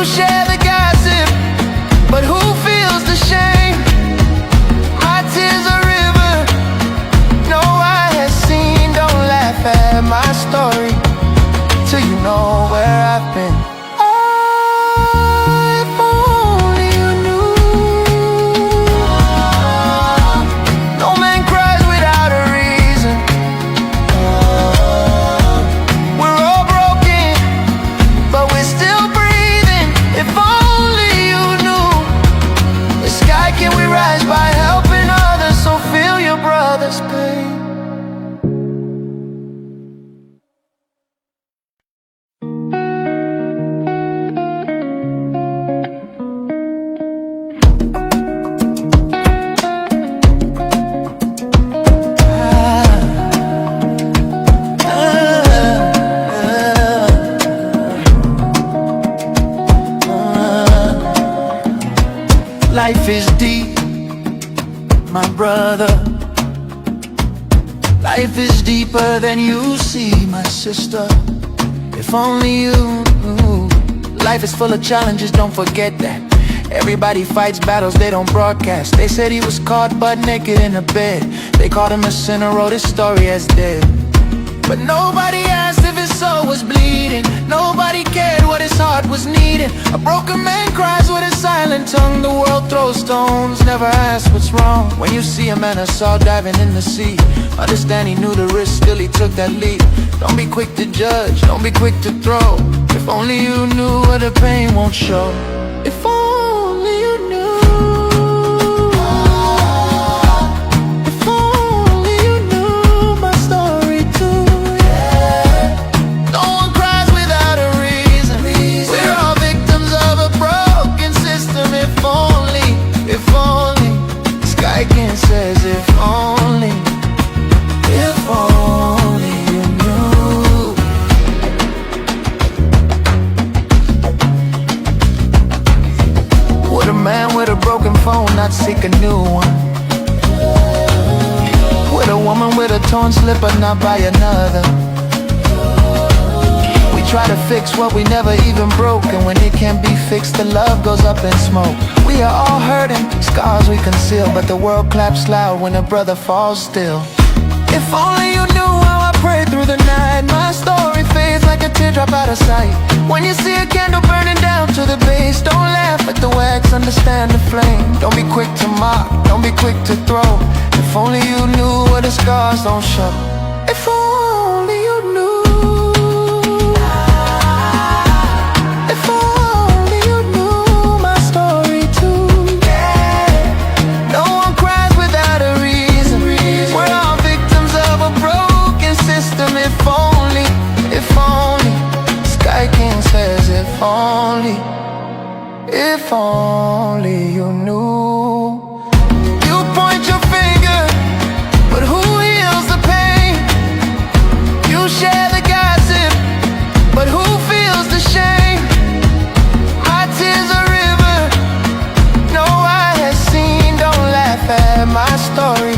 You share the gossip, but who feels the shame? My tears a river no eye has seen. Don't laugh at my story till you know where I've been. Oh, if only you knew. No man cries without a reason. We're all broken, but we're still breathing. If only you knew. The sky can we rise by helping others, so feel your brother's pain. Life is deep, my brother. Life is deeper than you see, my sister. If only you knew. Life is full of challenges, don't forget that. Everybody fights battles they don't broadcast. They said he was caught butt naked in a bed. They called him a sinner, wrote his story as dead. But nobody asked if his soul was bleeding. Nobody cared what his heart was needing. A broken man cries with a silent tongue. The world throws stones, never asks what's wrong. When you see a man assault diving in the sea, understand he knew the risk, still he took that leap. Don't be quick to judge, don't be quick to throw. If only you knew what the pain won't show. If only you knew. If only you knew my story too, yeah. No one cries without a reason. We're all victims of a broken system. If only, Sky King says if only you knew. Would a man with a broken phone not seek a new one? Would a woman with a torn slipper not buy another? We try to fix what we never even broke, and when it can't be fixed, the love goes up in smoke. We are all hurting, scars we conceal, but the world claps loud when a brother falls still. If only you knew how I prayed through the night. My story fades like a teardrop out of sight. When you see a candle burning down to the base, don't laugh at the wax, understand the flame. Don't be quick to mock, don't be quick to throw. If only you knew what the scars don't show. If only you knew. If only you knew my story too. Yeah. No one cries without a reason. We're all victims of a broken system. If only, Sky King says if only you knew. You point your finger, but who heals the pain? You share the gossip, but who feels the shame? My tears a river no eye has seen. Don't laugh at my story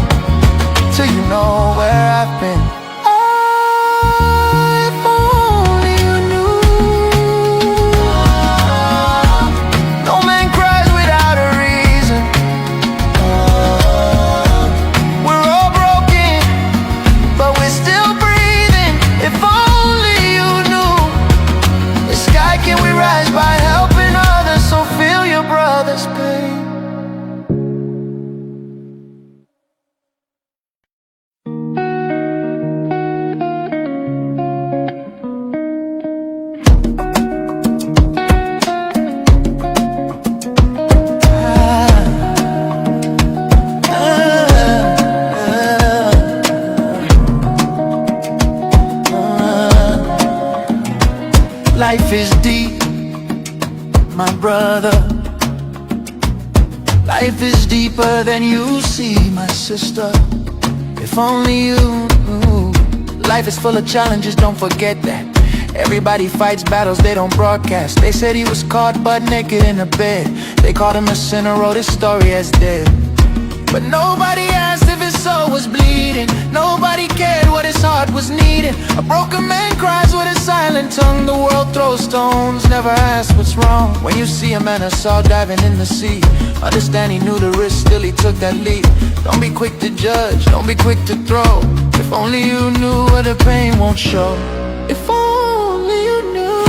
till you know where I've been. Oh, if only you knew. No man cries without a reason. We're all broken, but we're still breathing. If only you knew. The sky can we rise by helping others, so feel your brother's pain. Life is deep, my brother. Life is deeper than you see, my sister. If only you knew. Life is full of challenges, don't forget that. Everybody fights battles they don't broadcast. They said he was caught butt naked in a bed. They called him a sinner, wrote his story as dead. But nobody asked if his soul was bleeding. Nobody cared what his heart was needing. A broken man cries with a silent tongue. The world throws stones, never asks what's wrong. When you see a man I saw diving in the sea, understand he knew the risk, still he took that leap. Don't be quick to judge, don't be quick to throw. If only you knew what the pain won't show. If only you knew.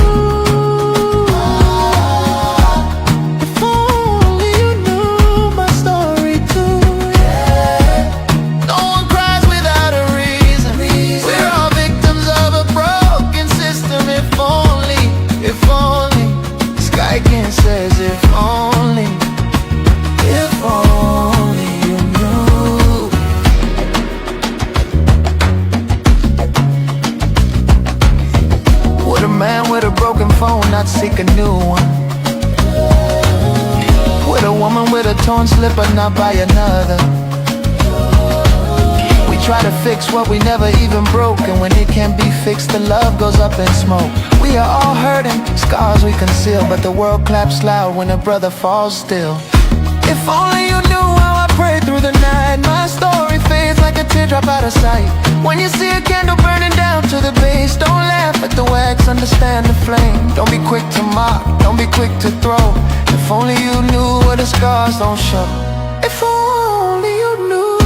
If only you knew my story too. Yeah. No one cries without a reason. We're all victims of a broken system. If only. Sky King says, if only you knew. Would a man with a broken phone not seek a new one? Would a woman with a torn slipper not buy another? We try to fix what we never even broke, and when it can't be fixed, the love goes up in smoke. We are all hurting, scars we conceal, but the world claps loud when a brother falls still. If only you knew how I prayed through the night. My story fades like a teardrop out of sight. When you see a candle burning down to the base, don't laugh at the wax, understand the flame. Don't be quick to mock, don't be quick to throw. If only you knew what the scars don't show. If only you knew.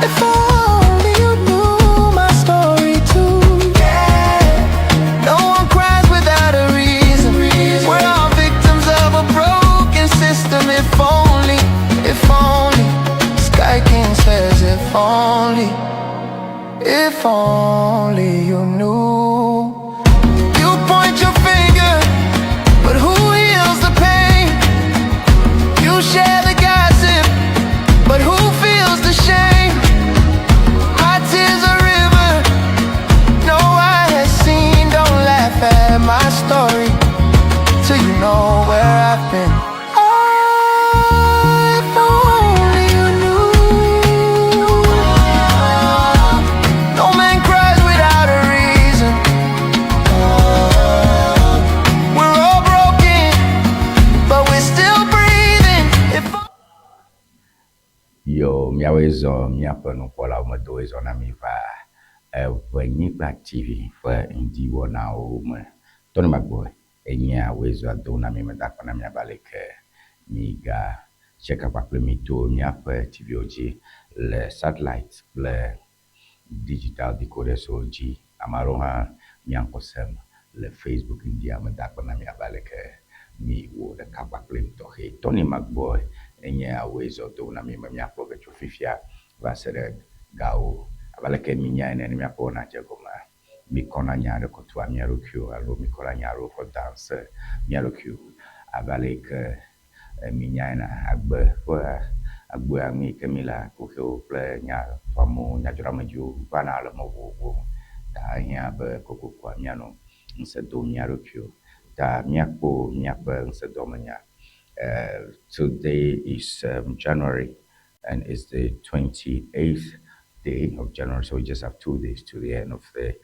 If only you knew my story too. Yeah. No one cries without a reason. We're all victims of a broken system. If only, if only. Sky King says, if only you knew. You point your finger, but who heals the pain? You share the gossip, but who feels the shame? My tears a river no eye has seen. Don't laugh at my story till you know where I've been. Oh, if only you knew. No man cries without a reason. We're all broken, but we're still breathing. If Yo, míawoe zɔ míaƒe nukpɔlawo medowoe zɔ na mi va Eʋenyigba TV ƒe ŋdiwɔnawo me. Tɔni Magboe enye awoe zɔa do na mi meda akpe na mi abe aleke miga tseka kpakple mi to míaƒe TV-wo dzi le satellite kple digital decoders-wo dzi. Ame aɖewo hã mía ŋkɔ sem le Facebook ŋdia meda akpe na mi abe aleke mi wɔ ɖeka kpakple mi tɔxɛ. Tɔni Magboe enye awoe zɔ do na mi me míakplɔ ge tso fifia va se ɖe gawo. Abe aleke mi nya ene ne míaƒe wɔna dze gɔmea, mikɔna nya aɖe kɔ tua mía ɖokuiwo alo mikɔna nya aɖewo kɔ da ŋusẽ mía ɖokuiwo. Abe ale yi ke mi nya ene agbe ƒe agbea nu yi ke mi le kuxiwo kple nya tuamewo, nyadzɔɖamedziwo vana le mɔ vovovowo me. Ta ehiã be kokokoa míanɔ ŋusẽ dom mía ɖokuiwo. Ta míakpɔ míaƒe ŋusẽdɔmenya. Today is January and it's the 28th day of January. So we just have 2 days to the end of the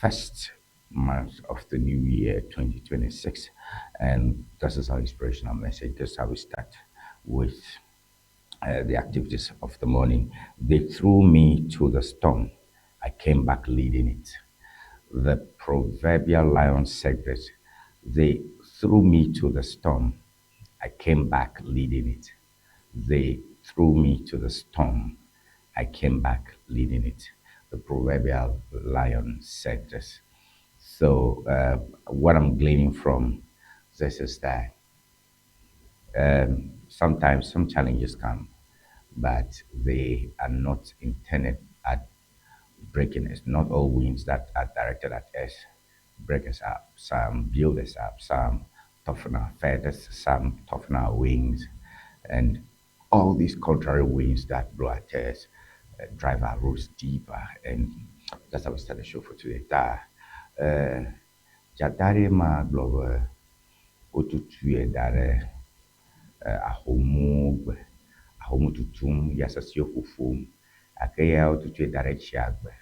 first month of the new year 2026. And this is our inspirational message. This is how we start with the activities of the morning. They threw me to the storm. I came back leading it. The proverbial lion said this. They threw me to the storm. I came back leading it. They threw me to the storm. I came back leading it. The proverbial lion said this. So, what I'm gleaning from this is that sometimes some challenges come, but they are not intended at breaking us. Not all winds that are directed at us break us up. Some build us up. Some toughen our feathers. Some toughen our wings. And all these contrary winds that blow at us drive our roots deeper. And that's how we start the show for today. Ta, dzata ɖe ma gblɔ be wotutue da ɖe ahomuwo gbe. Ahomu tutum, ya sesẽwo ƒoƒom. Gake ya wotutue da ɖe tsia gbe.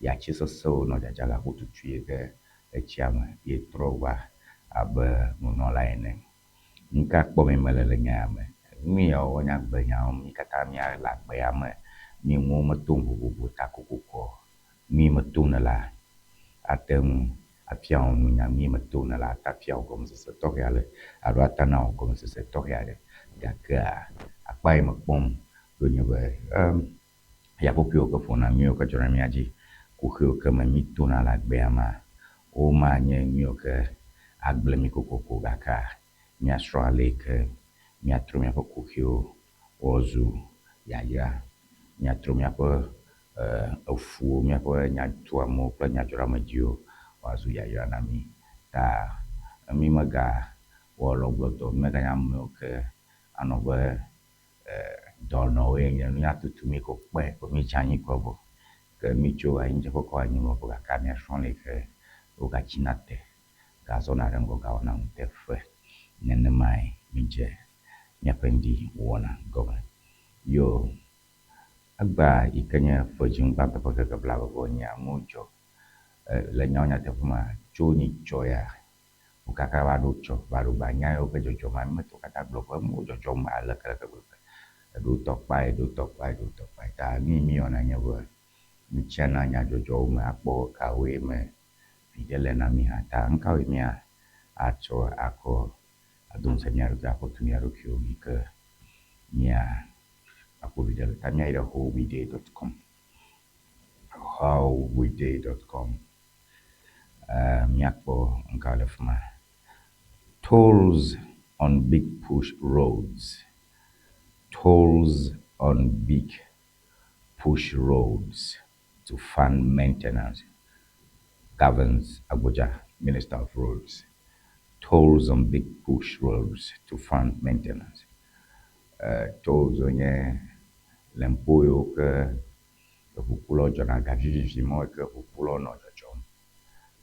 Ya tsi sesẽwo nɔ dzadza gake wotutue ɖe etsia me ye trɔ va abe nunɔla ene. Nu ka kpɔm mele le nya ya me? Nu yawo wonye agbenyawo mí katã míale agbe ya me. Mí nuwo meto vovovo ta kokoko. Nu yi me tom nèlea, ate ŋu afia wò nunya. Nu yi me tom nèlea, ate afia wò gɔmesese tɔxɛ aɖe alo ate na wò gɔmesese tɔxɛ aɖe. Gakea akpa yi me kpɔm ɖo nye be em yaƒoƒoewo ke ƒona, nu yiwo ke dzɔna ɖe mía dzi, kuxiwo ke me mí tona le agbea mea, womanye nu yiwo ke agblẽ mí kokoko gakea míasrɔ̃ ale yi ke míatrɔ míaƒe kuxiwo woazu yayra, míatrɔ míaƒe efuwo, míaƒe nyatuamewo kple nyadzɔɖeamedziwo woazu yayra na mí. Ta mímegawɔ lɔgblɔdɔ, mímeganye amewo ke anɔ be dɔnɔwoe nye míatutu mí ko kpɔe ko míetsi anyi kɔ vɔ. Ke mítso anyidzeƒe kɔ anyimlɔƒe gake míasrɔ̃ ale yi ke wogatsina te gazɔna ɖe ŋgɔ gawɔna nuteƒe. Nenemae mídze míaƒe ŋdi wɔna gɔme. Yo, egbea yi ke nye ƒe dziŋgbãtɔ ƒe ŋkeke blaeve-vɔ-enyia, nuwo dzɔ. Le nyawo nyateƒe mea, tso nyitsɔ ya wo kaka va ɖo tsɔ va ɖo gba nya yiwo ke dzɔdzɔm ame tɔwo katã gblɔ be enuwo dzɔdzɔm aleke leke gbegbe. Eɖewo tɔ kpae, eɖewo tɔ kpae, eɖewo tɔ kpae. Ta nu yi míwɔna nye be mítsiana nyadzɔdzɔwo me akpɔ kawoe me viɖe le na mí hã. Ta nu kawoe mía atsɔ akɔ ado ŋusẽ mía ɖokui akɔ tu mía ɖokuiwo yi ke mía akpɔ viɖe le. Ta míayi ɖe howweday.com howweday.com míakpɔ nu le fi ma. Tolls on big push roads. Tolls on big push roads to fund maintenance. Governs Abuja, Minister of Roads. Tolls on big push roads to fund maintenance. Tolls nye lempo yiwo ke eʋukulawo dzɔna ga vivivi mɔ yi ke ʋukulawo nɔ dzɔdzɔm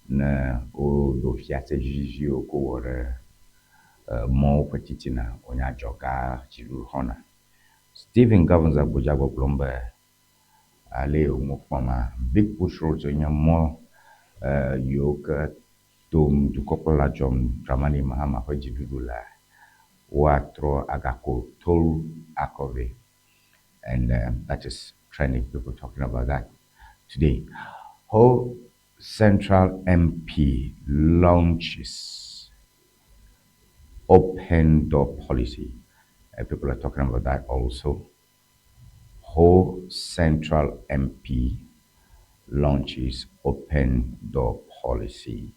ne woɖo fiase viviviwo ko wɔ ɖe mɔwo ƒe titina wonye adzɔga dziɖuɖu xɔna. Stephen Governs Abuja gbɔgblɔm be ale yi wo kpɔma big push roads nye mɔ yiwo ke tom dukɔkplɔla John Dramani Mahama ƒe dziɖuɖu lea woatrɔ agako toll akɔ vɛ and that is trending. People talking about that today. Ho Central MP launches open door policy. People are talking about that also. Ho Central MP launches open door policy.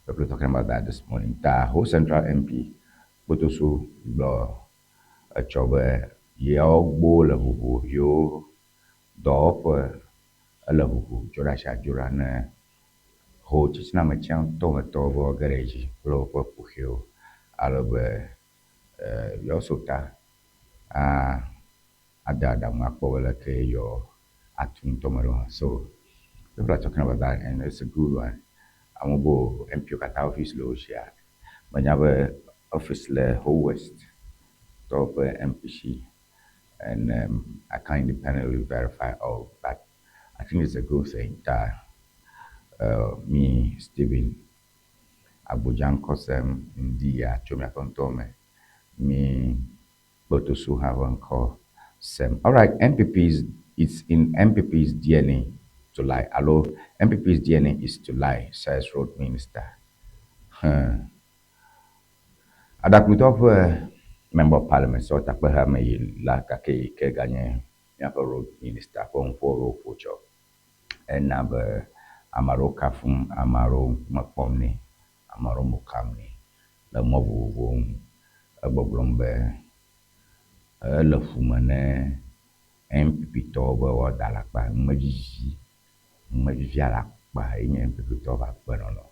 People are talking about that this morning. Ta Ho Central MP Kpotosu gblɔ etsɔ be yeawo gbɔ le ʋuʋu yewo dɔwɔƒe ele ʋuʋu tso ɖe asi adzo ɖa ne ho titina me tsiãtɔ me tɔwo be woage ɖe edzi kple woƒe kuxiwo ale be yewoa so ta ade aɖaŋu akpɔ be leke yewo atu ŋutɔ me ɖo hã. So people are talking about that and it's a good one. Amewo be MP wo katã office le wo sia. Menya be office le Ho West tɔwo ƒe MP si and I can't independently verify all, but I think it's a good thing that me, Stephen Abuja ŋkɔ sem ŋdi ya tso miaƒe ŋutɔ me. Mi Kpotosu hã ƒe ŋkɔ sem. Alright, NPP's it's in NPP's DNA to lie. Hello, NPP's DNA is to lie, says road minister. Aɖaklutɔ ƒe member of parliament sɔ takpeha me yi la gake yi ke ganye míaƒe road minister ƒe nuƒo ɖewo ƒo tsɔ. Ena be ame aɖewo kafum, ame aɖewo ŋkume kpɔm nɛ, ame aɖewo mo kam nɛ le mɔ vovovowo ŋu. Egbɔgblɔm be ele ƒume ne NPP tɔwo be woada alakpa numevivi, numevivi alakpa ye nye NPP tɔwo ƒe agbenɔnɔ.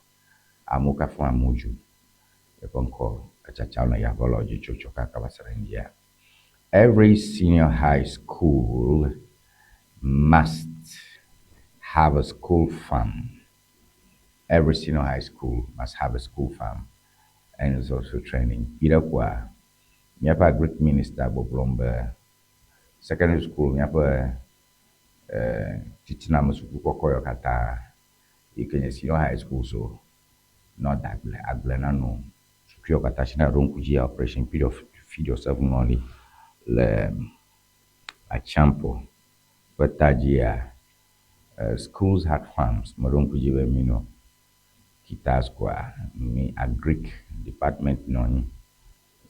Amewo kafum amewo dzo. Eƒe ŋkɔ etsatsam le yaƒe lɔ dzi tso tsɔ kaka va se ɖe ŋdia. Every senior high school must have a school farm. Every senior high school must have a school farm and it's also training. Ire kwa míaƒe agric minister gbɔgblɔm be secondary school míaƒe titina me suku kɔkɔ yawo katã yi ke nye senior high school so nɔ da agble agble nanɔ suku yawo katã si ne ɖo ŋku dzi operation period of Feed Yourself ŋlɔ ɖi le Atsiaƒu ƒe ta dzia, Schools had farms. Meɖo ŋku dzi be mi nɔ Kita sukua, mi agric department nɔ anyi.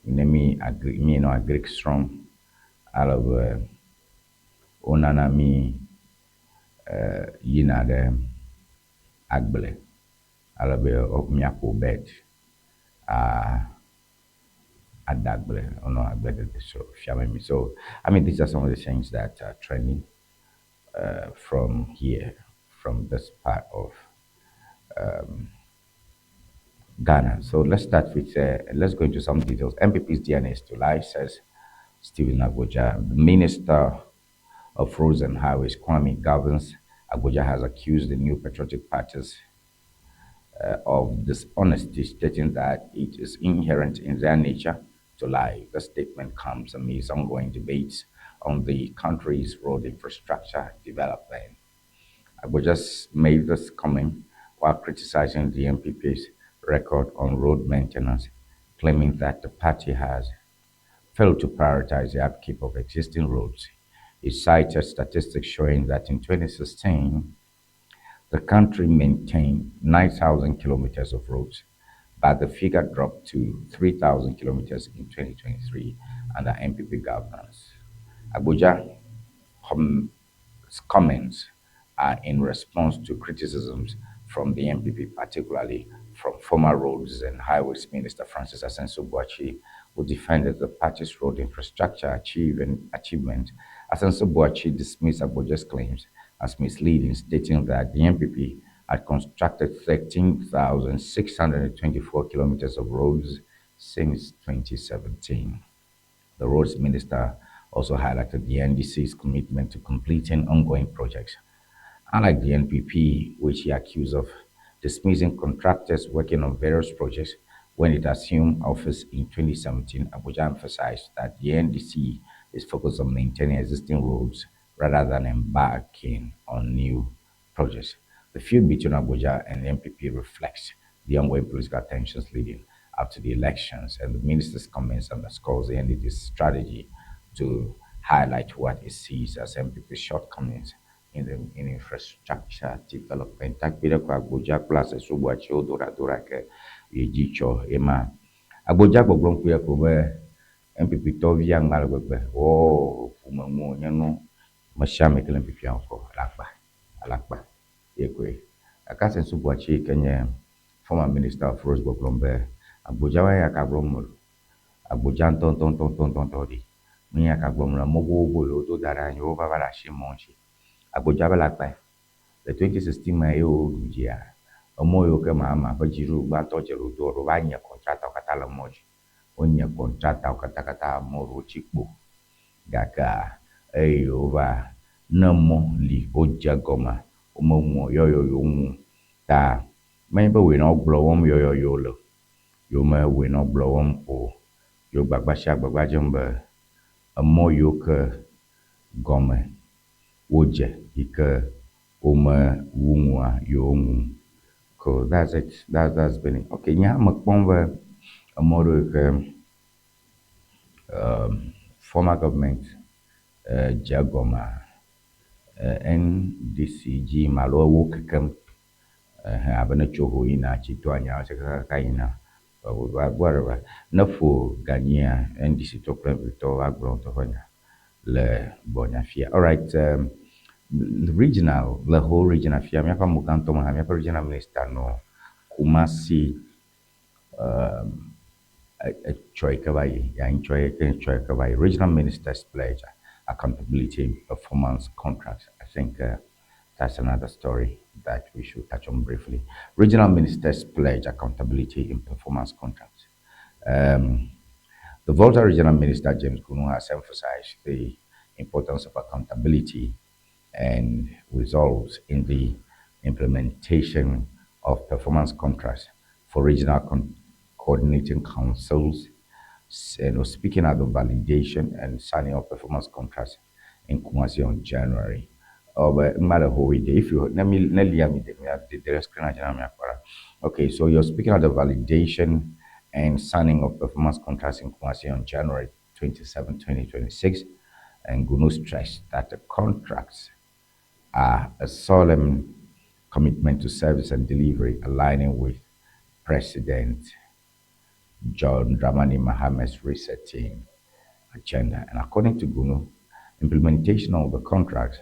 Ne mi agri mi nɔ agric srɔ̃m ale be wonana mi yina ɖe agble ale be míaƒo bed ada agble wonɔ agbledede fiame mi. So I mean, these are some of the things that are trending from here, from this part of Ghana. So let's start with, let's go into some details. NPP's DNA is to lie, says Stephen Agbodza. The Minister of Roads and Highways, Kwame Governs Agbodza, has accused the New Patriotic Parties of dishonesty, stating that it is inherent in their nature to lie. The statement comes amidst ongoing debates on the country's road infrastructure development. Agbodza made this comment while criticizing the NPP's record on road maintenance, claiming that the party has failed to prioritize the upkeep of existing roads. He cited statistics showing that in 2016, the country maintained 9,000 kilometers of roads, but the figure dropped to 3,000 kilometers in 2023 under NPP governance. Agbodza's comments are in response to criticisms from the NPP, particularly from former Roads and Highways Minister Francis Asenso Boakye, who defended the party's road infrastructure achievement. Asenso Boakye dismissed Agbodza's claims as misleading, stating that the NPP had constructed 13,624 kilometers of roads since 2017. The roads minister also highlighted the NDC's commitment to completing ongoing projects. Unlike the NPP, which he accused of dismissing contractors working on various projects when it assumed office in 2017, Agbodza emphasized that the NDC is focused on maintaining existing roads rather than embarking on new projects. The feud between Agbodza and the NPP reflects the ongoing political tensions leading up to the elections, and the minister's comments underscores the NDC's strategy to highlight what it sees as NPP's shortcomings in infrastructure development. Takpe ɖe ko Agbodza kple Asenso Boakye wo doradora ke ye dzi tsɔ ema. Agbodza gbɔgblɔm kpuie ko be NPP tɔvi aŋgba le gbegbe wɔ ƒome ŋu nye nu me sia ame ke le NPP kɔ alakpa alakpa ye koe. Gake Asenso Boakye yi ke nye former minister of roads gbɔgblɔm be Agbodza wa ya ka gblɔm mele o. Agbodza ŋutɔŋutɔŋutɔŋutɔ ɖi. Nu ya ka gblɔm le mɔ gbogbo yiwo do da ɖe anyi wova va le asi mɔ ŋuti. Agbodza be le akpae. Le 2016 me ye woɖu dzia, emɔ yiwo ke Mahama ƒe dziɖuɖu gbãtɔ dze ɖoɖoa ɖo va nye contractor katã le mɔ dzi. Wonye contractor katã mɔ ɖewo tsi kpo. Gakea eye wova ne mɔ li wodze gɔme womeŋu yɔyɔyɔ ŋu ta menye be woe nɔ gblɔ wɔm yɔyɔyɔ le o. Yewo me woe nɔ gblɔ wɔm o. Yewo gbagba sia gbagba dzem be emɔ yiwo ke gɔme wodze yi ke womewu nua yewo ŋu. Cool, that's it. That's been it. Okay, nye hã mekpɔm be emɔ ɖewo yi ke former government dze egɔmea, NDC dzi yim alo ewo kekem abe ne tso ho yina tsi to anya kakaka yina whatever. Ne ƒo ganyia NDC tɔ kple NPP tɔwo agblɔ ŋutɔ ƒe nya le gbɔnya fia. Alright, regional, le whole region afia míaƒe amegãtɔ me hã míaƒe regional minister nɔ Kumasi etsɔ yi ke va yi, ya ŋtsɔ yi ke etsɔ yi ke va yi. Regional ministers pledge accountability in performance contracts. I think that's another story that we should touch on briefly. Regional ministers pledge accountability in performance contracts. The Volta Regional Minister, James Gunu, has emphasized the importance of accountability and results in the implementation of performance contracts for regional coordinating councils. Speaking at the validation and signing of performance contracts in Kumasi on January. Oh, but if you let me let me the screen. Okay, so you're speaking at the validation and signing of performance contracts in Kumasi on January 27, 2026. And Gunu stressed that the contracts are a solemn commitment to service and delivery, aligning with President John Dramani Mahama's resetting agenda. And according to Gunu, implementation of the contracts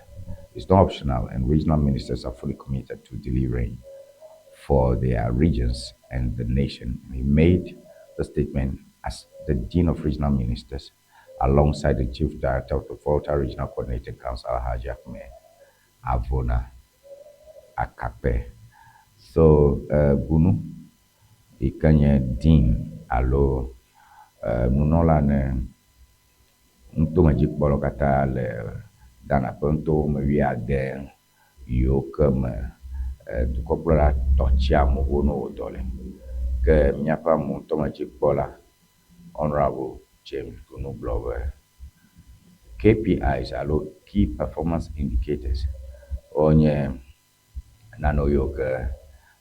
is not optional, and regional ministers are fully committed to delivering for their regions and the nation. He made the statement as the Dean of Regional Ministers alongside the Chief Director of the Volta Regional Coordinating Council, Alhaji Ahmed Avona Akakpe. So, Gunu, yi ke nye Dean alo nunɔla ne nutomedzikpɔlawo katã le Ghana ƒe nutome wuiade yiwo ke me dukɔkplɔla tɔ tsi amewo ne wowɔ dɔ le. Ke míaƒe nutomedzikpɔla Honorable James Gunu gblɔ be KPIs alo Key Performance Indicators wonye nanewo yiwo ke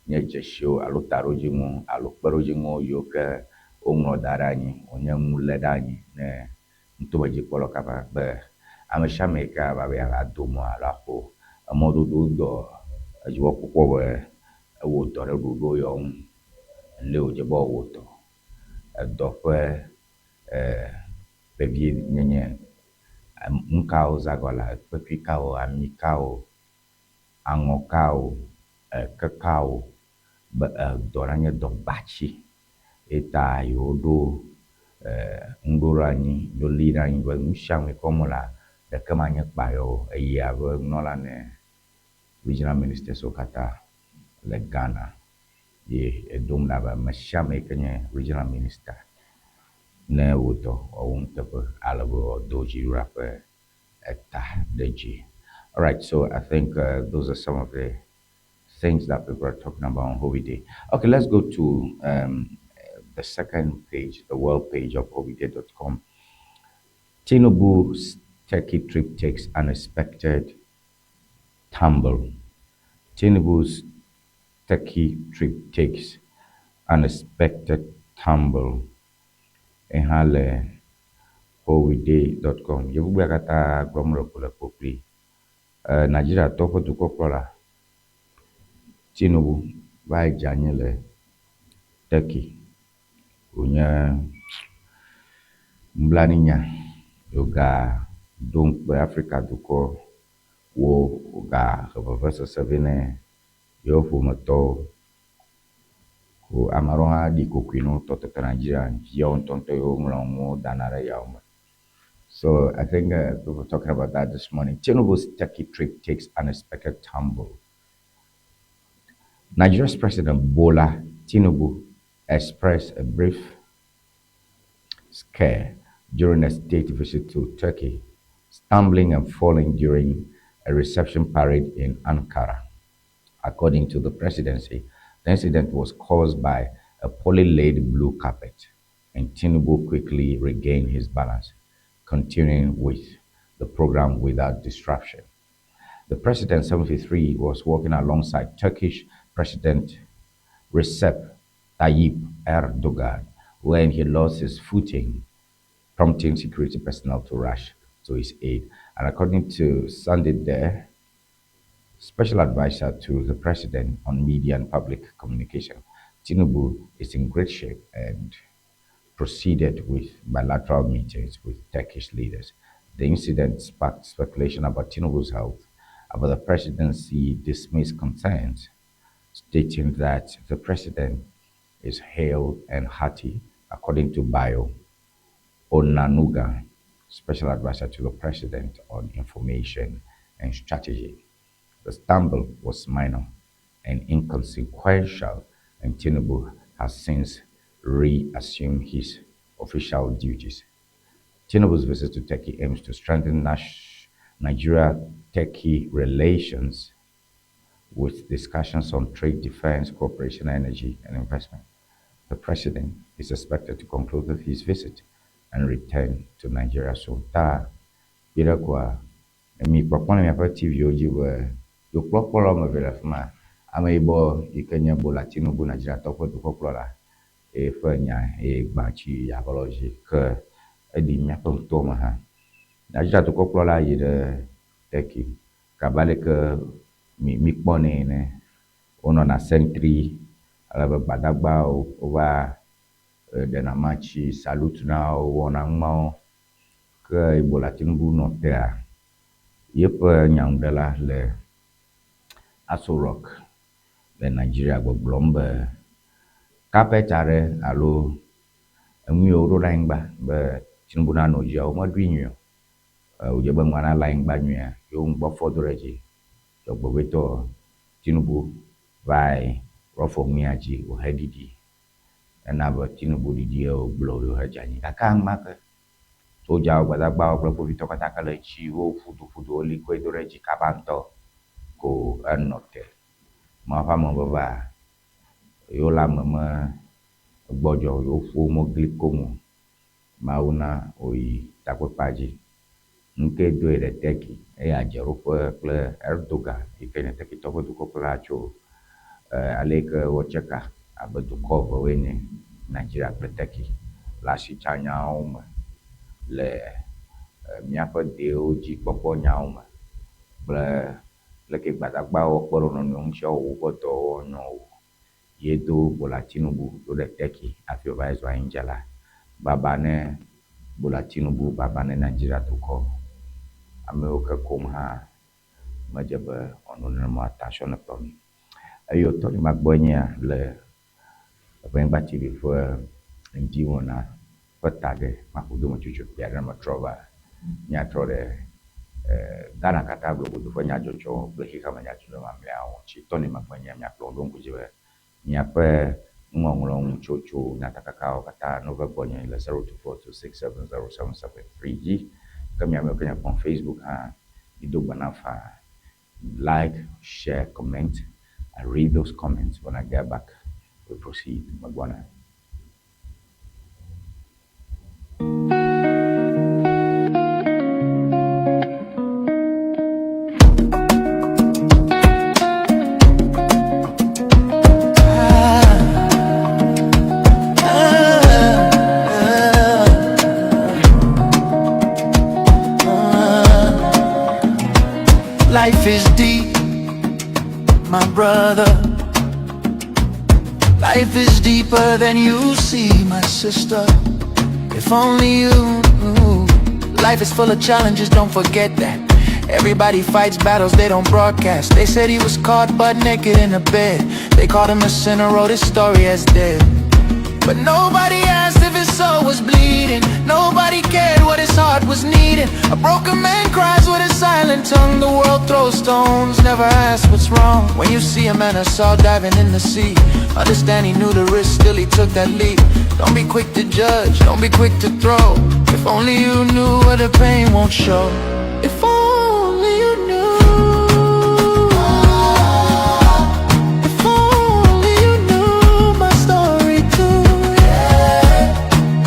nye dzesiwo alo taɖodzinu alo kpeɖodzinuwo yiwo ke woŋlɔ da ɖe anyi wònye nu lé ɖe anyi ne nutomedzikpɔlawo kaba be ame sia ame yi ke ava be yeava do mɔ alo aƒo emɔdodo dɔ edzi be kpɔkpɔ be ewɔ dɔ ɖe ɖoɖo yawo ŋu lé wòdze be wòawɔ dɔ. Edɔ ƒe vevienyenye nu kawo zã ge wole, kpekui kawo, ami kawo, aŋɔ kawo, eke kawo be edɔ nanye dɔ gbatsi eta yewoɖo ŋuɖoɖo anyi yewoli ɖe anyi be nu sia nu yi ke wɔm wolea ɖeke manye kpa o eye abe nunɔla ne regional ministers wo katã le Ghana ye edom ɖa be ame sia ame yi ke nye regional minister ne wɔ dɔ wɔwɔ nuteƒe ale be wòado dziɖuɖua ƒe eta ɖe dzi. All right, so I think those are some of the things that people are talking about on Holiday. Okay, let's go to the second page, the world page of holiday.com. Tinubu's Turkey trip takes unexpected tumble. Tinubu's Turkey trip takes unexpected tumble. Eha le holiday.com. Yevugbea katã gblɔm le ko le kpokploe. Nigeriatɔwo ƒe dukɔkplɔla Tinubu va yi dze anyi le Turkey. Wònye nublanuinya wògaɖo ŋukpe Afrika dukɔwo wògahe vevesese vɛ ne yewo ƒometɔwo. Ko ame aɖewo hã ɖi kokoe ne wotɔ tete Nigeria viawo ŋutɔŋutɔ yiwo ŋlɔ nuwo dana ɖe yawo me. So I think people were talking about that this morning. Tinubu's Turkey trip takes unexpected tumble. Nigeria's President Bola Tinubu expressed a brief scare during a state visit to Turkey, stumbling and falling during a reception parade in Ankara. According to the presidency, the incident was caused by a poorly laid blue carpet, and Tinubu quickly regained his balance, continuing with the program without disruption. The president, 73, was working alongside Turkish President Recep Tayyip Erdogan when he lost his footing, prompting security personnel to rush to his aid. And according to Sunday Dare, special advisor to the president on media and public communication, Tinubu is in great shape and proceeded with bilateral meetings with Turkish leaders. The incident sparked speculation about Tinubu's health, but the presidency dismissed concerns, stating that the president is hale and hearty, according to Bayo Onanuga, special advisor to the president on information and strategy. The stumble was minor and inconsequential, and Tinubu has since reassumed his official duties. Tinubu's visit to Turkey aims to strengthen Nigeria-Turkey relations with discussions on trade, defense, cooperation, energy, and investment. The president is expected to conclude his visit and return to Nigeria soon. Ta kpi koa mi kpɔkpɔ le miaƒe TV-wo dzi be dukplɔkplɔla woame eve le afi ma. Ameyibɔ yi ke nye Bola Tinubu Nigeriatɔwo ƒe dukɔkplɔla. Eƒe nya ye gbã tsi ablɔdzi ke eɖi míaƒe nutoa me hã. Nigeria dukɔkplɔla yi ɖe Turkey kaba aleke mi míkpɔnɛ ene. Wonɔna sentry ale be gbadagbawo wova ɖena matsi, salute na wo, wɔna nu mawo. Ke Bola Tinubu nɔ tea, yeƒe nyanuɖela le Aso Rock le Nigeria gbɔgblɔm be carpet aɖe alo enu yiwo woɖo ɖe anyigba be Tinubu nanɔ dzia, womeɖoe nyuie o. Wòdze be nua nale anyigba nyuiea, ye woŋgbɔ fɔ do ɖe edzi. Dzɔgbevɔ̃etɔ Tinubu vae rɔfɔ nuya dzi wòheɖiɖi. Ena be Tinubu ɖiɖi ye wògblɔ wòhedze anyi. Gake enumake sodzawo, gbadagbawo kple kpovitɔwo katã ke le edzi, woƒuduƒudu, woli kɔe do ɖe edzi kaba ŋutɔ ko enɔ te. Mawu ƒe amevevea, yewo le ame me gbɔdzɔ o, yewo ƒo wo gli koŋ o. Mawu na wòyi takpekpea dzi. Nukee doe ɖe Turkey eye adzeɖoƒe kple Erdogan yi ke nye Turkeytɔwo ƒe dukɔkplɔla tso ale yi ke wotseka abe dukɔ evewoe ene, Nigeria kple Turkey le asitsanyawo me le míaƒe dewo dzi kpɔkpɔ nyawo me kple leke gbadagbawo kpe ɖe wo nɔnɔewo ŋuti awɔ woƒe dɔwo nyo wu. Ye do Bola Tinubu ɖo ɖe Turkey hafi wòva yi zu anyidzela. Baba ne Bola Tinubu, baba ne Nigeria dukɔ. Amewo ke kom hã medze be woano nenema o, attention ne kplɔ mi. Eye wòtɔ ɖi magbɔe nye ya le Eʋenyigba TV ƒe ŋdiwɔna ƒe ta ɖe maƒo dometsotso kpui aɖe ne metrɔ va. Míatrɔ ɖe Ghana katã globodo ƒe nyadzɔdzɔwo kple xexeame nyadzɔdzɔ mamlɛawo ŋuti. Tɔni megbe nye miakplɔ ɖo ŋku dzi be miaƒe nuŋɔŋlɔ ŋutsotso nyatakakawo katã no va gbɔnye le 0242670773 dzi. Ke miamewo ke miakpɔm Facebook hã, mido gbe nam faa. Like, share, comment. I read those comments when I get back. We proceed. Megbɔna. Life is deep, my brother. Life is deeper than you see, my sister. If only you knew. Life is full of challenges, don't forget that. Everybody fights battles they don't broadcast. They said he was caught butt naked in a bed. They called him a sinner, wrote his story as dead. But nobody asked if his soul was bleeding. Nobody cared what his heart was needing. A broken man cries with a silent tongue. The world throws stones, never asks what's wrong. When you see a man I saw diving in the sea, understand he knew the risk, still he took that leap. Don't be quick to judge, don't be quick to throw. If only you knew what the pain won't show. If only you knew. If only you knew my story too. Yeah.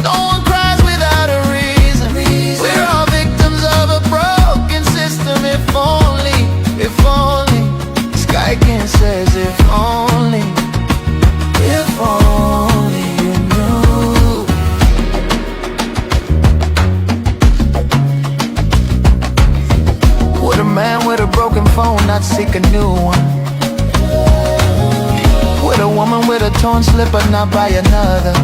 No one cries without a reason. We're all victims of a broken system. If only. Sky King says, if only you knew. Would a man with a broken phone not seek a new one? Would a woman with a torn slipper not buy another?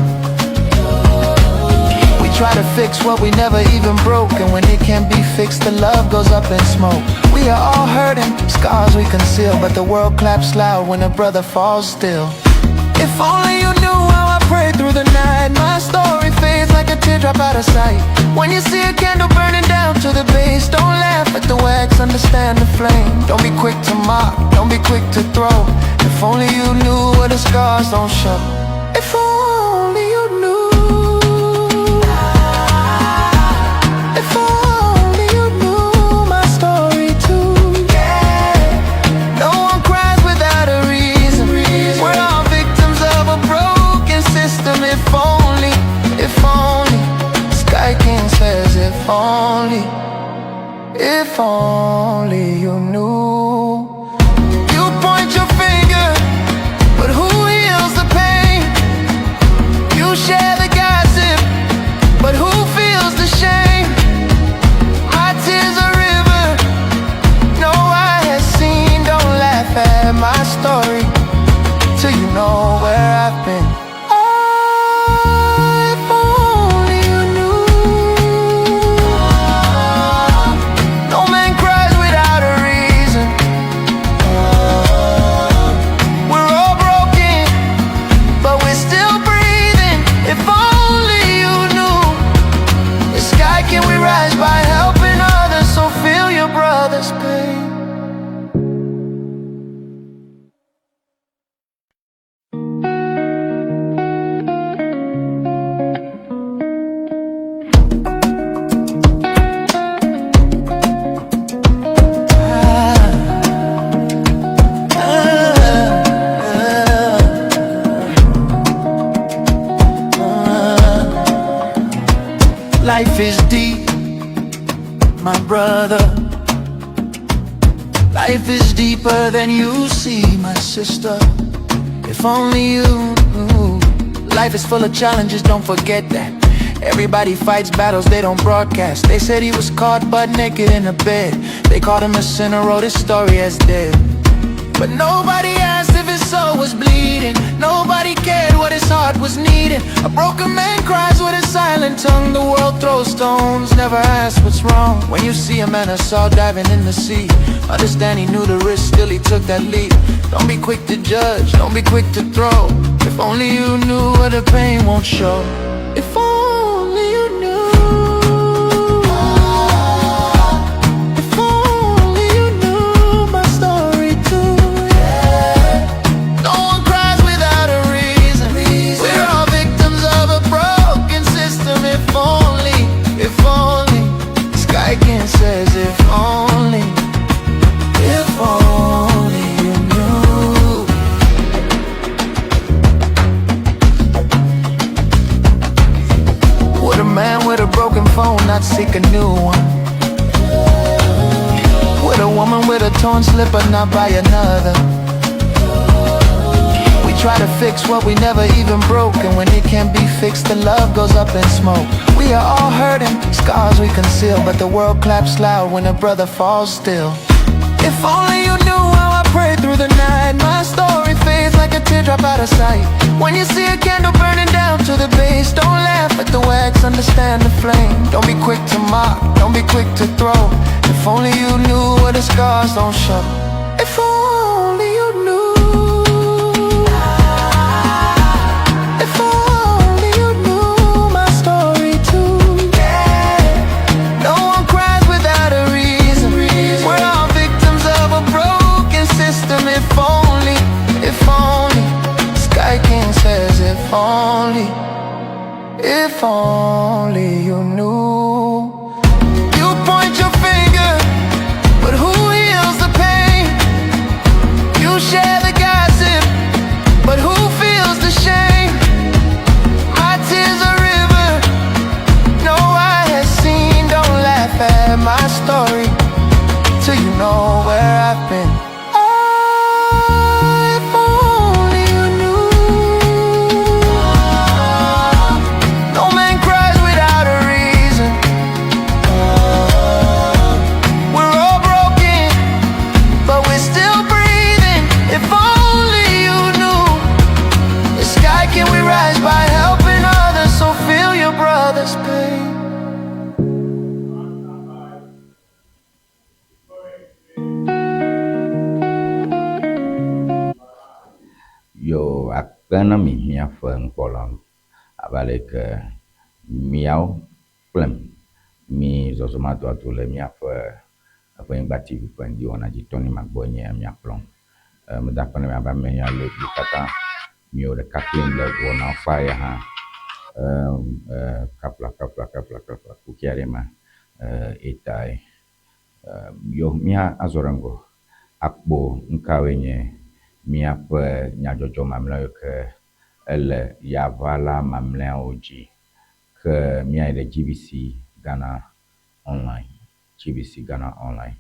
We try to fix what we never even broke, and when it can't be fixed, the love goes up in smoke. We are all hurting, scars we conceal, but the world claps loud when a brother falls still. If only you knew how I prayed through the night. My story fades like a teardrop out of sight. When you see a candle burning down to the base, don't laugh at the wax, understand the flame. Don't be quick to mock, don't be quick to throw. If only you knew what the scars don't show. If only you knew. If only you knew my story too. Yeah. No one cries without a reason. We're all victims of a broken system. If only, if only. Sky King says, if only you knew. You point your finger, but who heals the pain? Life is deep, my brother. Life is deeper than you see, my sister. If only you knew. Life is full of challenges, don't forget that. Everybody fights battles they don't broadcast. They said he was caught butt naked in a bed. They called him a sinner, wrote his story as dead. But nobody asked if his soul was bleeding. Nobody cared what his heart was needing. A broken man cries with a silent tongue. The world throws stones, never asks what's wrong. When you see a man saw diving in the sea, understand he knew the risk, still he took that leap. Don't be quick to judge, don't be quick to throw. If only you knew what the pain won't show. If only you knew. If only you knew my story too. Yeah. No one cries without a reason. We're all victims of a broken system. If only. Sky King says, if only you knew. Would a man with a broken phone not seek a new one? Would a woman with a torn slipper not buy another? We try to fix what we never even broke, and when it can't be fixed, the love goes up in smoke. We are all hurting, scars we conceal, but the world claps loud when a brother falls still. If only you knew how I prayed through the night. My story fades like a teardrop out of sight. When you see a candle burning down to the base, don't laugh at the wax, understand the flame. Don't be quick to mock, don't be quick to throw. If only you knew what the scars don't show. If only you knew. If only you knew my story too. Yeah. No one cries without a reason. We're all victims of a broken system. If only. Sky King says, if only you knew. You point your finger, but who heals the pain? You share the gossip, but who feels the shame? My tears are river no eye has seen. Don't laugh at my story till you know where I've been. Oh, if only you knew. No man cries without a reason. We're all broken, but we're still breathing. If only you knew. The sky can we rise by helping others, so feel your brother's pain. Yo akpe na mi míaƒe nukpɔlawo abe ale ke míawo kple mi zɔzɔm adoado le míaƒe Eƒenyigba TV ƒe ŋdiwɔna dzi Tony Magbɔe nye míakplɔ. Meda akpe na mi abe ame ya le mi katã miwo ɖeka kplim le wɔnawo kpa ya hã. Kapla kapla kapla kapla kuki aɖe ma etae. Yo mía azɔ ɖe ŋgɔ akpɔ nukawoe nye míaƒe nyadzɔdzɔ mamlɛawo yi ke ele yaʋala mamlɛawo dzi. Ke míayi ɖe GBC Ghana Online. GBC Ghana Online.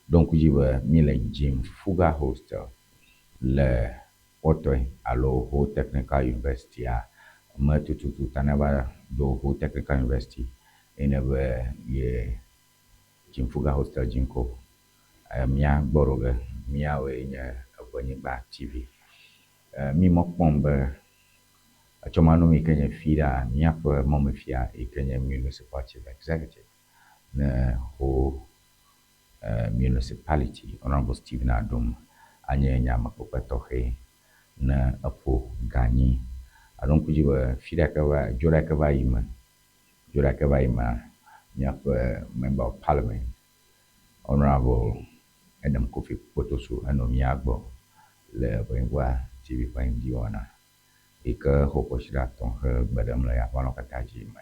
Ɖo ŋku dzi be míele Jim Fuga Hostel le Kpɔtɔe alo Ho Technical University-a me tututu ta ne va ɖo Ho Technical University ye ne be ye Jim Fuga Hostel dzi ŋkɔ mía gbɔ ɖo ge. Míawoe nye Eʋenyigba TV. Mí mɔ kpɔm be etsɔme anu yi ke nye fiɖa míaƒe mɔmefia yi ke nye Municipal Chief Executive ne Ho Municipality Honourable Stephen Adom anye nye amekpekpe tɔxɛ ne eƒo ganyi. Aɖo ŋku dzi be fiɖa ke va dzo ɖe ke va yi me dzo ɖe ke va yi mea míaƒe Member of Parliament Honourable Edem Kofi Kpotosu enɔ mía gbɔ le Ʋenyigba TV ƒe ŋdiwɔna yi ke xɔ kwasiɖa etɔ̃ he gbe ɖem le yaʋalɔ katã dzi me.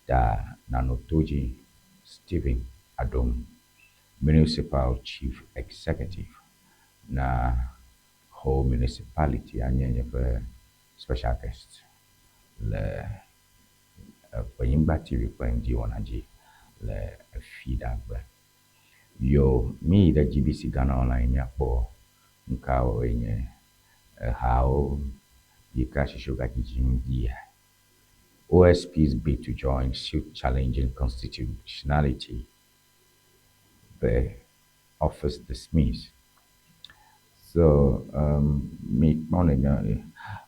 Ta nanɔ to dzi Stephen Adom, Municipal Chief Executive na Ho Municipality anye míaƒe special guest le Eʋenyigba TV ƒe ŋdiwɔna dzi le Fiɖagbe. Yo, míyi ɖe GBC Ghana Online míakpɔ nukawoe nye ehawo yi ke ashishi wogadzidzim ɖia. OSP's bid to join suit challenging constitutionality the office dismissed. So, mi kpɔ ne nya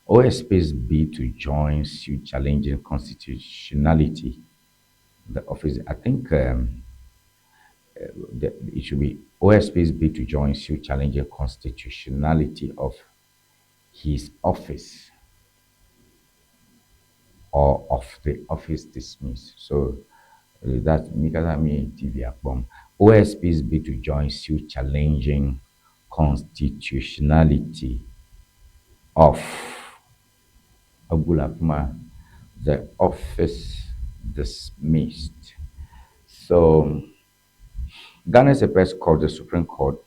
OSP's bid to join suit challenging constitutionality the office. I think it should be OSP's bid to join suit challenging constitutionality of his office or of the office dismissed. So that mi katã mi TV akpɔm. OSP's bid to join suit challenging constitutionality of Egulafuma, the office dismissed. So Ghana's Apex Court, the Supreme Court,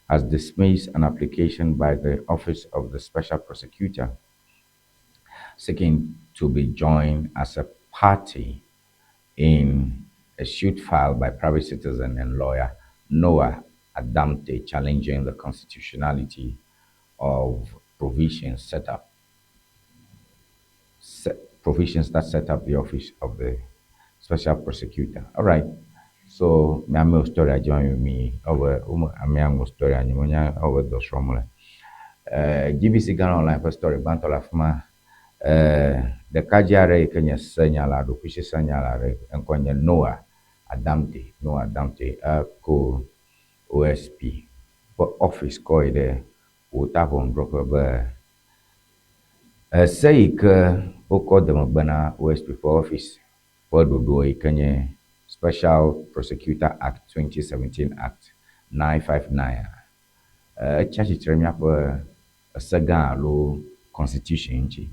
has dismissed an application by the Office of the Special Prosecutor seeking to be joined as a party in a suit filed by private citizen and lawyer Noah Adamtey challenging the constitutionality of provisions set up provisions that set up the office of the special prosecutor. All right. So me ame story ajo mi over ame ame story anyi mo nya over do srɔ̃m le. GBC Ghana Online ƒe story gbãtɔ le afi ma. Ɖekadze aɖe yi ke nye senyala, ɖokuisi senyala aɖe eŋkɔe nye Noah Adamtey. Noah Adamtey eko OSP ƒe office kɔ yi ɖe wòta ʋɔnudrɔ̃ƒe be ese yi ke wokɔ de megbe na OSP ƒe office ƒe ɖoɖo yi ke nye Special Prosecutor Act 2017 Act 959 etsi atsitre míaƒe ese gã alo constitution ŋuti.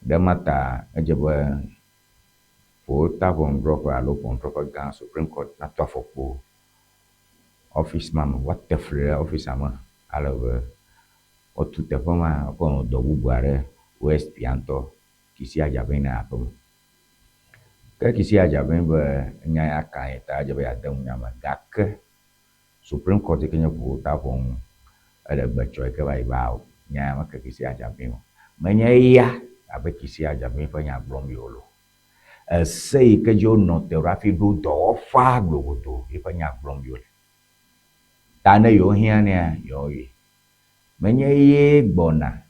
Ɖe ma ta edze be wòta ʋɔnudrɔ̃ƒe alo ʋɔnudrɔ̃ƒe gã Supreme Court nato afɔkpo office ma me woate fli ɖe office me ale be woatu teƒe ma wokɔ nɔ dɔ bubu aɖe OSP ŋutɔ Kissi Agyebeng ne aƒe me. Ke Kissi Agyebeng be enya ya ka ye ta edze be yeade nu nya me gake Supreme Court yi ke nye ʋɔta ʋɔnu eɖe gbe tsɔ yi ke va yi va o nya ya meke Kissi Agyebeng o. Menye eya abe Kissi Agyebeng ƒe nya gblɔm yewo le o. Ese yi ke dzi wonɔ te ɖo hafi ɖo dɔwɔƒea globodo yiƒe nya gblɔm yewo le. Ta ne yewo hiã nea yewoyɔe. Menye ye gbɔna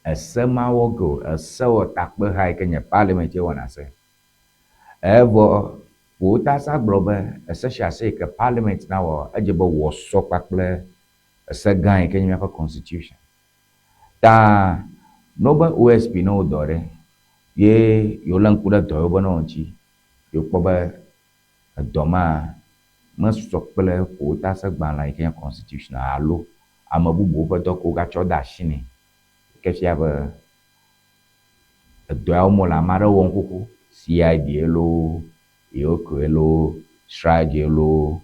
ese ma wɔ ge o. Esewɔtakpeha yi ke nye parliament ye wɔna se. Evɔ ƒowotasa gblɔ be ese sia se yi ke parliament nawɔ edze be wòasɔ kpakple ese gã yi ke nye míaƒe constitution. Ta ne wobe OSP ne wo dɔ ɖe ye yewo lé ŋku ɖe dɔ yiwo be ne wɔ ŋuti yewokpɔ be edɔ ma mesɔ kple ƒowotase gbalẽ yi ke nye constitution alo ame bubuwo ƒe dɔ ke wogatsɔ de asi nɛ ke fia be edɔ yawo me le ame aɖe wɔm xoxo CID loo, EOCO loo, CHRAJ loo.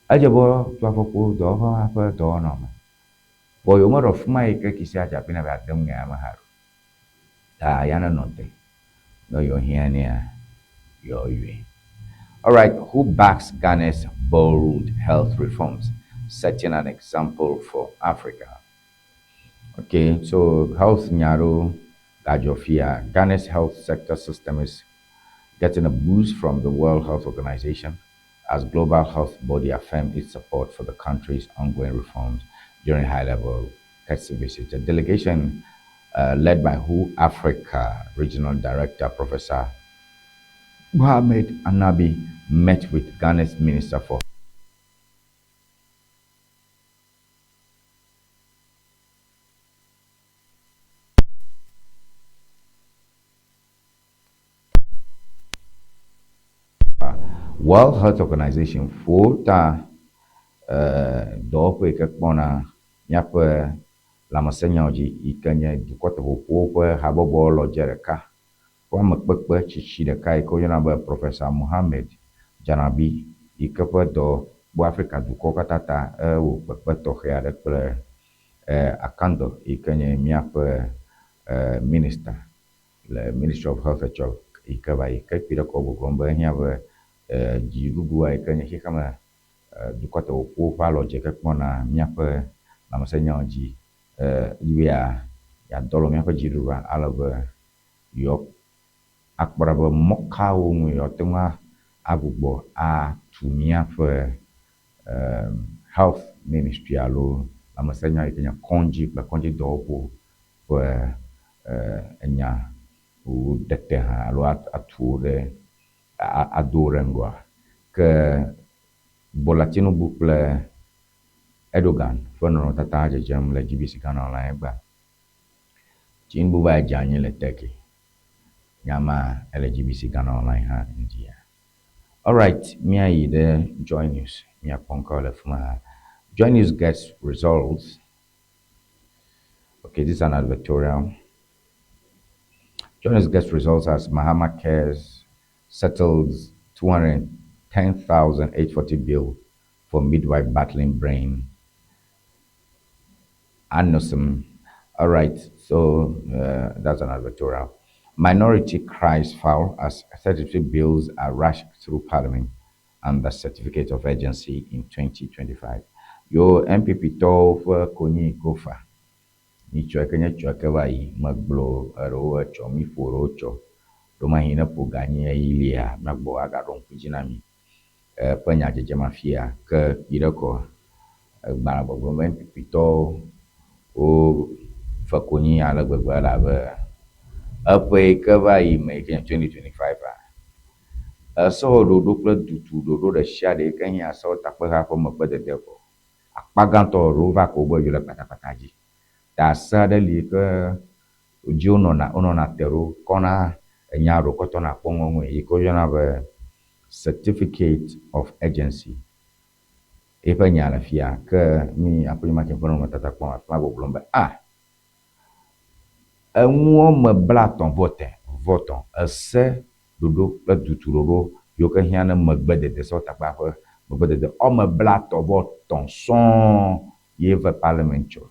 Edze be woatu afɔkpo dɔwɔƒe ma ƒe dɔwɔnɔme. Vɔ yewo meɖo afi ma yi ke Kissi Agyebeng ne va de nu nya me haɖe o. Ta ya nenɔ te ne yewo hiã nɛa yewoyɔe. All right, who backs Ghana's bold health reforms, setting an example for Africa? Okay, so health nyaro gadzɔ Ghana's health sector system is getting a boost from the World Health Organization as global health body affirmed its support for the country's ongoing reforms during high-level courtesy visit. A delegation led by WHO Africa Regional Director Professor Mohamed Anabi met with Ghana's Minister for World Health Organization ƒo ta dɔwɔƒe yi ke kpɔna míaƒe lãmesẽnyawo dzi yi ke nye dukɔteƒoƒowo ƒe habɔbɔ lɔdze ɖeka ƒe amekpekpe tsitsi ɖeka yi ke woyɔna be Professor Mohamed Janabi yi ke ƒe dɔ kpɔ Afrika dukɔwo katã ta ewɔ kpekpe tɔxɛ aɖe kple Akandoh yi ke nye míaƒe minister. le Ministry of Health etsɔ yi ke va yi ke kpi ɖe kɔ gbɔgblɔm be ehiã be dziɖuɖua yi ke nye xexeme dukɔteƒoƒo ƒe alɔdze ke kpɔna míaƒe lãmesẽnyawo dzi yi be yeadɔ alɔ míaƒe dziɖuɖua ale be yewoa akpɔ ɖa be mɔ kawo ŋue yewoate ŋu agbugbɔ atu míaƒe Health Ministry alo lãmesẽnya yi ke nye kɔdzi kple kɔdzidɔwɔƒewo ƒe enya ɖe te hã alo atu wo ɖe ado wo ɖe ŋgɔa. Ke Bola Tinubu kple Erdogan ƒe nɔnɔmetata dzedzem le GBC Ghana Online egbea. Tinubu va yi dze anyi le Turkey. Nya ma ele GBC Ghana Online hã ŋdia. Alright, míayi ɖe Joy News míakpɔ ŋkɔ le fi ma. Joy News gets results. Okay, this is an advertorial. Joy News gets results as Mahama Cares settles 210,840 bill for midwife battling brain aneurysm. All right, so that's an advertorial. Minority cries foul as 33 bills are rushed through Parliament under Certificate of Urgency in 2025. Yo NPP tɔwo ƒe konyi kofa. Nyitsɔ ke nye tsɔ ke va yi megblɔ eɖewo etsɔ mi ƒo ɖewo tsɔ. Ɖomahi ne ƒo ga nyi eyi lia miagbɔ agaɖo ŋku dzi na mi. Eƒe nya dzedzem afia ke yi ɖe kɔ egbalẽ gbɔgblɔm be NPP tɔwo wo fe konyi ale gbegbe elabe eƒe yi ke va yi me yi ke nye 2025 a esewɔɖoɖo kple dutuɖoɖo ɖe sia ɖe yi ke hiã sewɔtakpeha ƒe megbedede kɔ akpa gãtɔ ɖewo va ko be yewo le kpatakpata dzi. Ta se aɖe li yi ke dzi wonɔna wonɔna te ɖo kɔna enya ɖewo kɔ tɔna kpɔ ŋɔŋɔe yi ke woyɔna be Certificate of Urgency. Eƒe nya le fia ke mi aƒenyɔmakin ƒe nɔnɔmetata kpɔm afi ma gbɔgblɔm be a eŋu wɔme blaetɔ̃ vɔ te vɔ tɔ̃ ese ɖoɖo kple dutuɖoɖo yiwo ke hiã ne megbedede sewɔtakpea ƒe megbedede wɔme blaetɔ̃ vɔ tɔ̃ sɔŋ ye ve parliament tsɔ.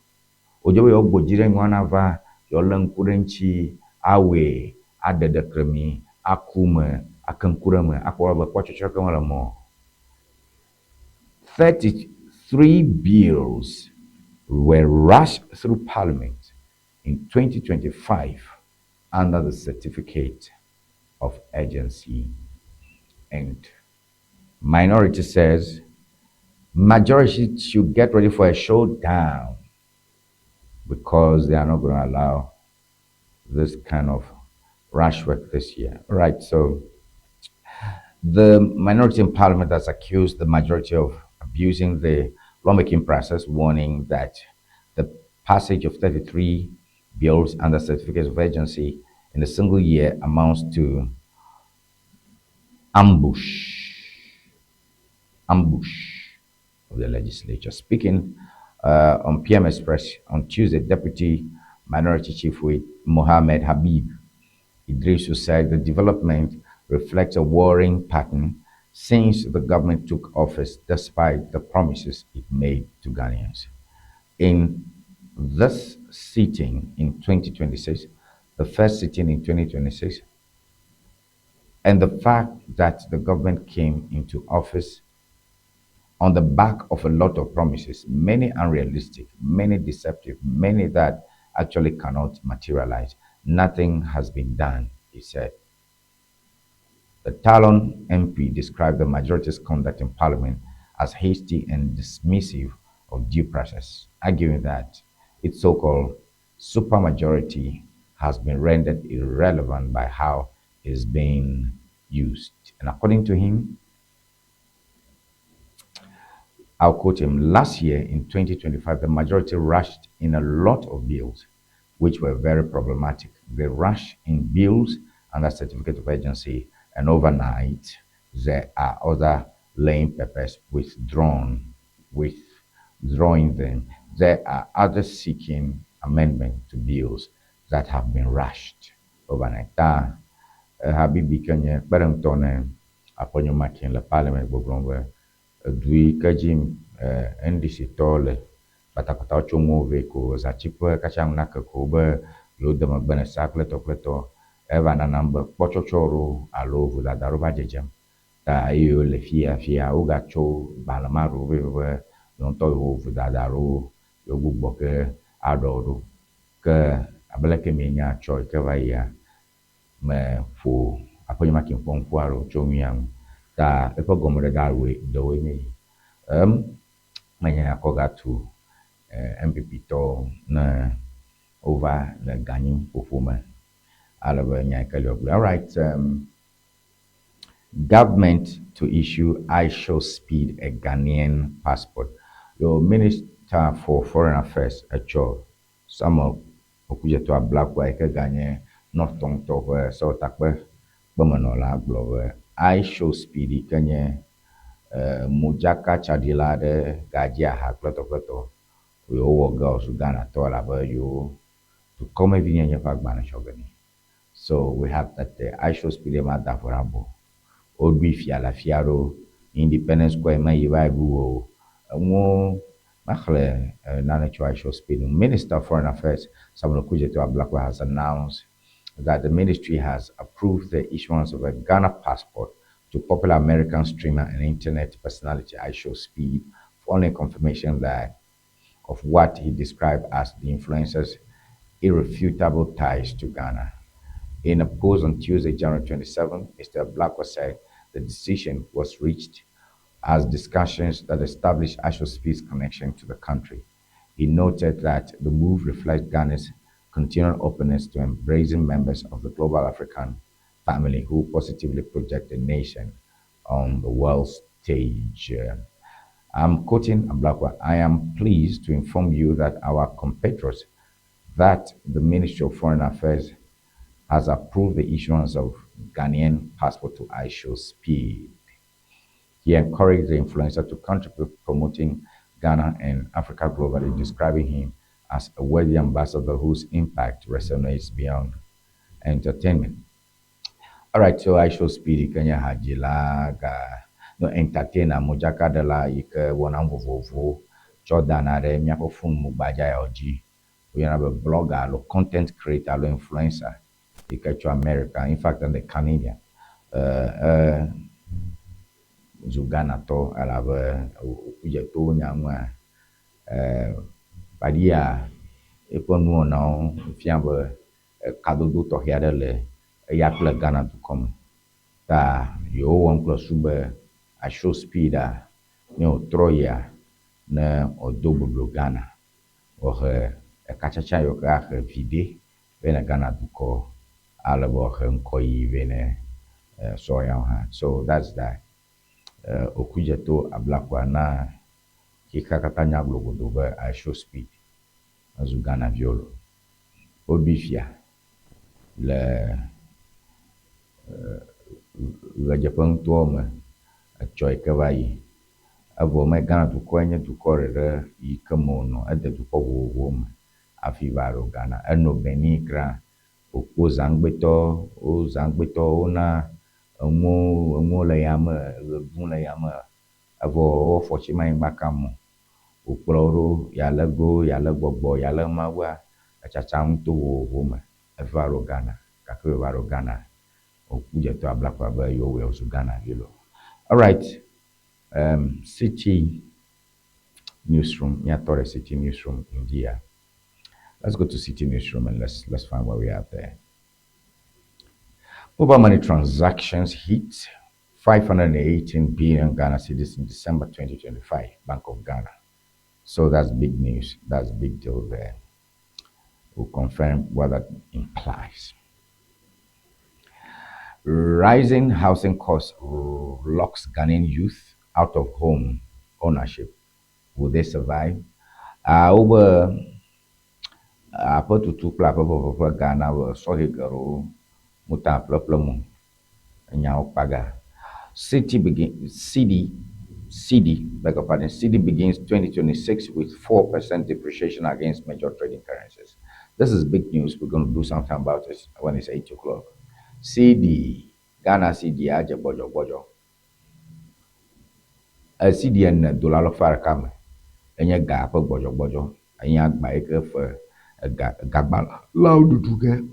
Wodze be yewoagbɔ dzi ɖe nua nava, yewoalé ŋku ɖe eŋuti, awɔe, aɖe ɖeklemi, aku me, ake ŋku ɖe eme, akpɔ be kpɔtsɔtsɔ ke mele eme o. 33 bills were rushed through Parliament in 2025 under the Certificate of Urgency. And minority says majority should get ready for a showdown because they are not going to allow this kind of rush work this year. All right, so the minority in parliament has accused the majority of abusing the lawmaking process, warning that the passage of 33 bills under certificates of urgency in a single year amounts to ambush of the legislature. Speaking on PM Express on Tuesday, Deputy Minority Chief Whip Mohammed Habib Idrisu said the development reflects a worrying pattern since the government took office despite the promises it made to Ghanaians. In this sitting in 2026, the first sitting in 2026, and the fact that the government came into office on the back of a lot of promises, many unrealistic, many deceptive, many that actually cannot materialize. Nothing has been done, he said. The Talon MP described the majority's conduct in parliament as hasty and dismissive of due process, arguing that its so-called supermajority has been rendered irrelevant by how it is being used. And according to him, I'll quote him, last year in 2025, the majority rushed in a lot of bills which were very problematic. They rushed in bills under certificate of urgency, and overnight, there are other laying papers withdrawn, withdrawing them. There are others seeking amendment to bills that have been rushed overnight. Ta Habibi ke nye kpeɖeŋutɔ ne Aƒenyomakin le parliament gbɔgblɔm be edu yi ke dzi NDC tɔwo le kpatakpatawo tso ŋuwo vɛ ko zatsiƒe katsa ŋu nake ko be yewo de megbe ne sa kple tɔ kple tɔ. Eva nanam be kpɔtsɔtsɔ ɖewo alo vodada ɖewo va dzedzem. Ta eye wole fiya fiya wogatsɔ gbalẽ ma ɖewo vɛ be yewo ŋutɔ yewo vodada ɖewo yewo gbugbɔ ke aɖɔ ɖo. Ke abe leke mienya tsɔ yi ke va yia, meƒo aƒenye ma ke ƒe ŋku aɖewo tso nuya ŋu. Ta eƒe gɔmeɖeɖe ɖewoe nye yi. Em menye akɔ gatu NPP tɔwo ne wova le ganyi ƒoƒo me ale be nya yi ke li wogblɔ. Alright, government to issue IShowSpeed a Ghanaian passport. Yo Minister for Foreign Affairs etsɔ Samuel Okudzeto Ablakwa yi ke ganye North ŋutɔ ƒe sewɔtakpe kpemenɔla gblɔ be IShowSpeed yi ke nye modzakatsaɖila aɖe gadzi aha kple tɔkpletɔ yewowɔ ge wòazu Ghanatɔ elabe yewo dukɔmevinyenye ƒe agbalẽ tsɔ ge nɛ. So we have that there. IShowSpeed ma da ƒo ɖe abɔ. Woɖoe fia le afi aɖewo. Independence Square meyi va yi ɖu o. Enuwo mexlẽ nane tso IShowSpeed ŋu. Minister of Foreign Affairs Samuel Okudzeto Ablakwa has announced that the ministry has approved the issuance of a Ghana passport to popular American streamer and internet personality IShowSpeed following confirmation that of what he described as the influencer's irrefutable ties to Ghana. In a post on Tuesday, January 27, Mr. Ablakwa said the decision was reached as discussions that established IShowSpeed's connection to the country. He noted that the move reflects Ghana's continual openness to embracing members of the global African family who positively project the nation on the world stage. I'm quoting Ablakwa, "I am pleased to inform you that our compatriots that the Ministry of Foreign Affairs has approved the issuance of Ghanaian passport to IShowSpeed." He encouraged the influencer to contribute promoting Ghana and Africa globally, describing him as a worthy ambassador whose impact resonates beyond entertainment. Alright, so IShowSpeed yi ke nye hadzila ga no entertainer modzakaɖela yi ke wɔna nu vovovowo tsɔ dana ɖe míaƒe fonu gbadza yawo dzi. Woyɔna be blogger alo content creator alo influencer yi ke tso America, in fact, and the Canadian. Zu Ghanatɔ elabe Okudzeto nya nua kpaɖia eƒe nuwɔnawo fia be kadodo tɔxɛ aɖe le eya kple Ghana dukɔ me. Ta yewo wɔm kple su be IShowSpeed a ne wòtrɔ yia ne wòdo boblo Ghana wòhe ekatsatsa yiwo ke ahe viɖe vɛ ne Ghana dukɔ ale be wòahe ŋkɔyiyi vɛ ne sɔyawo hã. So that's that. Okudzeto Ablakwa na xexea katã nya glogodo be IShowSpeed ezu Ghana viwo lo. Woɖoe fia le ɣedzeƒe nutoa me etsɔ yi ke va yi. Evɔ me Ghana dukɔe nye dukɔ ɖeɖe yi ke me wònɔ ede dukɔ vovovowo me hafi va ɖo Ghana. Enɔ Benin kra wòkpɔ zãgbetɔ wo zãgbetɔwo wona enuwo enuwo le yame ɣe ɖum le yame evɔ wo afɔ tsi me anyigba kam o. Wòkplɔ wo ɖo ya le go ya le gbɔgbɔ ya le mawua etsatsam to vovovowo me eva ɖo Ghana gake wòva ɖo Ghana Okudzeto Ablakwa be yewowɔe wòzu Ghana vi lo. Alright, Citi Newsroom, míatɔ ɖe Citi Newsroom ŋdi Let's go to Citi Newsroom and let's find where we are there. Mobile money transactions hit 518 billion Ghana cedis in December 2025, Bank of Ghana. So that's big news. That's big deal there. We'll confirm what that implies. Rising housing costs locks Ghanaian youth out of home ownership. Will they survive? Wobe aƒetutu kple aƒeƒeƒe ƒe ga na be sɔhɛ geɖewo mota ƒleƒle mo enyawo kpaga. City begin cedi cedi, beg your pardon, cedi begins 2026 with 4% depreciation against major trading currencies. This is big news. We're going to do something about it when it's 8 o'clock. Cedi, Ghana cedi adze gbɔdzɔgbɔdzɔ. Cedi ene dola alafa ɖeka me enye ga ƒe gbɔdzɔgbɔdzɔ. Enye agba yi ke fe ega gagbalawo ɖuɖu ge.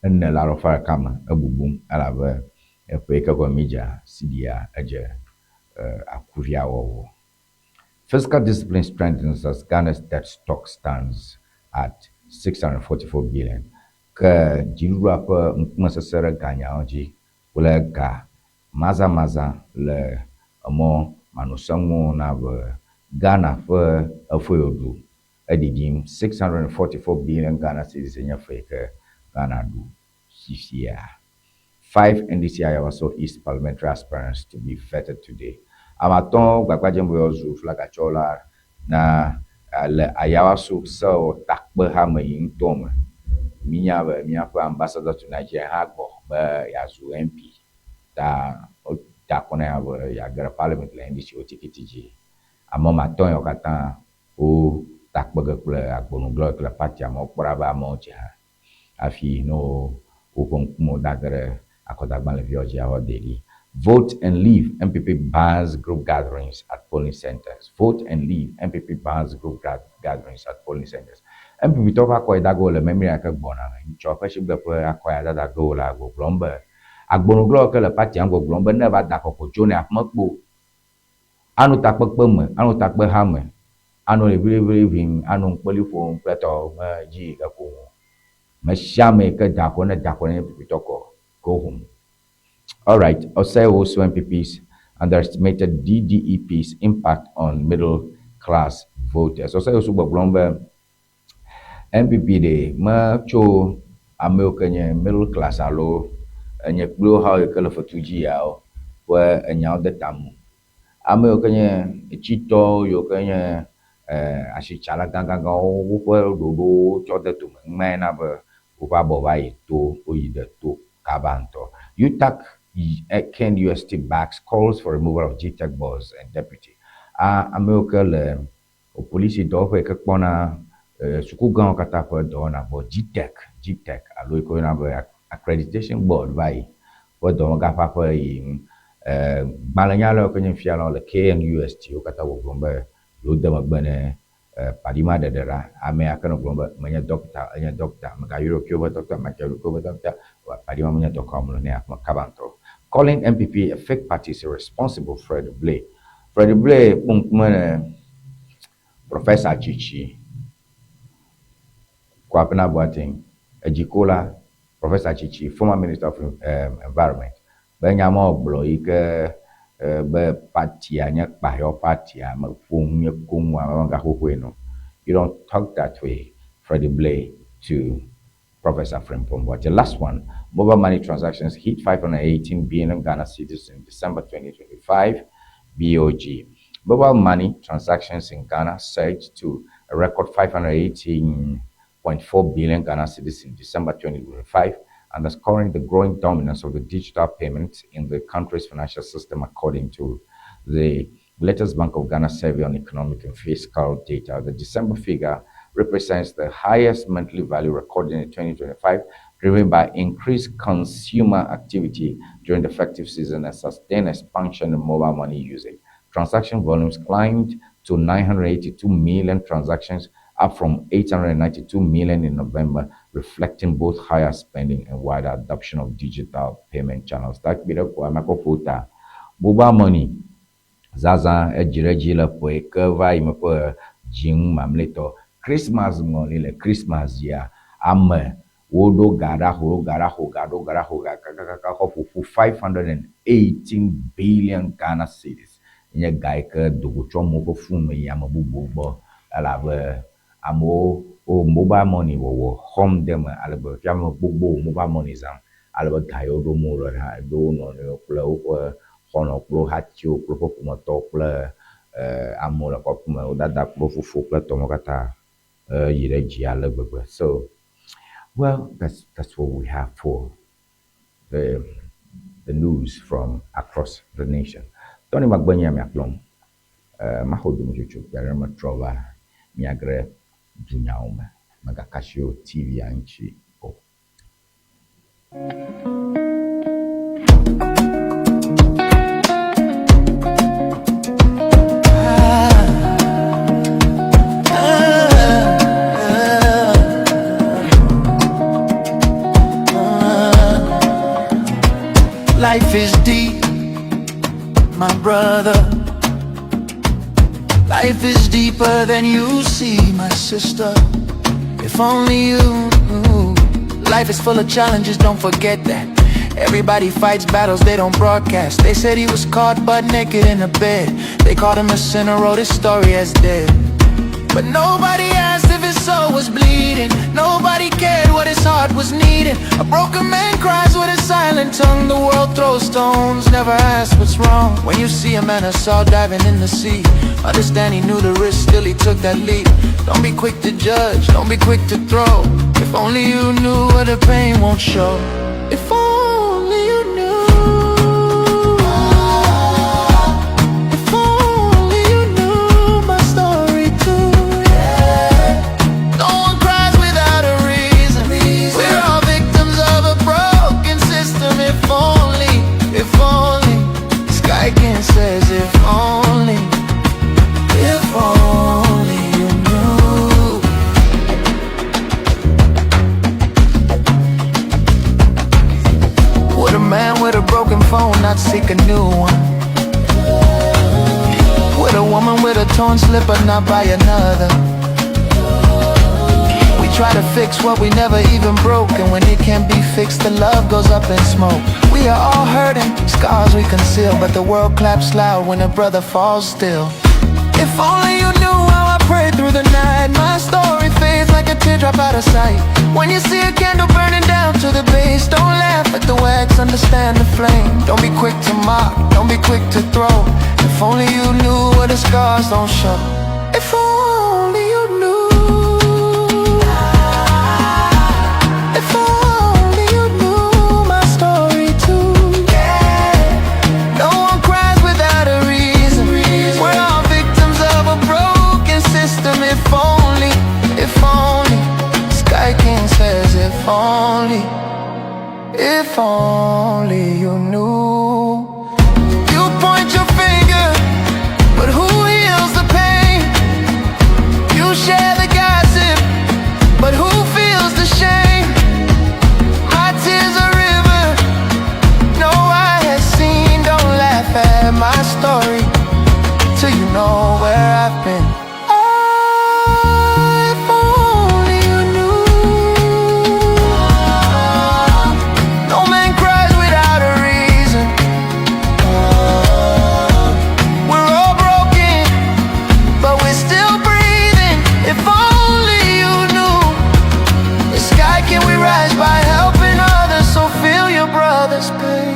Ene le alɔfa ɖeka me ebubum elabe eƒe yi ke gɔme míedzea cedi-a edze akuvia wɔwɔ. Fiscal discipline strengthens as Ghana's debt stock stands at 644 billion. Ke dziɖuɖua ƒe ŋkume sesẽ ɖe ganyawo dzi kple ga mazamaza le emɔ manɔsenu na be Ghana ƒe efe ɖu eɖiɖim 644 billion Ghana cedis enye fe yi ke Ghana ɖu fifia. Five NDC Ayawaso East parliamentary aspirants to be vetted today. Ame atɔ̃ gbagba dzem be yewoazu flagatsɔla na le Ayawaso sewɔtakpehame yi ŋutɔ me. Mínya be míaƒe ambassador to Nigeria hã gbɔ be yeazu MP ta wota akɔ nɛ hã be yeage ɖe parliament le NDC wo tikiti dzi. Ame woame atɔ̃ yawo katã wo takpe ge kple agbonugblɔ yi ke le partia me wokpɔ ɖa be amewo dze hã hafi ne wo woƒe ŋkume dage ɖe akɔdagbalẽviawo dzi ava de ɖi. Vote and leave NPP bans group gatherings at polling centers. Vote and leave NPP bans group gatherings at polling centers. NPP tɔwo ƒe akɔyidagawo le memlɛa ke gbɔna me. Ŋutsua ƒe shigbe ƒe akɔya dada gewo le gbɔgblɔm be agbonugblɔwo ke le partia ŋu gbɔgblɔm be ne va da kɔkɔ tso ne aƒeme kpo anɔ takpekpe me, anɔ takpeha me, anɔ ɖeviɖeviɖevim, anɔ ŋukpeli ƒom kple tɔwo me dzi yi ke ko ŋu. Me sia ame yi ke da akɔ ne da akɔ ne NPP tɔ kɔ, go home. All right, Osei also NPP's underestimated DDEP's impact on middle class voters. Osei also gbɔgblɔm be NPP ɖe metso amewo ke nye middle class alo enye kple wo hawo yi ke le fetu dzi yawo ƒe enyawo de ta me o. Ame yiwo ke nye tsitɔwo yiwo ke nye asitsala gãgãgãwo woƒe ɖoɖowo tsɔ de tome ŋmae na be woƒe abɔ va yi to woyi ɖe to kaba ŋutɔ. UTAG KNUST backs calls for removal of GTEC boss and deputy. Ame yiwo ke le polisi dɔwɔƒe yi ke kpɔna sukugãwo katã ƒe dɔwɔna gbɔ GTEC GTEC alo yi ke woyɔna be accreditation board va yi ƒe dɔwɔgã ƒe aƒe yi ŋu. Gbalẽnyalawo ke nye nufialawo le KNUST wo katã gbɔgblɔm be yewo de megbe ne Padima ɖeɖe ɖa. Amea ke nɔ gblɔm be menye dɔkita enye dɔkita megayɔ ɖokuiwò be dɔkita megayɔ ɖokuiwò be dɔkita Padima menye dɔkɔ amewo ne aƒeme kaba ŋutɔ. Calling NPP a fake party is irresponsible Fred Blay. Fred Blay kpɔ ŋkume ne Professor Tsitsi Kwabena Boateng edzikola Professor Tsitsi former minister of environment be nya ma wògblɔ yi ke be partia nye kpahɛwo partia meƒo nu nye koŋ ame megaxoxoe no. You don't talk that way, Freddie Blay to Professor Frimpong Boateng. Last one, mobile money transactions hit 518 billion Ghana cedis in December 2025. BOG. Mobile money transactions in Ghana surged to a record 518.4 billion Ghana cedis in December 2025, underscoring the growing dominance of the digital payments in the country's financial system, according to the latest Bank of Ghana survey on economic and fiscal data. The December figure represents the highest monthly value recorded in 2025, driven by increased consumer activity during the festive season and sustained expansion in mobile money usage. Transaction volumes climbed to 982 million transactions, up from 892 million in November, reflecting both higher spending and wider adoption of digital payment channels. Mobile money zazã edzi ɖe edzi le ƒe yi ke va yi me ƒe dzinu mamlɛtɔ. Christmas ŋɔli le Christmas dzia, ame woɖo ga ɖa xo, ga ɖa xo, ga ɖo ga ɖa xo ga kakakaka xɔ ƒoƒu 518 billion Ghana cedis. Nye ga yi ke dogo tso amewo ƒe fon me yi ame bubuwo gbɔ elabe amewo wo mobile money wɔwɔ xɔm de eme ale be fia ame gbogbo mobile money zãm ale be ga yiwo ɖom wole hã ɖo wo nɔnɔewo kple woƒe xɔlɔ̃ kple wo hatiwo kple woƒe ƒometɔwo kple amewo le kɔƒe me, wo dada kple wo fofo kple tɔwo katã yi ɖe dzi ale gbegbe. So, well, that's what we have for the news from across the nation. Tony Magbenya miakplɔm. Maxɔ dometsotso kpe ɖe metrɔ va miage ɖe dunyawo me. Megaka asi wo TV ŋuti o. Life is deep, my brother. Life is deeper than you see, my sister. If only you knew. Life is full of challenges, don't forget that. Everybody fights battles they don't broadcast. They said he was caught butt naked in a bed. They called him a sinner, wrote his story as dead. But nobody asked if his soul was bleeding. Nobody cared what his heart was needing. A broken man cries with a silent tongue. The world throws stones, never asks what's wrong. When you see a man assault diving in the sea, understand he knew the risk, still he took that leap. Don't be quick to judge, don't be quick to throw. If only you knew what the pain won't show. If only you knew. If only you knew my story too. Yeah. No one cries without a reason. We're all victims of a broken system. If only, if only. Sky King says, if only, if only you knew. Would a man with a broken phone not seek a new one? Would a woman with a torn slipper not buy another? We try to fix what we never even broke, and when it can't be fixed, the love goes up in smoke. We are all hurting, scars we conceal, but the world claps loud when a brother falls still. If only you knew how I prayed through the night. My story fades like a teardrop out of sight. When you see a candle burning down to the base, don't laugh at the wax, understand the flame. Don't be quick to mock, don't be quick to throw. If only you knew what the scars don't show. If only you knew. If only you knew my story too. Yeah. No one cries without a reason. We're all victims of a broken system. If only, if only. Sky King says, if only, if only you knew. You point your finger, but who heals the pain? You share the gossip, but who feels the shame? My tears a river no eye has seen. Don't laugh at my story till you know where I've been. Oh, if only you knew. No man cries without a reason. We're all broken, but we're still breathing. If only you knew. The sky can we rise by helping others, so feel your brother's pain.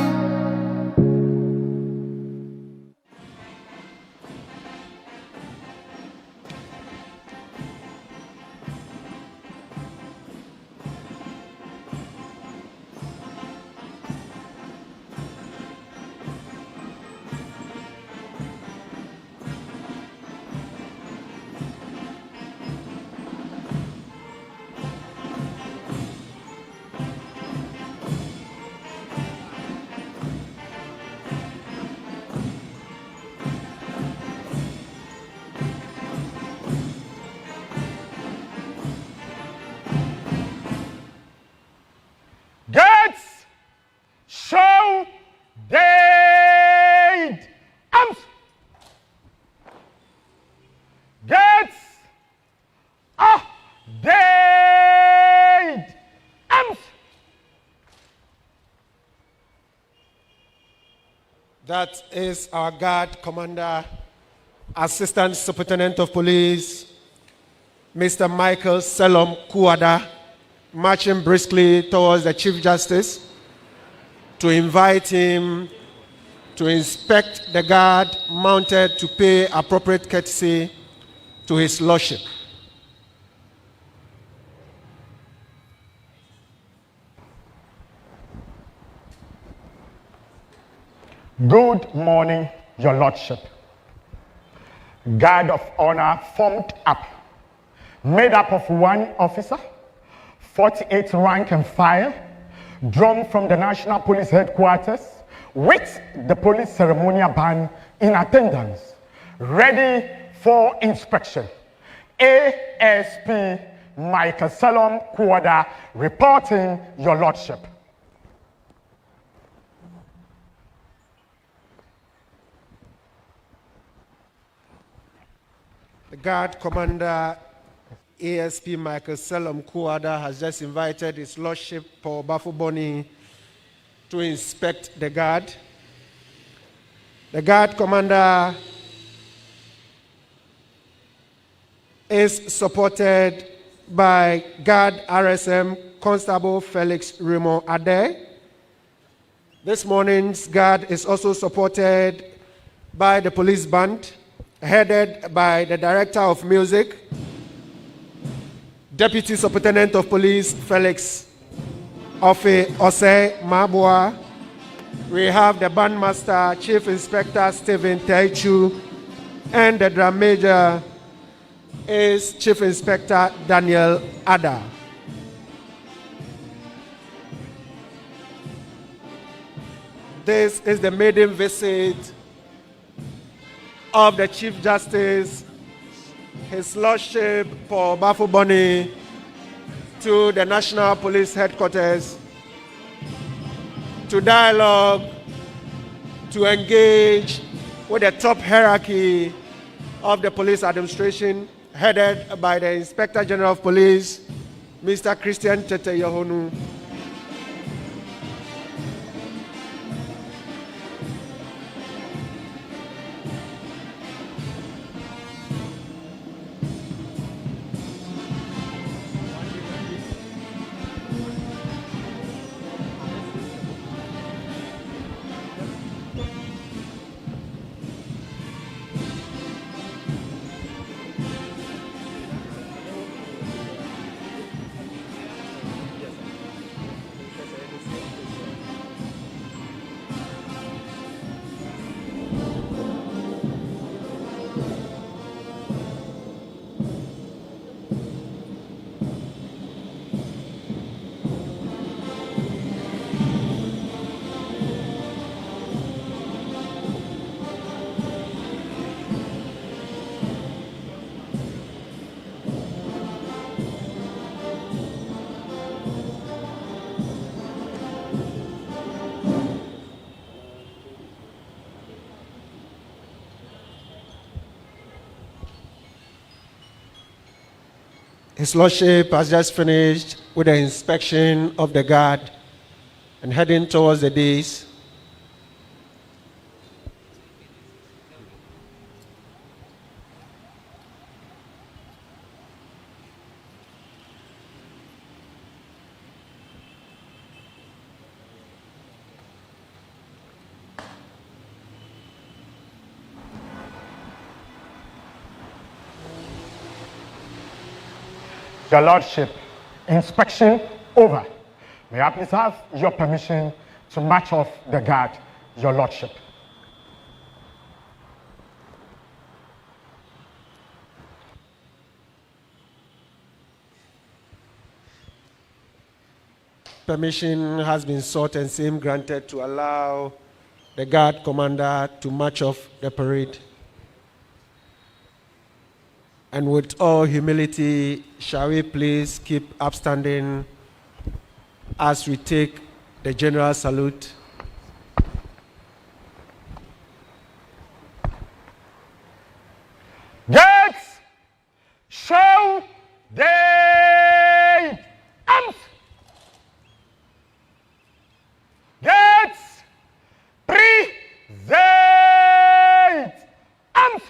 Gates show dead arms. Gates ah dead arms. That is our guard commander, Assistant Superintendent of Police, Mr. Michael Selom Kuada, marching briskly towards the Chief Justice to invite him to inspect the guard mounted to pay appropriate courtesy to his lordship. Good morning, Your Lordship. Guard of honor formed up, made up of one officer, 48 rank and file, drawn from the National Police Headquarters with the police ceremonial band in attendance, ready for inspection. ASP Michael Salom Kuada reporting, Your Lordship. The Guard Commander ASP Michael Selom Kuada has just invited His Lordship Paul Baffoe-Bonnie to inspect the guard. The Guard Commander is supported by Guard RSM Constable Felix Remo Ade. This morning's guard is also supported by the police band, headed by the Director of Music, Deputy Superintendent of Police Felix Ofe Ose Mabua. We have the bandmaster, Chief Inspector Stephen Taichu, and the drum major is Chief Inspector Daniel Ada. This is the maiden visit of the Chief Justice, His Lordship Paul Baffoe-Bonnie, to the National Police Headquarters to dialogue, to engage with the top hierarchy of the police administration, headed by the Inspector General of Police, Mr. Christian Tetteh Yohuno. His Lordship has just finished with the inspection of the guard and heading towards the dais. Your Lordship, inspection over. May I please have your permission to march off the guard, Your Lordship? Permission has been sought and same granted to allow the guard commander to march off the parade. And with all humility, shall we please keep upstanding as we take the general salute? Gates, show the arms. Gates, present arms.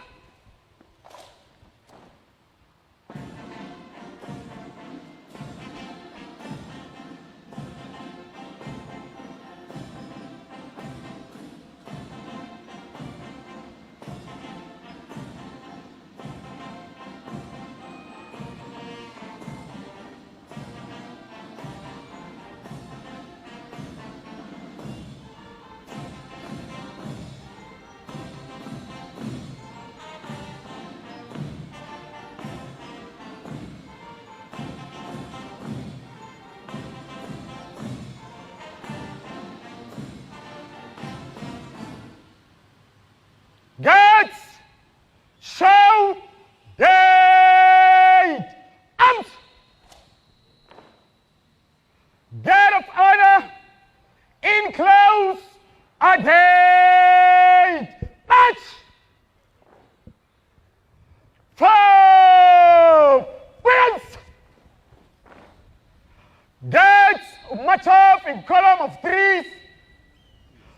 in column of threes.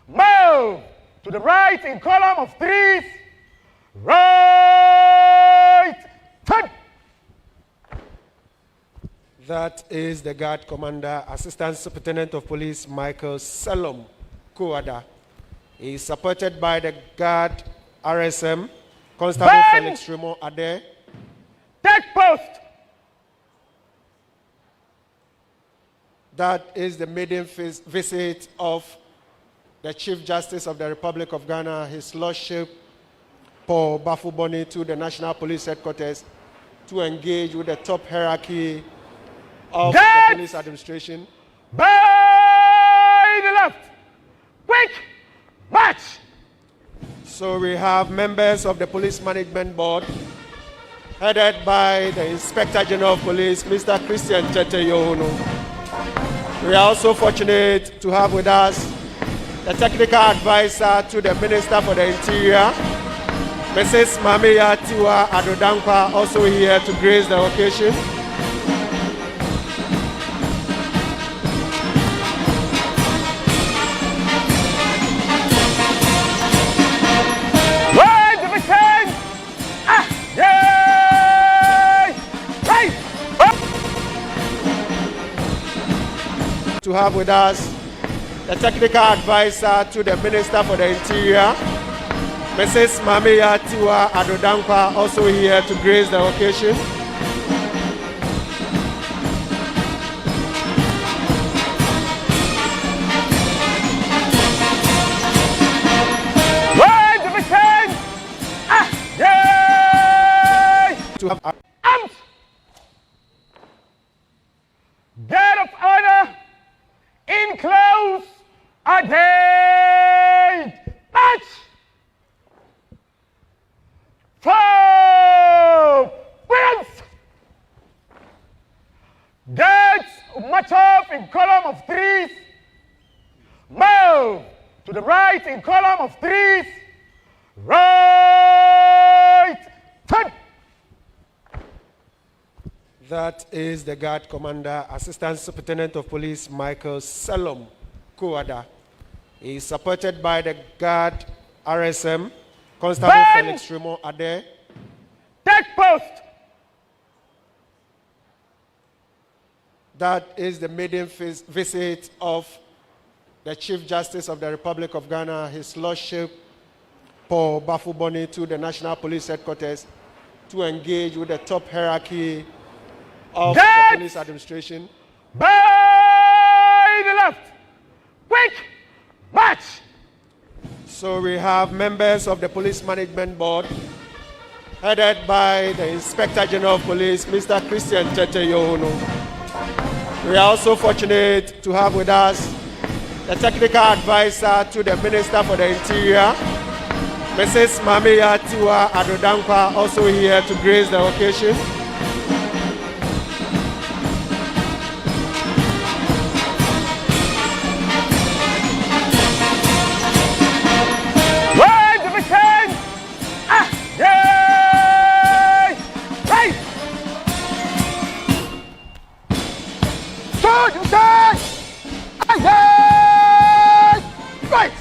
Move to the right in column of threes. Right. Turn. That is the Guard Commander, Assistant Superintendent of Police Michael Selom Kuada. He is supported by the Guard RSM, Constable Ben! Felix Remo Ade. Take post. That is the maiden visit of the Chief Justice of the Republic of Ghana, His Lordship Paul Baffoe-Bonnie, to the National Police Headquarters to engage with the top hierarchy of the Get police administration. By the left. Quick march. So we have members of the Police Management Board, headed by the Inspector General of Police, Mr. Christian Tete Yohuno. We are also fortunate to have with us the technical advisor to the Minister for the Interior, Mrs. Mamiya Tiwa Adodankwa, also here to grace the occasion. Right division. Ah, yay. Right. Up. To have with us the technical advisor to the Minister for the Interior, Mrs. Mamiya Tiwa Adodankwa, also here to grace the occasion. Right division. Ah, yay. To have Arms. Guard of honor. In close. Adate. March. Four. Wheels. Gates march off in column of threes. Move to the right in column of threes. Right. Turn. That is the Guard Commander, Assistant Superintendent of Police Michael Selom Kuada. He is supported by the Guard RSM, Constable Ben! Felix Remo Ade. Take post. That is the maiden visit of the Chief Justice of the Republic of Ghana, His Lordship Paul Baffoe-Bonnie, to the National Police Headquarters to engage with the top hierarchy of the Get police administration. By the left. Quick march. So we have members of the Police Management Board, headed by the Inspector General of Police, Mr. Christian Tete Yohuno. We are also fortunate to have with us the technical advisor to the Minister for the Interior, Mrs. Mamiya Tiwa Adodankwa, also here to grace the occasion. Right division. Ah, yay. Right. Two division. Ah, yay. Right.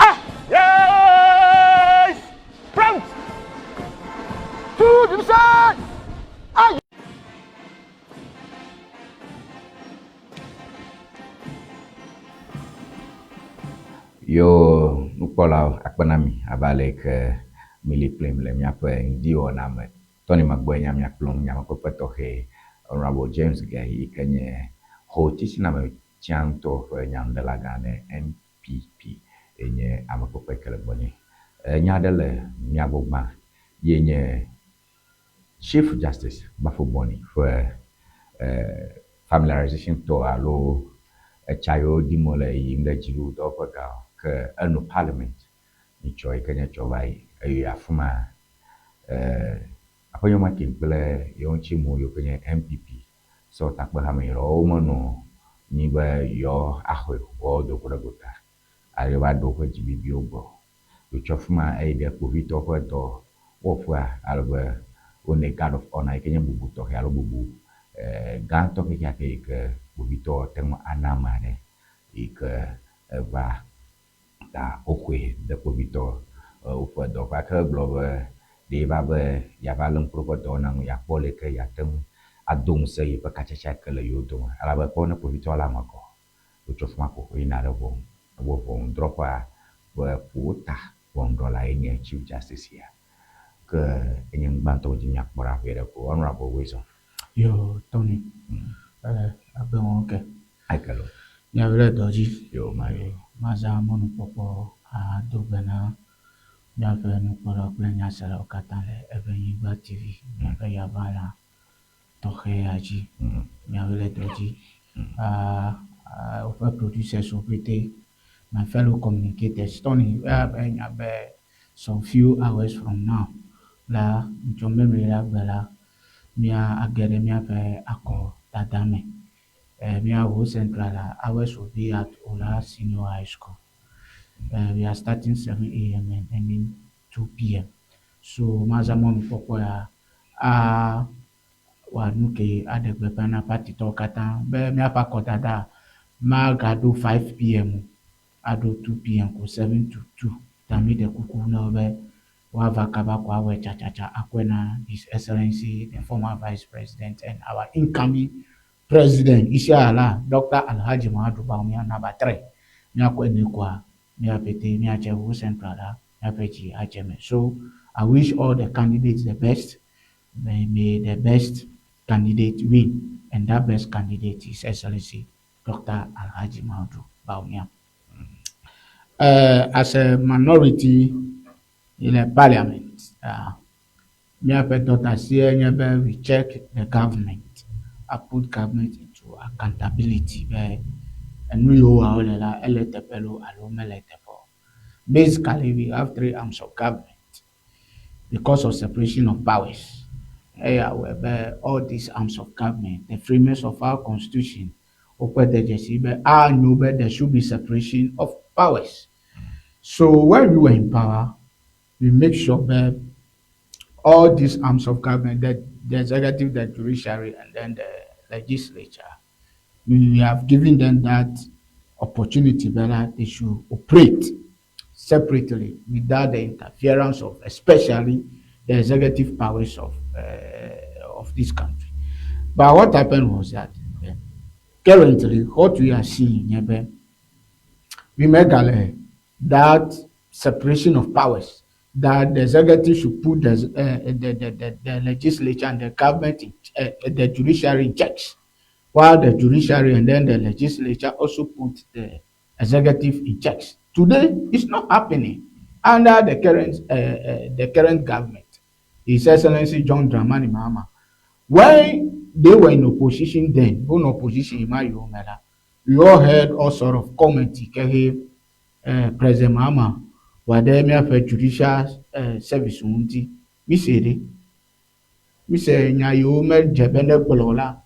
Ah, yes. Front. Two division. Ah, Yo nukpɔlawo akpe na mi abe ale yi ke mili kplim le míaƒe ŋdiwɔna me. Tɔni megbɔe nye miakplɔm nyamekpekpe tɔxɛ Honorable James Gahi yi ke nye Ho Titiname Tsiãtɔ ƒe nyanuɖelagã ne NPP enye amekpekpe ke le gbɔnye. Enya aɖe le mía gbɔ gbã ye nye Chief Justice Baffoe-Bonnie ƒe familiarization tour alo etsa yiwo dim wole yiyim ɖe dziɖuɖudɔwɔƒe gã ke eno parliament nyitsɔ yi ke nye tsɔ va yi eye afi ma Aƒenɔ Martin kple yewo ŋutimewo yiwo ke nye NPP sɔ takpehame yi ɖewo menɔ nyi be yewoaxɔe o, woawo do go ɖe gota ale va ɖo woƒe dzibibiwo gbɔ. Wòtsɔ fi ma eyi ɖe kpovitɔwo ƒe dɔwɔƒea ale be wonɛ guard of honour yi ke nye bubu tɔxɛ alo bubu gãtɔ kekeake yi ke kpovitɔ te ŋu ana ame aɖe yi ke eva ta woxɔe de kpovitɔ woƒe dɔwɔƒea. Ke egblɔ be ɖee va be yeava lé ŋku ɖe woƒe dɔwɔna ŋu yeakpɔ leke yeate ŋu ado ŋusẽ yeƒe katsatsa yi ke le yewo dome elabe ekpɔ be ne kpovitɔ le ame kɔ wotsɔ fi ma ko woyina ɖe ʋɔnu ebe ʋɔnudrɔ̃ƒea ƒe ƒowota ʋɔnudrɔ̃la ye nye Chief Justice ya. Ke enye nu gbãtɔ dzi míakpɔ ɖa ʋɛ ɖe ko. Honourable Woezɔ. Yo, Tony. Abe wɔn ke. Eke lo. Míawo le dɔ dzi. Yo, ma yo. Mazã mɔnukpɔkpɔ ado gbe na míaƒe nukpɔlawo kple nyaselawo katã le Eʋenyigba TV, míaƒe yaʋala tɔxɛ ya dzi. Míawo le dɔ dzi. Woƒe producers wo pete, my fellow communicators, Tony, abe nya be some few hours from now la, ŋutsɔ memli la gbe la, mía age ɖe míaƒe akɔdada me. Mía Ho Central la, hours will be at Ola Senior High School. We are starting 7 a.m. and ending 2 p.m. So mazã mɔnukpɔkpɔ ya a wɔ nu ke aɖe gbeƒã na patitɔwo katã be míaƒe akɔdada magaɖo 5 p.m. o, aɖo 2 p.m. ko 7 to 2. Ta mi ɖe kuku na wo be woava kaba ko awɔe tsatsatsa akɔe na His Excellency the former Vice President and our incoming President Inshallah Dr. Alhaji Muhammadu Bawumia number 3. Míakɔe nɛ koa míaƒete míadze Ho Central la míaƒe dzi adze me. So I wish all the candidates the best. May the best candidate win, and that best candidate is Excellency Dr. Alhaji Muhammadu Bawumia. As a minority in a parliament, míaƒe dɔdeasie nye be we check the government, I put government into accountability be enu yiwo wɔm wole la ele teƒe loo alo mele teƒe o. Basically, we have three arms of government because of separation of powers. Eya wɔe be all these arms of government, the framers of our constitution, wokpɔe de dzesi be anyo be there should be separation of powers. So when we were in power, we make sure that all these arms of government, the executive, the judiciary, and then the legislature, we have given them that opportunity that they should operate separately without the interference of especially the executive powers of this country. But what happened was that currently what we are seeing, we make that separation of powers, that the executive should put the legislature and the government, in, the judiciary in checks, while the judiciary and then the legislature also put the executive in checks. Today, it's not happening under the current government. His Excellency John Dramani Mahama. When they were in opposition then, in opposition, we all heard all sort of comments. President Mahama, wade miaƒe judicial service ŋuti mi se ɖe mi se nya yiwo medze be ne gblɔ la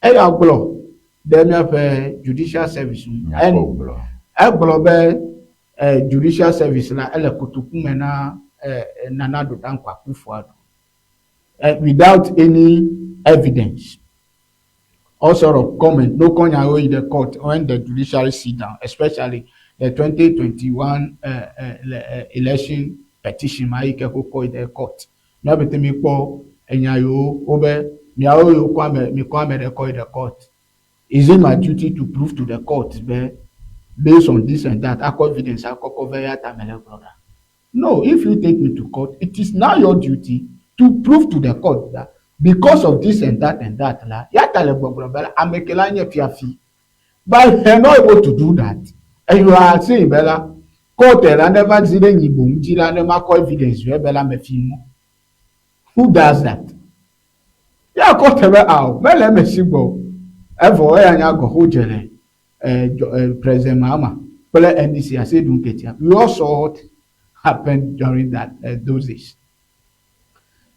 eya gblɔ ɖe miaƒe judicial service ŋu. Egblɔ be judicial service la ele kotoku me na Nana Addo Dankwa Akufo-Addo without any evidence. All sort of comment no kɔnyawo yi the court when the judiciary sit down, especially the 2021 election petition ma yi ke koko yi the court. Míaƒete mi kpɔ enya yiwo wobe miawo yiwo kɔ ame mi kɔ ame ɖe kɔ yi the court. Is it my duty to prove to the court be based on this and that akɔ evidence akɔkɔ vɛ ya ta mele gblɔ ɖa? No, if you take me to court, it is now your duty to prove to the court that because of this and that and that la ya ta le gbɔgblɔ be la ame ke la nye fiafi. But you are not able to do that. And you are saying be la court la never zi ɖe nyi boŋ dzi la ne makɔ evidence vɛ be la me fi nu. Who does that? Ya court be awo mele eme si gbɔ. Evɔ eya nya gɔxo dze le President Mahama kple NDC Asiedu Nketia. We all saw what happened during that those days.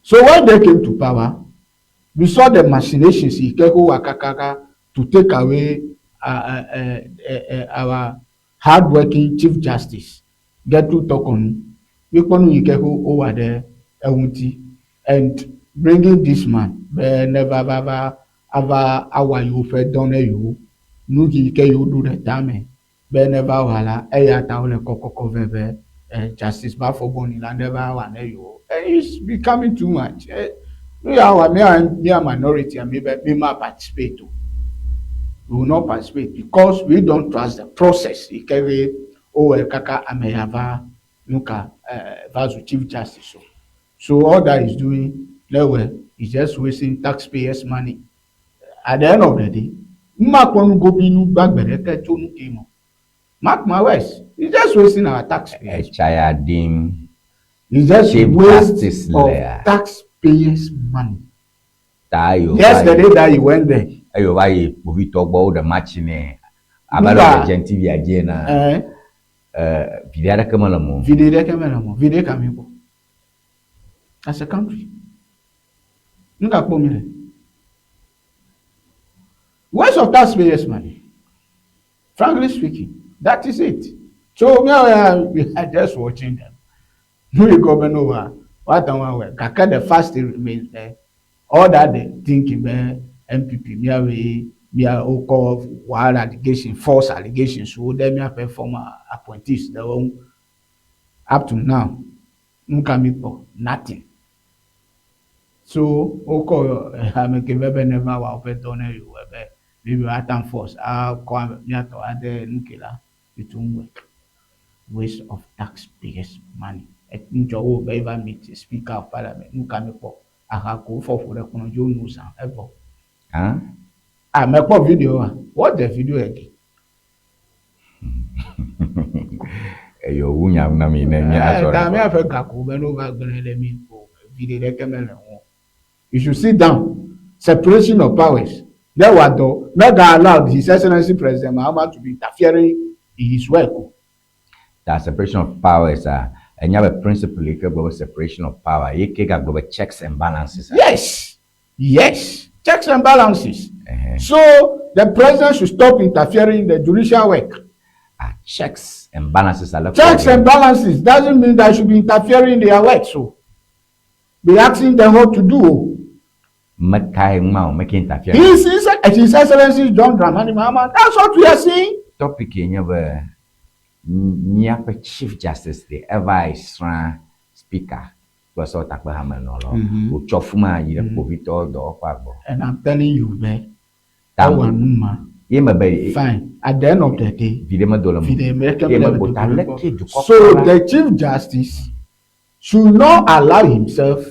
So when they came to power, we saw the machinations yi ke wowɔ kakaka to take away our hardworking Chief Justice, Gertrude Torkornoo. Míkpɔ nu yi ke wowɔ ɖe eŋuti and bringing this man be neva va va ava awa yewoƒe dɔ ne yewo. Nu yi ke yewo ɖo ɖe tame be neva wa la, eya ta wole kɔkɔkɔ vɛ be Justice Baffoe-Bonnie la neva wa ne yewo. And it's becoming too much. Nu ya wa mía mía minority mi be mi ma participate o. We will not participate because we don't trust the process yi ke be wowɔe kaka ame ya va nuka va zu Chief Justice o. So all that he's doing lewe is just wasting taxpayers' money. At the end of the day, mmakpɔ nu gobi nu gbagbe ɖeke tso nu ke me. Mark my words, he's just wasting our taxpayers. Etsaya dim. It's just Chief waste Justice of lea. taxpayers' money. Ta eyo va Yesterday yi that he went there. eyo va yi kpovitɔ gbɔ woɖe matsi nɛ abe ale Nuka? wòle dze TV dzi ena. Viɖe aɖeke mele eme o. Viɖe ɖeke mele eme o. Viɖe ka mi kpɔ? As a country. Nuka kpɔ mi le? Waste of taxpayers' money. Frankly speaking, that is it. So me, we are just watching them. Nu yi ke be no wa, woate ŋu awɔe. Gake the fact still remains be all that they thinking be NPP míawoe mía wokɔ wild allegation, false allegations wo ɖe míaƒe former appointees ɖewo ŋu. Up to now, nu ka mi kpɔ? Nothing. So wokɔ ame ke be be neva wɔ woƒe dɔ ne yewo be maybe woate ŋu force akɔ ame míatɔ ade nu ke la, it won't work. Waste of taxpayers' money. Ŋutsɔ wo be eva meet Speaker of Parliament. Nu ka mi kpɔ? Aha ko wofɔ ƒo ɖe kplɔ dzi wonu zã evɔ. Hã? Ah, mekpɔ video wa. Watch the video again. Eyo wu nya na mi ne míazɔ Ta ɖe. míaƒe gako be no va gblẽ ɖe mi o. Viɖe ɖeke mele ŋu o. You should sit down. Separation of powers. Ne wà dɔ, mega allow His Excellency President Mahama to be interfering in his work o. Ta separation of powers a enya be principle yi ke gblɔ be separation of power yi ke gagblɔ be checks and balances. Yes. Checks and balances. So the president should stop interfering in the judicial work. Ah, checks and balances ale Checks and balances doesn't mean that should be interfering in their work. So be asking them what to do. Mekae ŋma o meke interfere. His Excellency John Dramani Mahama. That's what we are seeing. Topic ye nye be míaƒe Chief Justice de eva yi srã speaker kple sewɔtakpe hamenɔlawo. Wotsɔ fuma yi ɖe kpovitɔwo dɔwɔƒea gbɔ. And I'm telling you, man, Ta ewɔ nu ma. Ye me be Fine. At the end of the day, viɖe medo le eme o. viɖe meke Ye mele me gbota dodo leke dukɔ So kplɔla- the Chief Justice should not allow himself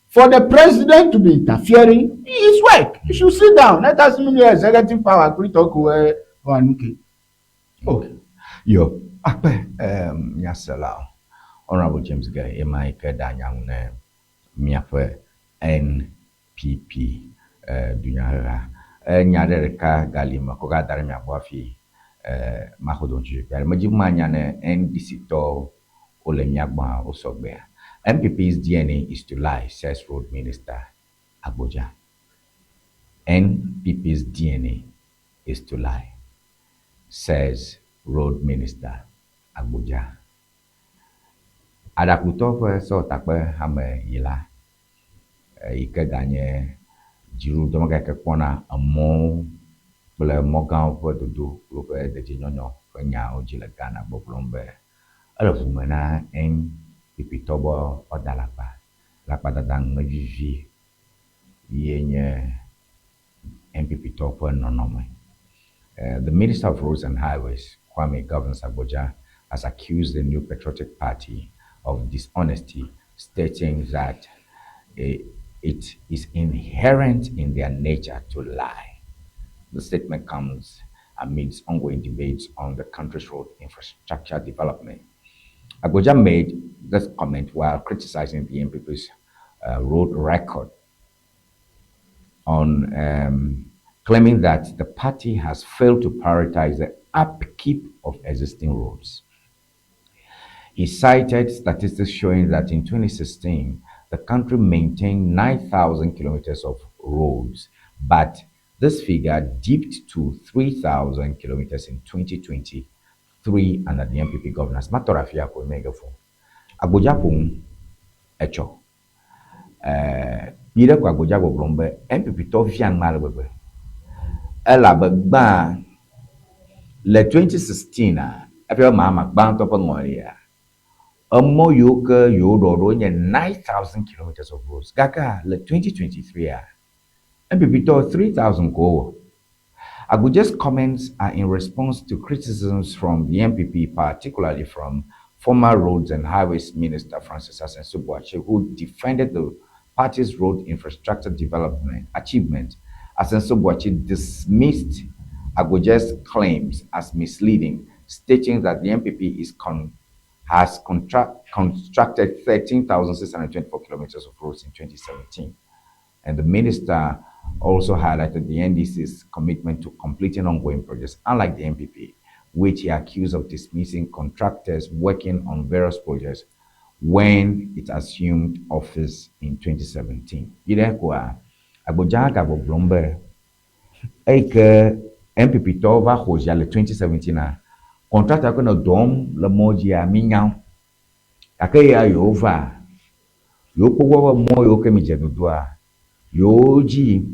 for the president to be interfering in his work. He should sit down. Let us know executive power. Kuri talk where okay. Oh. Yo, akpe nyasela Honorable James Gay ema yi ke da nya ŋu ne míaƒe NPP dunyaheha. Nya ɖe ɖeka gali me kɔ gada ɖe mia gbɔ hafi maxɔ do ŋuti ƒe. Medzi be manya ne NDC tɔwo wole mía gbɔ hã wo sɔgbea. NPP's DNA is to lie, says Road Minister Agbodza. NPP's DNA is to lie, says Road Minister Agbodza. Aɖaklutɔ ƒe sewɔtakpe hame yi la yi ke ganye dziɖuɖudɔmegã yi ke kpɔna emɔwo kple mɔgãwo ƒe dodo kple woƒe dedienɔnɔ ƒe nyawo dzi le Ghana gbɔgblɔm be ele ʋume na NPP tɔ be woada alakpa. Alakpadada ŋumevivi ye nye NPP tɔwo ƒe nɔnɔme. The Minister of Roads and Highways, Kwame Governs Agbodza, has accused the New Patriotic Party of dishonesty, stating that it is inherent in their nature to lie. The statement comes amidst ongoing debates on the country's road infrastructure development. Agbodza made this comment while criticizing the NPP's road record on claiming that the party has failed to prioritize the upkeep of existing roads. He cited statistics showing that in 2016, the country maintained 9,000 kilometers of roads, but this figure dipped to 3,000 kilometers in 2023 under the NPP governance. Matorafia ko megafo. Agbodza ƒo nu etsɔ. Ɛɛ kpui ɖe ko Agbodza gbɔgblɔm be NPP tɔwo fia ŋma ale gbegbe. Elabe gbã le 2016 a, efia be Mahama gbãtɔ ƒe ŋɔlia, emɔ yiwo ke yewo ɖɔ ɖo nye 9000 kilometers of roads. Gake le 2023 a, NPP tɔwo 3000 ko wowɔ. Agbodza's comments are in response to criticisms from the NPP, particularly from former Roads and Highways Minister Francis Asenso Boakye, who defended the party's road infrastructure development achievement. Asenso Boakye dismissed Agbodza's claims as misleading, stating that the NPP is con has constructed 13,624 kilometers of roads in 2017. And the minister also highlighted the NDC's commitment to completing ongoing projects, unlike the NPP, which he accused of dismissing contractors working on various projects when it assumed office in 2017. Yi koa, Agbodza gagbɔgblɔm be eyi ke NPP tɔwo va xɔ zia le 2017 a, contractor ke nɔ dɔ wɔm le mɔ dzia mi nya wo. Gake ya yewo va, yewo kpɔ gbɔ be mɔ yiwo ke mi dze dodoa, yewo dzi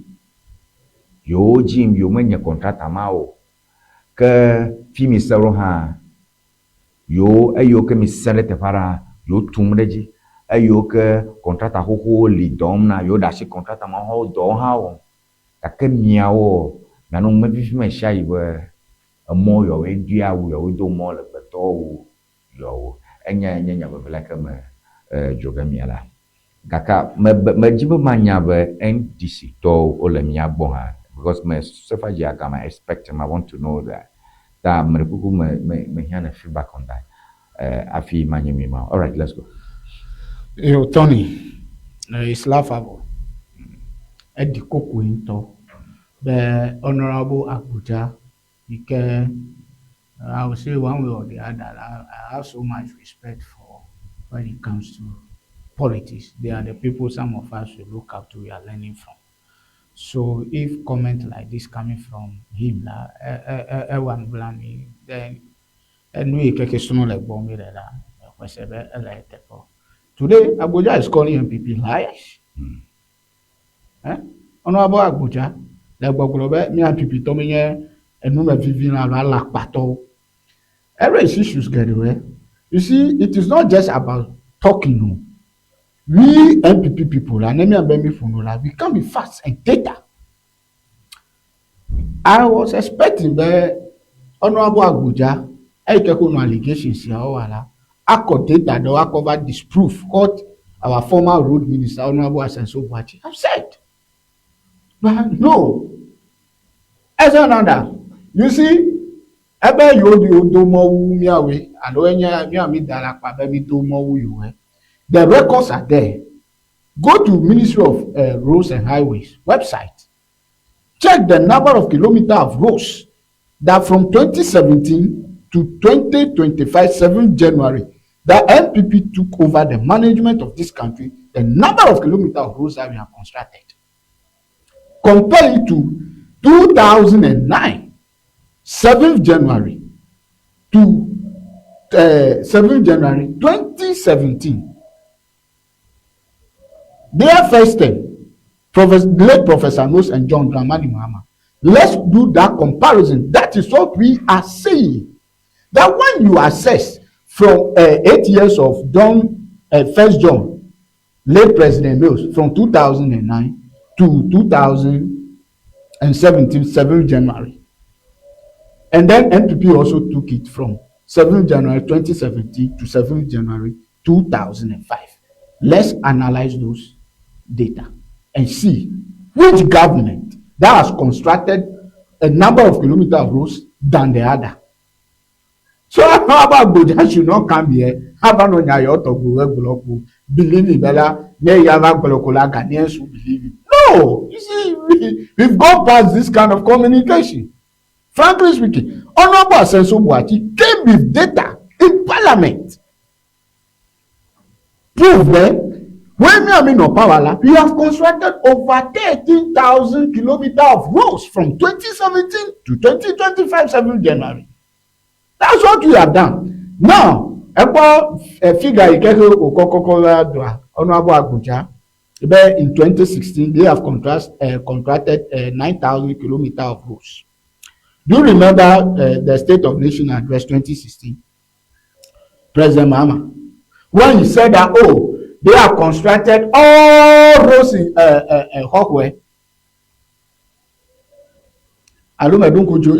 yewo dzim yewo menye contractor ma o. Ke fi mi se ɖo hã, yewo eyiwo ke mi sẽ ɖe teƒe aɖea, yewo tum ɖe edzi. Eyiwo ke contractor xoxowo li dɔ wɔm na, yewo ɖe asi contractor ma hã dɔwo hã wɔm. Gake miawo, mianɔ nu me vivi me sia yi be emɔ yewoe doa wu yewoe do mɔ le gbetɔwo wu yewowo. Enye nye nya veve le ke me dzo ge mia la. Gake me medzi be manya be NDC tɔwo wole mia gbɔ hã because me sefa dzi aga me expect I want to know that. Ta me ɖe kuku me me me hiã feedback on that. Afi manye mi ma. All right, let's go. Yo, Tony, it's laughable. Eddie Koko ŋutɔ be Honorable Agbodza yi ke I will say one way or the other, I have so much respect for when it comes to politics. They are the people some of us we look up to, we are learning from. So if comment like this coming from him, la, one blame, then enu yi keke sunu le gbɔ mi le la, ɛkpɛsɛ be ele eteƒe. Today, Agbodza is calling NPP liars. Eh? Honorable Agbodza le gbɔgblɔ be mi NPP tɔ mi nye enumevivi la alo alakpatɔwo. Erase issues geɖewoe. You see, it is not just about talking. No. We NPP people, la, ne mi abe mi ƒo nu la, we can be fast and data. I was expecting be Honorable Agbodza, eyi ke ko nɔ allegations siawo wa la, akɔ data ɖewo akɔ va disprove what our former road minister Honorable Asenso Boakye have said. But no. As another, you see, ebe yewo yewo do mɔwu miawoe alo enye mia mi da le akpa be mi do mɔwu yewoe. The records are there. Go to Ministry of Roads and Highways website. Check the number of kilometers of roads that from 2017 to 2025, 7 January, the NPP took over the management of this country, the number of kilometers of roads that we have constructed. Compare it to 2009, 7th January to 7th January 2017. Their first term, late Professor Mills and John Dramani Mahama. Let's do that comparison. That is what we are saying. That when you assess from 8 years of John, First John, late President Mills, from 2009 to 2017, 7 January. And then NPP also took it from 7 January 2017 to 7 January 2005. Let's analyze those data and see which government that has constructed a number of kilometers of roads than the other. So Agbodza should not come here. Ava nɔ nya yɔ tɔgbi gblɔ ko believe bela ne ya va gblɔ ko la Ghanaians will believe it. No, you see, we've gone past this kind of communication. Frankly speaking, Honorable Asenso Boakye came with data in parliament. Prove that when me and me no power, la, we have constructed over 13,000 kilometers of roads from 2017 to 2025, 7 January. That's what we have done. Now, Ekpɔ figure yi ke xe wòkɔ kɔkɔ va doa, Honourable Agbodza, be in 2016 they have contracted 9,000 kilometers of roads. Do you remember the State of Nation Address 2016? President Mahama, when he said that, oh, they have constructed all roads in Hohoe. Aloma,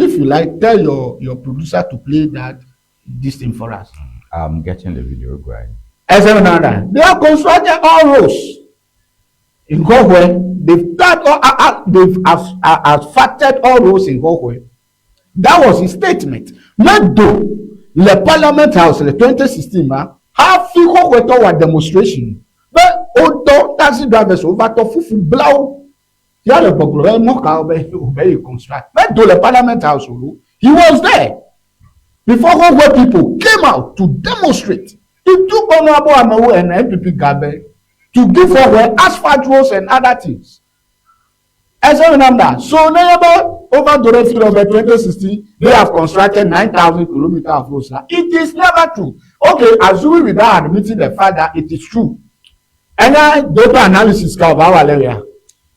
if you like, tell your producer to play that this thing for us. I'm getting the video, go ahead. They have constructed all roads in Hohoe. They've got all, they've asphalted all roads in Hohoe. That was his statement. Not though the Parliament House in 2016, ma, hafi Hohoe to wa demonstration. But auto taxi drivers over to fufu blau. Ya le gbɔgblɔ be mɔ ka be obe yi construct. But though the Parliament House, he was there before Hohoe people came out to demonstrate. It took Honorable Amewu and NPP Gabe to give Hohoe asphalt roads and other things. As I remember, so now over the of 2016, they have constructed 9,000 kilometers of roads. It is never true. Okay, assuming without admitting the fact that it is true. And then data analysis of our area.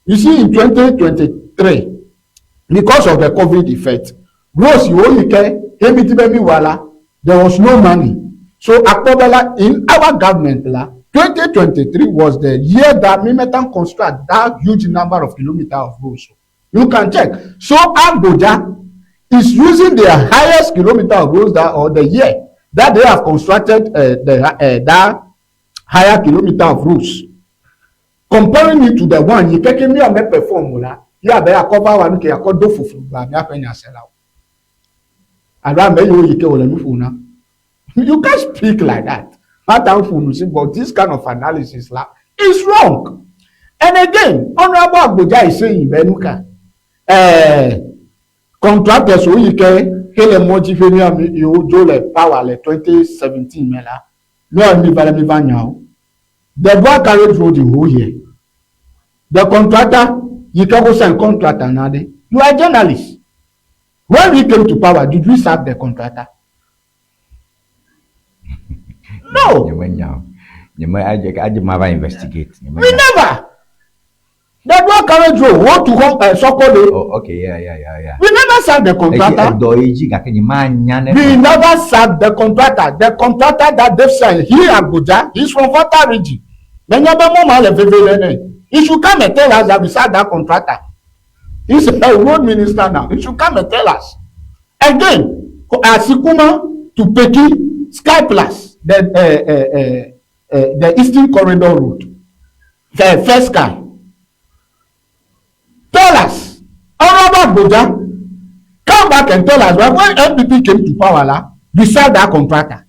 You see, in 2023, because of the COVID effect, roads you only there was no money. So Akpobela, in our government, 2023 was the year that Mimetan construct that huge number of kilometers of roads. You can check. So Agbodza is using their highest kilometer of roads that or the year that they have constructed that higher kilometer of roads. Comparing it to the one you can me perform la ya be cover one ke akodo fufu ba mi afa sela. Ara me yo yike wole nu na. You can't speak like that. But this kind of analysis la is wrong. And again, Honorable Agbodza is saying Benuka, contractors who you can hele moji fe mi yo jo le power le 2017 me la. No mi va mi va nya. The dual carriage road you hold here. The contractor, you can go sign contractor now. You are a journalist. When we came to power, did we sack the contractor? No. Investigate. We never. The dual carriage road, what to Sokode. Oh, okay, yeah. We never sacked the contractor. We never sacked the contractor. The contractor that they've signed here at Abuja, he's from Volta region. He should come and tell us that we sacked that contractor. He's a road minister now. He should come and tell us. Again, Asikuma to Peki, Sky Plus, the Eastern Corridor Road, the first sky. Tell us, Honorable Agbodza, come back and tell us when NPP came to power, la, we sacked that contractor.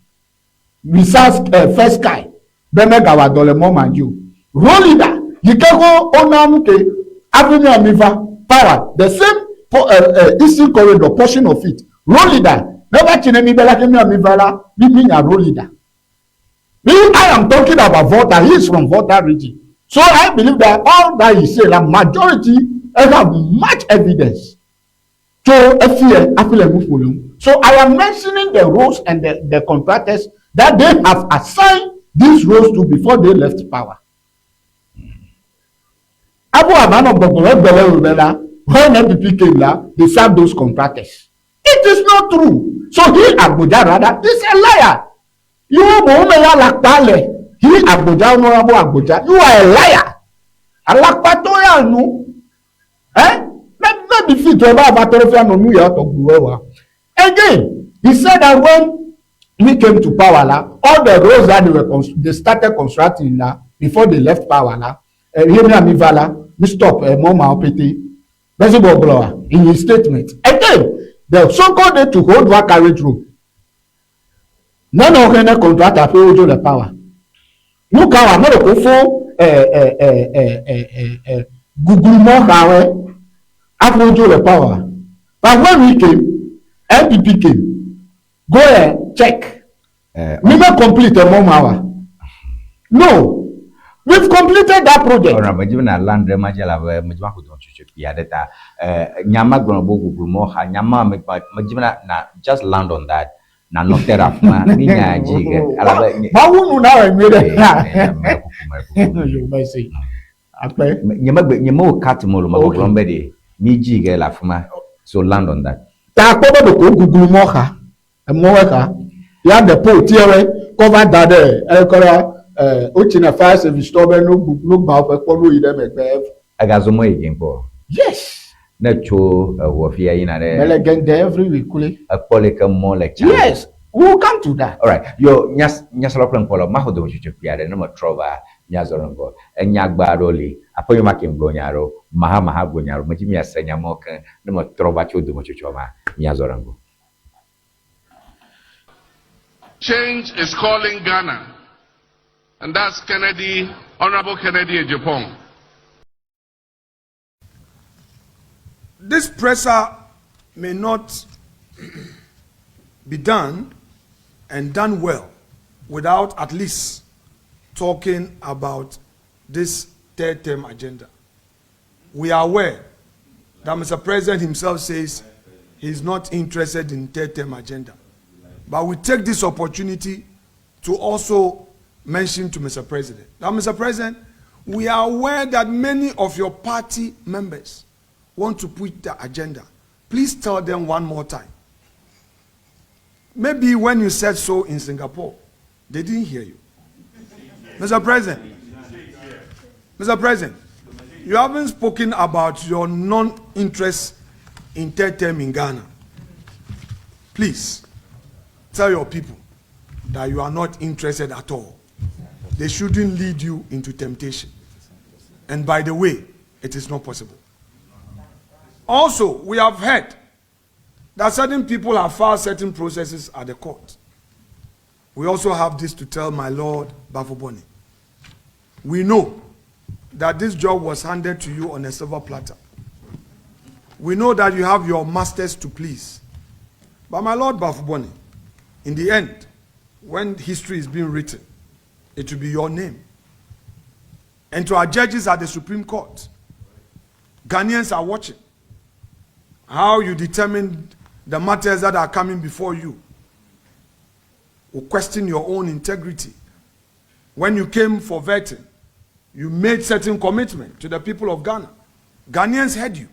We sacked first sky. Bemegawa Dole Momanju. Road leader, Yikego Onanuke, Avenue Amiva, power, the same Eastern Corridor portion of it. Road leader, never chinemi bela kemi Amiva la, we mean a road leader. Me, I am talking about Volta. He is from Volta region. So I believe that all that he said, the majority have much evidence. So I am mentioning the roads and the contractors that they have assigned these roads to before they left power. Abu Amano when NPP came, they served those contractors. It is not true. So he, Agbodza, rather, is a liar. You he, Agbodza, Honorable Agbodza, you are a liar. Alakpatoya nu. Eh? Maybe fit to Again, he said that when we came to power, all the roads that they were they started constructing before they left power, we stop Moma Opete in his statement. Again, the so-called day to hold one carriage road. None of them contractor pay the power. Look how I'm not go for Google more the power. But when we came, NPP came, go and check. We not complete a more hour. No. We've completed that project. Just land on that. Nanɔ te ɖe afi ma, mi nya dzi ge. Elabe nye. Mawu nu na wɔ nyuie ɖe. Ee, me kuku, me kuku. Yo, merci. Akpe. Nye megbe, nye mewɔ cut mo lo, me Okay. gbɔgblɔm be ɖe mi dzi ge le afi ma. So land on that. Ta kpɔ be ɖeko woguglu mɔ xa, emɔwoe xa. Ya ɖe pole tiɛwoe kɔ va da ɖe ekɔ ɖe eh, wotsina fire service tɔwo be no gu no gbã woƒe kpɔ no yi ɖe megbe. Egazɔ mɔ yi dzi kpɔ. Yes. Ne tso eʋua fia yina ɖe. Mele gende every week kloe. Ekpɔ leke mɔ le tsa. Yes, we will come to that. Alright, yo nya nyaselawo kple ŋkpɔlawo, maxɔ dometsotso kpui aɖe ne metrɔ va míazɔ ɖe ŋgɔ. Enyagbe aɖewo li, aƒenyo Makin gblɔ nya aɖewo, Maha Maha gblɔ nya aɖewo, medzi miase nya mawo keŋ ne metrɔ va tso dometsotsoa mea, míazɔ ɖe ŋgɔ. Change is calling Ghana, and that's Kennedy, Honorable Kennedy Agyapong. This presser may not be done and done well without at least talking about this third term agenda. We are aware that Mr. President himself says he's not interested in third term agenda. But we take this opportunity to also mention to Mr. President that, Mr. President, we are aware that many of your party members want to push the agenda. Please tell them one more time. Maybe when you said so in Singapore, they didn't hear you. Mr. President, Mr. President, you haven't spoken about your non-interest in third term in Ghana. Please, tell your people that you are not interested at all. They shouldn't lead you into temptation. And by the way, it is not possible. Also, we have heard that certain people have filed certain processes at the court. We also have this to tell my Lord Baffoe-Bonnie. We know that this job was handed to you on a silver platter. We know that you have your masters to please. But my Lord Baffoe-Bonnie, in the end, when history is being written, it will be your name. And to our judges at the Supreme Court, Ghanaians are watching how you determine the matters that are coming before you. Will question your own integrity. When you came for vetting, you made certain commitment to the people of Ghana. Ghanaians heard you.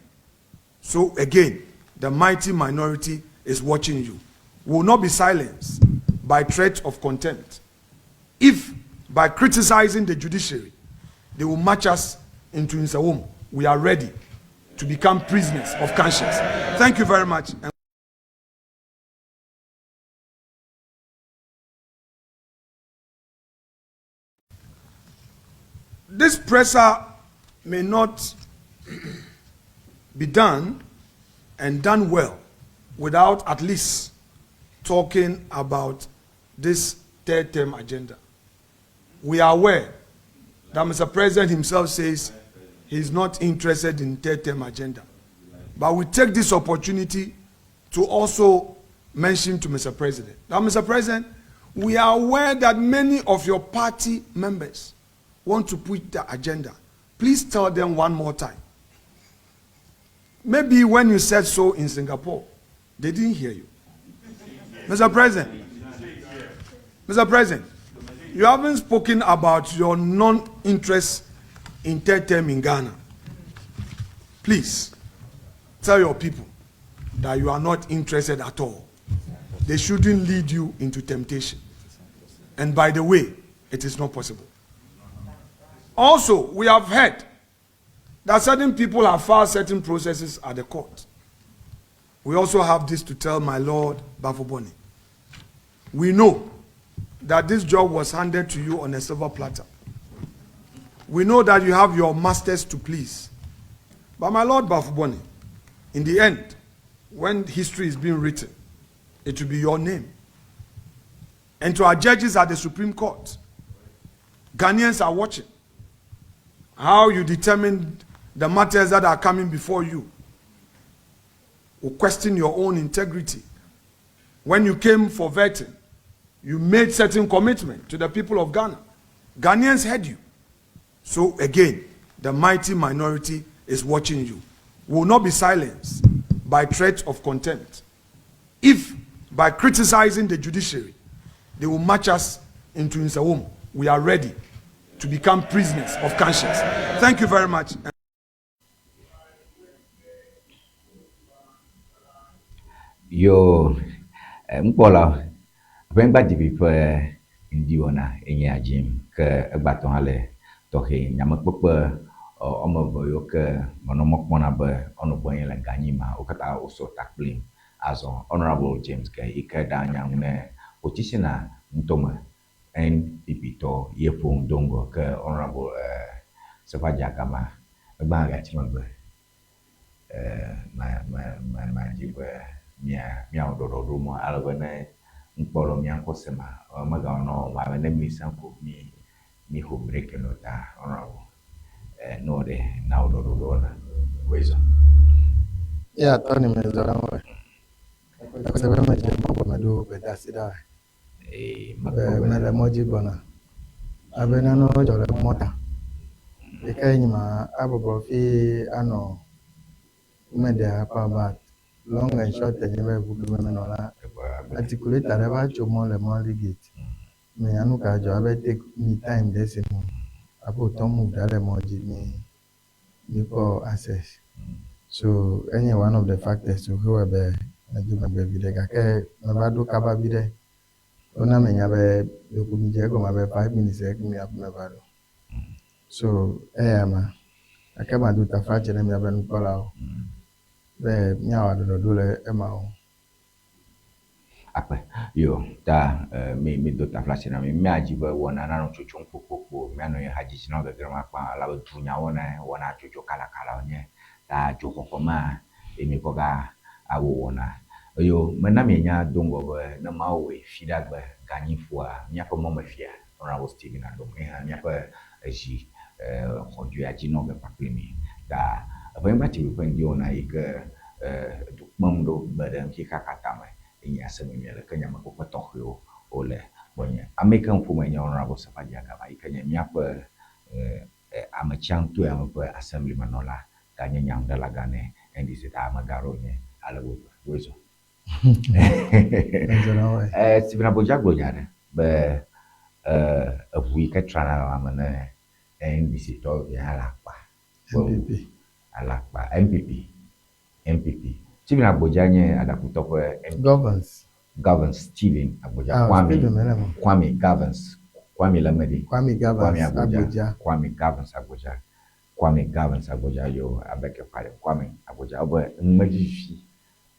So again, the mighty minority is watching you. Will not be silenced by threat of contempt. If by criticizing the judiciary, they will march us into Nsawam, we are ready to become prisoners of conscience. Thank you very much. This presser may not be done and done well without at least talking about this third term agenda. We are aware that Mr. President himself says he's not interested in third term agenda. But we take this opportunity to also mention to Mr. President that, Mr. President, we are aware that many of your party members want to push the agenda. Please tell them one more time. Maybe when you said so in Singapore, they didn't hear you. Mr. President, Mr. President, you haven't spoken about your non-interest in third term in Ghana. Please, tell your people that you are not interested at all. They shouldn't lead you into temptation. And by the way, it is not possible. Also, we have heard that certain people have filed certain processes at the court. We also have this to tell my Lord Baffoe-Bonnie. We know that this job was handed to you on a silver platter. We know that you have your masters to please. But my Lord Baffoe-Bonnie, in the end, when history is being written, it will be your name. And to our judges at the Supreme Court, Ghanaians are watching how you determine the matters that are coming before you. Will question your own integrity. When you came for vetting, you made certain commitment to the people of Ghana. Ghanaians heard you. So again, the mighty minority is watching you. Will not be silenced by threat of contempt. If by criticizing the judiciary, they will march us into Nsawam. We are ready to become prisoners of conscience. Thank you very much. Yo, nukpɔla, Ʋeŋgba TV ƒe ŋdiwɔna enye ya dzim ke egbatɔ hã le tɔxɛ. Nyamekpekpe woame eve yiwo ke menɔ mɔ kpɔm na be woanɔ gbɔnye le ganyi ma, wo katã wosɔ ta kplim. Azɔ Honourable James Gay yi ke ɖea nya ŋu ne Otsitsina nutome NPP tɔ ye ƒo nu do ŋgɔ ke Honourable Seƒadzi Agama egbã gatsi megbe. Ma, ma, ma, madzi be mía, míawɔ ɖɔɖɔɖo mɔ ale be ne ŋkpɔ le mía ŋkɔ se ma, megawɔ nɔ wɔm abe ne mí sã ko mí, míxo breki nɔ ta Honourable. Ne wɔ ɖe, na wò ɖɔɖɔɖoa na wòe zɔ. Ya tɔ ni me zɔ ɖe ŋu. Ekpɔ be medze mɔ gɔme ɖo gbedeasi ɖa. Be mele mɔ dzi gbɔna. Abe nanewo dzɔ le mɔta. Ɖeka ye nyi ma abɔbɔ fi anɔ meɖe akpa but long and short enye be ʋu ke me menɔ la, articulator ɖe va tso mɔ le Mɔli gate. Menya nu ka dzɔ abe take me time ɖe si nu abe wòtɔ move ɖa le mɔ dzi mi mikpɔ access. So enye one of the factors wo ke wɔe be medo megbe viɖe gake meva ɖo kaba viɖe. Wona menya be ɖeko midze egɔme abe 5 minutes eke miaƒe meva ɖo. So eya ma. Gake mado taflatse ne miaƒe nukpɔlawo be míawɔ ɖɔɖɔɖo le ema ŋu. Akpe. Yo, ta mi mi do taflatse na mi. Míadzi be wɔna nanɔ tsotsom kpokpokpo. Míanɔ ye hadzidzi nɔ gegrem akpa elabe dunya wɔna wɔna tsotso kalakala wonye. Ta dzoxɔxɔ ma ye míkɔ va awɔ wɔna. Eyo, mena mienya do ŋgɔ be ne Mawu wɔe fiɖagbe ganyi ƒoa míaƒe mɔmefia Honourable Stephen Adom ye hã míaƒe ezi xɔdzoea dzi nɔ ge kpakple mi. Ta Eʋenyigba TV ƒe ŋdi wɔna yi ke du kpem ɖo gbe ɖe xexea katã me enye aseme miele ke nyamekpekpe tɔxɛwo wole gbɔnye. Ame yi ke ŋƒome nye Honourable Seƒadzi Agama yi ke nye míaƒe ame tsiãtɔe ame ƒe assembly menɔla ganye nyanuɖela gã ne NDC ta amegã ɖewo nye ale gbegbe. Woe zɔ. Stephen Agbodza gblɔ nya ɖe be eʋu yi ke trana le lãme ne NDC tɔ ya alakpa. NPP. Alakpa. NPP. NPP. Stephen Agbodza nye aɖakutɔ ƒe MP. Governance. Governance Stephen Agbodza. Ah, Kwame. Stephen mele me. Kwame Governance. Kwame le eme ɖi. Kwame Governance Kwame Agbodza. Agbodza. Kwame Governance Agbodza. Kwame Governance Agbodza yo abeke pardon. Kwame Agbodza. Wobe numevivi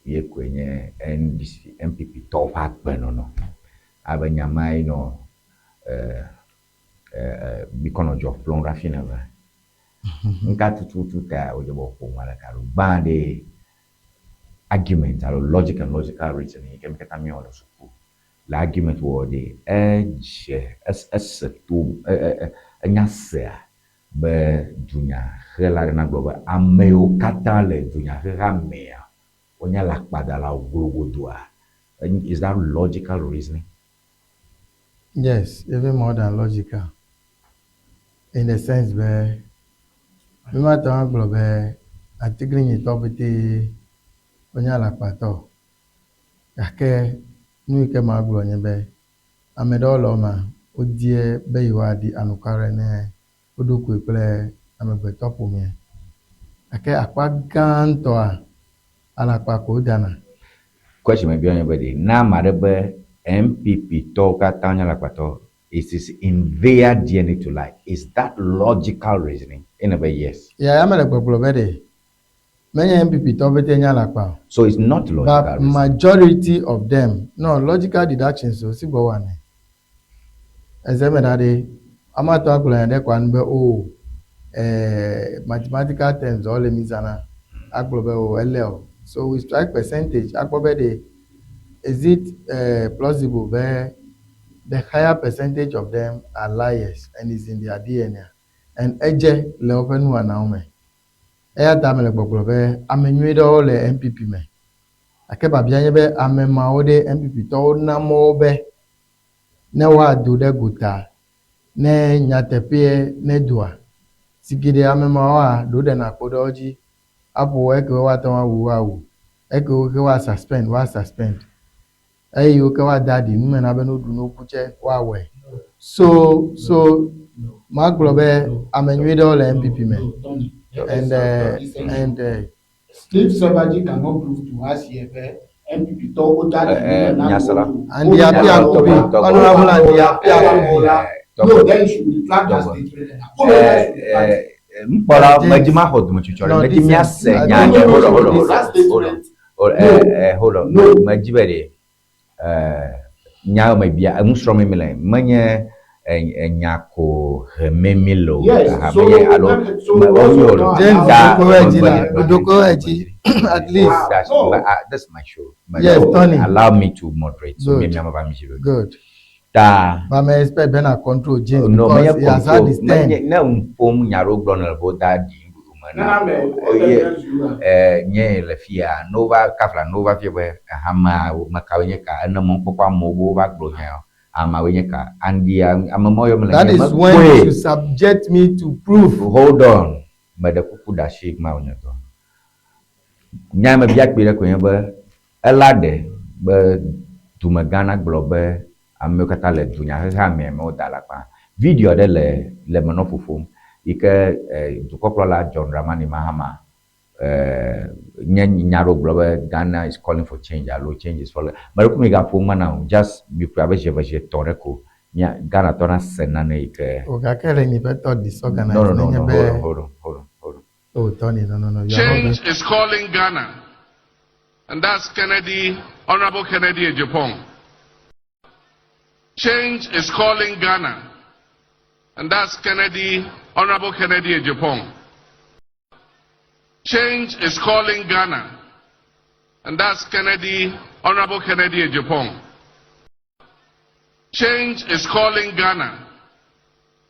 ye koe nye NDC, NPP tɔwo ƒe agbenɔnɔ. Abe nya ma ye nɔ mikɔ nɔ dzɔ ƒlɔm ɖe afi ne be. Nuka tututu ta wòdze be wòƒo nu aleke alo gbã ɖe argument alo logic and logical reasoning yi ke mi katã míewɔ le suku. Le argument wɔwɔ ɖe edze ese to enya sea be dunyahela ɖe nagblɔ be ame yiwo katã le dunyahexea mea wonye alakpadalawo globodoa. Is that logical reasoning? Yes, even more than logical. In the sense be mi mate ŋu agblɔ be atiglinyitɔ pete wonye alakpatɔ. Gake nu yi ke magblɔ nye be ame ɖewo le wo mea wodie be yewoaɖi anukware ne wo ɖokui kple amegbetɔ ƒomea. Gake akpa gãtɔa alakpa ko wodana. Question mebia nye be ɖe na ame aɖe be NPP tɔwo katã nye alakpatɔ it is in their DNA to lie. Is that logical reasoning? Ene be yes. Ya ya mele gbɔgblɔ be ɖe menye NPP tɔwo pete nye alakpa o. So it's not logical But reasoning. majority of them, no logical deductions o si gbɔ wɔ ne. Eze me ɖa ɖe, ame atɔ agblɔ nya ɖe kɔa nu be o mathematical terms wo le mi zãna agblɔ be o ele o. So we strike percentage akpɔ be ɖe is it plausible be the higher percentage of them are liars and is in their DNA and edze le woƒe nuwɔnawo me. Eya ta mele gbɔgblɔ be ame nyui ɖewo le NPP me. Gake babia nye be ame mawo ɖe NPP tɔwo na mɔ wo be ne woado ɖe gota ne nyateƒee ne doa. Si geɖe ame mawoa ɖewo ɖena kpo ɖe wo dzi aƒo wo eke woate ŋu awu woawu eke wo ke woa suspend woa suspend. Eyi wo ke woada ɖi nu me na be ne woɖu ne woku tse woawɔe. So so magblɔ be ame nyui ɖewo le NPP me and and Steve Sebaji cannot prove to us here be NPP tɔwo wo da ɖi nu me na Nyasala. amewo. Andy Appiah Kubi, Honorable Andy Appiah Kubi. No, then you should retract that statement and apologize to the party. Nukpɔla medzi ma xɔ dometsotsɔ ɖe No, medzi this míase is- nya No, ɖe no, hold on no, hold on no, hold that on hold on statement. hold on hold on No. medzi be ɖe nya me bia enu srɔ̃m mi le menye enya ko heme mi le o Yes, aha, so menye alo so me- also wo- don't James allow- Ta- Odokowe dzi la, me- me- Odokowe dzi, at least. That's, No. but, that's my show. My Yes, show. Tony. Allow me to moderate. So Good. me, me, I'm a Good. Ta. But I expect Ben to control James No, because menye he has had control. his turn. Menye ne ŋu ƒom nya ɖewo gblɔ ne le vo da ɖi nuɖuɖu me na. Nana me, what Eye evidence you have? nye le fia no va kafla no va fia be hamea me kawoe nye ka ene mɔkpɔkpɔ amewo be wova gblɔ nya ameawoe nye ka Andy ame mɔ yɔ me le That nye is when you mekpɔe. should subject me to proof. Hold on. Meɖe kuku ɖe asi ma wònye tɔ. Nya me bia kpui ɖe koe nye be ela ɖe be dumegã nagblɔ be amewo katã le dunyaheha me me woda alakpa. Video ɖe le le menɔ ƒoƒom yi ke dukɔkplɔla John Dramani Mahama nye nya ɖewo gblɔ be Ghana is calling for change alo change is falling. Meɖe kuku mi gaƒo ŋma na o just mi ƒo abe zi eve zi etɔ̃ ɖe ko mia Ghanatɔ na se nane yi ke. O gake le nye ƒe tɔ disorganized. No, nenye no, be- hold on, hold on, hold on, hold on. Oh, Tony, no. You are not Change is calling Ghana. And that's Kennedy, Honorable Kennedy Agyapong. Change is calling Ghana. And that's Kennedy, Honorable Kennedy Agyapong. Change is calling Ghana. And that's Kennedy, Honorable Kennedy Agyapong. Change is calling Ghana.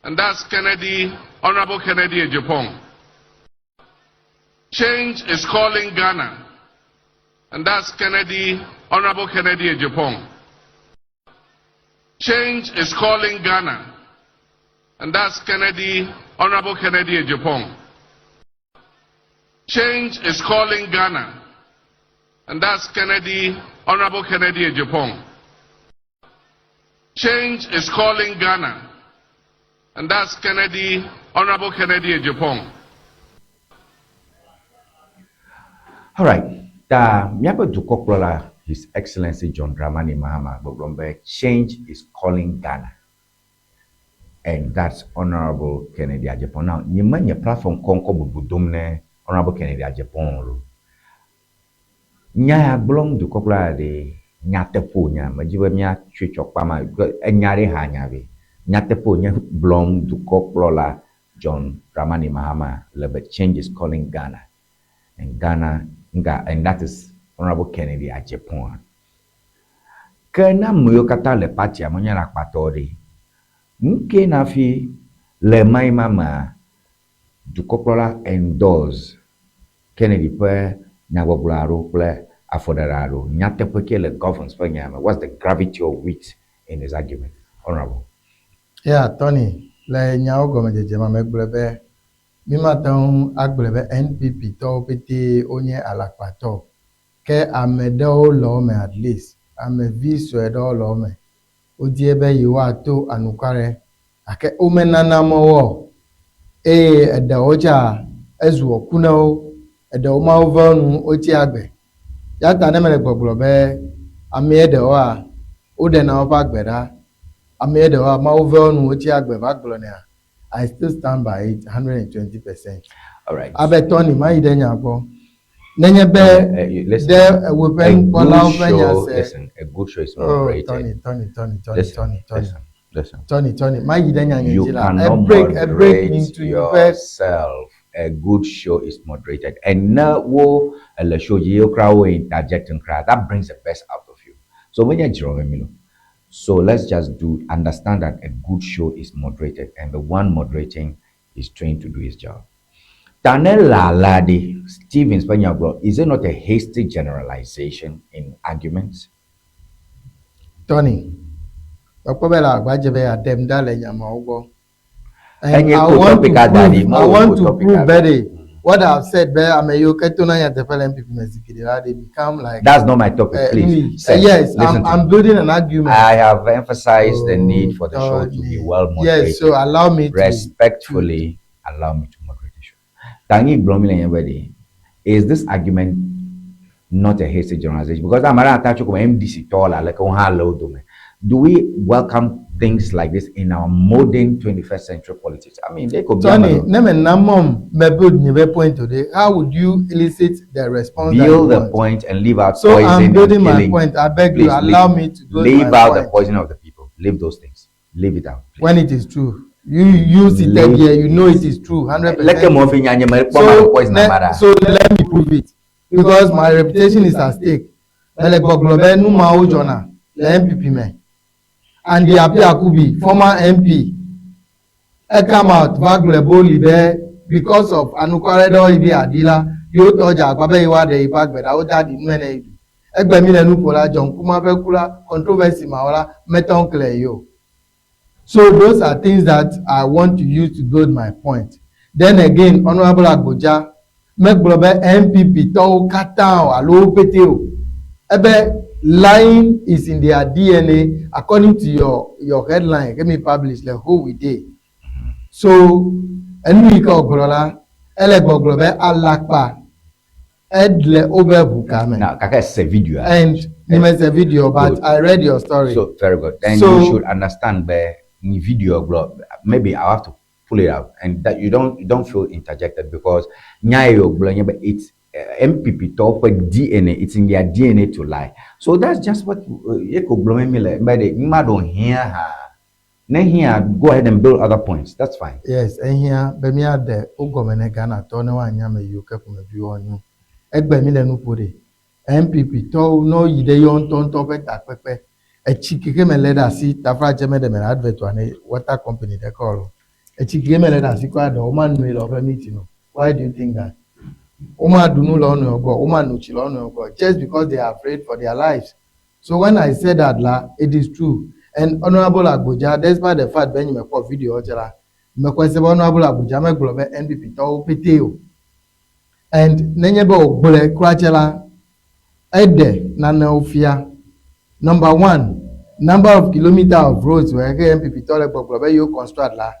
And that's Kennedy, Honorable Kennedy Agyapong. Change is calling Ghana. And that's Kennedy, Honorable Kennedy Agyapong. Change is calling Ghana. And that's Kennedy, Honorable Kennedy Agyapong. Change is calling Ghana. And that's Kennedy, Honorable Kennedy Agyapong. Change is calling Ghana. And that's Kennedy, Honorable Kennedy Agyapong. All right. Ta míaƒe dukɔkplɔla His Excellency John Dramani Mahama gbɔgblɔm be change is calling Ghana. And that's Honorable Kennedy Agyapong. Now, nye menye platform kɔŋkɔ bubu dom ne Honorable Kennedy Agyapong lo. Nya ya gblɔm dukɔkplɔla ɖe nyateƒe wònye medzi be míatsoe tsɔ kpama enya ɖe hã nya be nyateƒe wònye gblɔm dukɔkplɔla John Dramani Mahama le be change is calling Ghana. And Ghana, nga, and that is Honorable Kennedy Agyapong. Ke na amewo katã le partia menye le akpatɔ ɖe. Nu ke na fi le ma mea, dukɔkplɔla endorse Kennedy ƒe nyagbɔgblɔ aɖewo kple afɔɖeɖe aɖewo. Nyateƒe ke le governance ƒe nya me. What's the gravity of wit in his argument? Honorable. Yeah, Tony, le nyawo gɔmedzedze ma megblɔ be mi mate ŋu agblɔe be NPP tɔwo pete wonye alakpatɔ. Ke ame ɖewo le wo me at least, ame vi sue ɖewo le wo me. Wodie be yewoato anukware gake womenana mɔ o. Eye eɖewo tsa ezu ɔku na wo. Eɖewo mawo ve nu wotsi agbe. Ya ta ne mele gbɔgblɔ be amea ɖewoa, woɖena woƒe agbe ɖa. Amea ɖewoa, Mawu ve wo nu wotsi agbe va gblɔnɛa, I still stand by it 120%. All right. Abe Tony, mayi ɖe nya gbɔ. Nenye be Listen. ɖe ewoƒe A nukpɔlawo good ƒe nya show, se. listen, a good show is Oh, moderated. Tony, Tony, Tony, Tony, Listen, Tony, Tony. listen, listen. Tony, Tony, mayi ɖe nya nye You dzi la. cannot E break, e break moderate into your first. yourself. A good show is moderated. And now, wo le show you crowd interjecting crowd. That brings the best out of you. So when you're Jerome, so let's just do understand that a good show is moderated, and the one moderating is trained to do his job. Daniel Laladi, Stevens, is it not a hasty generalization in arguments? Tony, mekpɔ be le agbadze be yeaɖem ɖa le nyamawo gbɔ. And Enye I ko want to topic adadi, prove, mo I want ko to topic prove adadi. be What I have said be ame yiwo ke tona nyateƒe le NPP me zi geɖe la, they become like. That's not my topic, please. Sir, yes, listen I'm, to I'm me. building an argument. I have emphasized the need for the show to be well moderated. Yes, so allow me to. Respectfully, allow me to moderate the show. Tangi Blomile Nyebedi, is this argument not a hasty generalization? Because I'm attached to MDC taller, like Do we welcome things like this in our modern 21st century politics? I mean, they could be Tony, ne me na mom me build nye point today. How would you elicit the response? that build you the want? point and leave out So poison I'm and building my killing. point. I beg you, Please allow leave, me to build leave my out point. the poison of the people. Leave those things. Leave it out. When it is true, you seated Leave here, you know it is true, 100%. Let them off in your So poison. so let me prove it because my reputation is at stake. Mele gbɔgblɔ be nu mawo dzɔna le NPP me. Andy Appiah-Kubi, former MP, e come out va gblɔe boldly be because of anukwareɖewo yi be aɖi la, yewo tɔ dze agbagba be yewoaɖe yeƒe agbe ɖa, wode aɖi nu ene yi ɖu. Egbe mi le nu ƒo la, John Kumah ƒe ku la, controversy mawo la, mete ŋu kle yi o. So those are things that I want to use to build my point. Then again, Honorable Agbodza megblɔ be NPP tɔwo katã o alo wo pete o. Ebe lying is in their DNA according to your headline ke mi publish le Who We Dey. So enu yi ke wògblɔ la, ele gbɔgblɔ be alakpa edle wobe ʋuka me. Now, kaka se video. And ni me se video, but Good. I read your story. So very good. Then So- you should understand the video. bro, Maybe I have to pull it out, and that you don't feel interjected because nyayo but it's MPP talk with DNA. It's in their DNA to lie. So that's just what you could blow me like. But you don't hear her. Then here, go ahead and build other points. That's fine. Yes, ehia be míaɖe wo gɔme ne Ghanatɔ ne woanya ame yiwo ke ƒomevi wonyo. Egbe mi le nu ƒo ɖe. NPP tɔwo ne woyi ɖe yewo ŋutɔŋutɔ ƒe takpekpe, etsi keke me lé ɖe asi taflatse me ɖe me le advert wa ne water company ɖe kɔ o. Etsi keke me lé ɖe asi kɔ aɖe womanoe le woƒe meeting o. Why do you think that? Womaɖu nu le wo nɔewo gbɔ, womano tsi le wo nɔewo gbɔ just because they are afraid for their lives. So when I said that la, it is true. And Honorable Agbodza, despite the fact be nye mekpɔ video tse la, mekpɔe se be Honorable Agbodza megblɔ be NPP tɔwo pete o. And nenye be wògblɔe kura tse la, eɖe nanewo fia. Number one, number of kilometer of roads wɔ ke NPP tɔ le gbɔgblɔ be yewo construct la,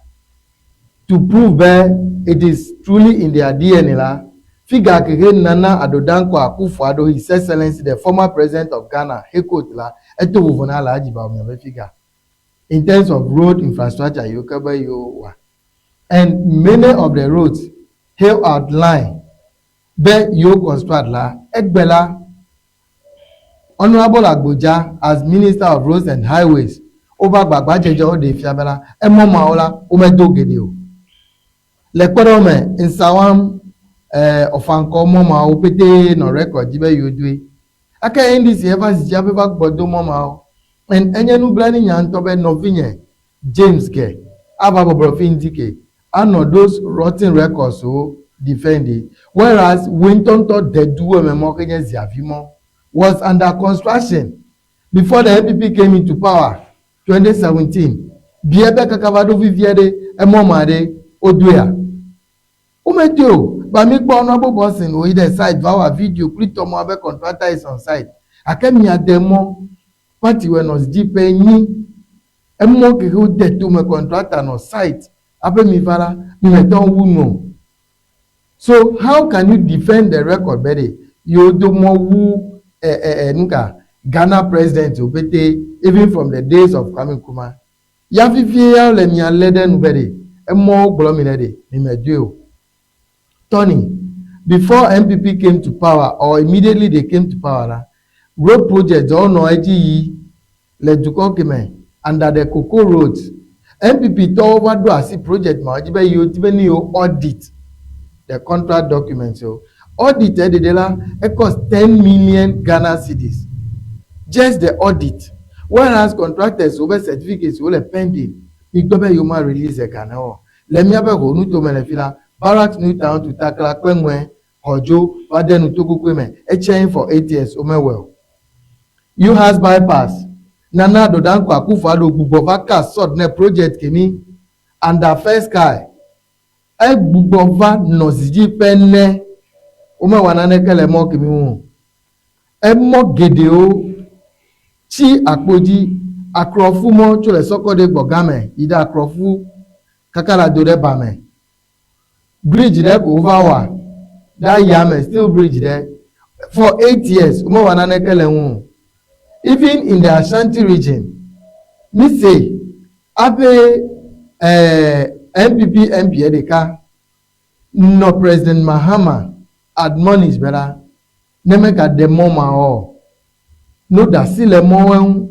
to prove be it is truly in their DNA la, figure keke Nana Addo Dankwa Akufo-Addo, His Excellency the former president of Ghana, Hekot la, eto vovo na Alhaji Bawumia be figure in terms of road infrastructure yiwo ke be yewo wa. And many of the roads hail outline be yewo construct la, egbe la, Honorable Agbodza as Minister of Roads and Highways, woƒe agbagbadzedzewo ɖee fia be la, emɔ mawo la, womedo geɖe o. Le kpɔɖeŋu me, Nsawam Ɔfankɔ mɔ mawo pete nɔ record dzi be yewo doe. Ake NDC eva zi dzi hafi va gbɔ do mɔ mawo. And enye nublanuinya ŋutɔ be nɔvinye James ke ava bɔbɔ fi ŋdi ke anɔ those rotten records wo defend, whereas wo ŋutɔŋutɔ de du me mɔ ke nye Ziavi mɔ was under construction before the NPP came into power 2017. Bia be kaka va ɖo vivia ɖe emɔ ma ɖe wodoea. Womedoe o. Ba mi kpɔ Honorable Bosin woyi ɖe site va wɔ video kple tɔmɔ abe contractor is on site. Ake mia de mɔ party wɔ nɔ dzi ƒe nyi emɔ keke wode tome contractor nɔ site aƒe mi va la mi me tɔ wu nu o. So how can you defend the record be de yewo do mɔ wu ɛ ɛ ɛ nuka Ghana president o pete even from the days of Kwame Nkrumah. Ya fifie ya le mia lé ɖe nu be de emɔwo gblɔ mi le de mi me doe o. Tony, before NPP came to power or immediately they came to power la, road project wo nɔ edzi yi le dukɔ keme under the cocoa roads. NPP tɔwo va ɖo asi project ma dzi be yewo di be ne yewo audit the contract documents o. Audit eɖeɖe la, e cost 10 million Ghana cedis. Just the audit. Whereas contractors wo be certificates wo le pending. Mi gbɔ be yewo ma release ega ne wo. Le míaƒe ho nutome le fi la, Barracks New Town to Takla Kpeŋue Xɔdzo va de nutokokoe me. Etsi for 8 years womewɔe o. UHAS bypass. Nana Addo Dankwa Akufo-Addo gbugbɔ va ka sod ne project kemi under first sky. Egbugbɔ va nɔ zi dzi ƒe ene, womewɔ naneke le mɔ kemi ŋu o. Emɔ geɖewo tsi akpo dzi, akrɔfu mɔ tso le sɔkɔɖe gbɔ game yi ɖe akrɔfu kaka la do ɖe ba me. Bridge ɖe ko wova wa ɖe ayame, steel bridge ɖe. For 8 years, womewɔ naneke le ŋu o. Even in the Ashanti region, mi se abe NPP MP ɖeka nɔ President Mahama admonish bena ne megaɖe mɔ ma o, no ɖe asi le mɔwo ŋu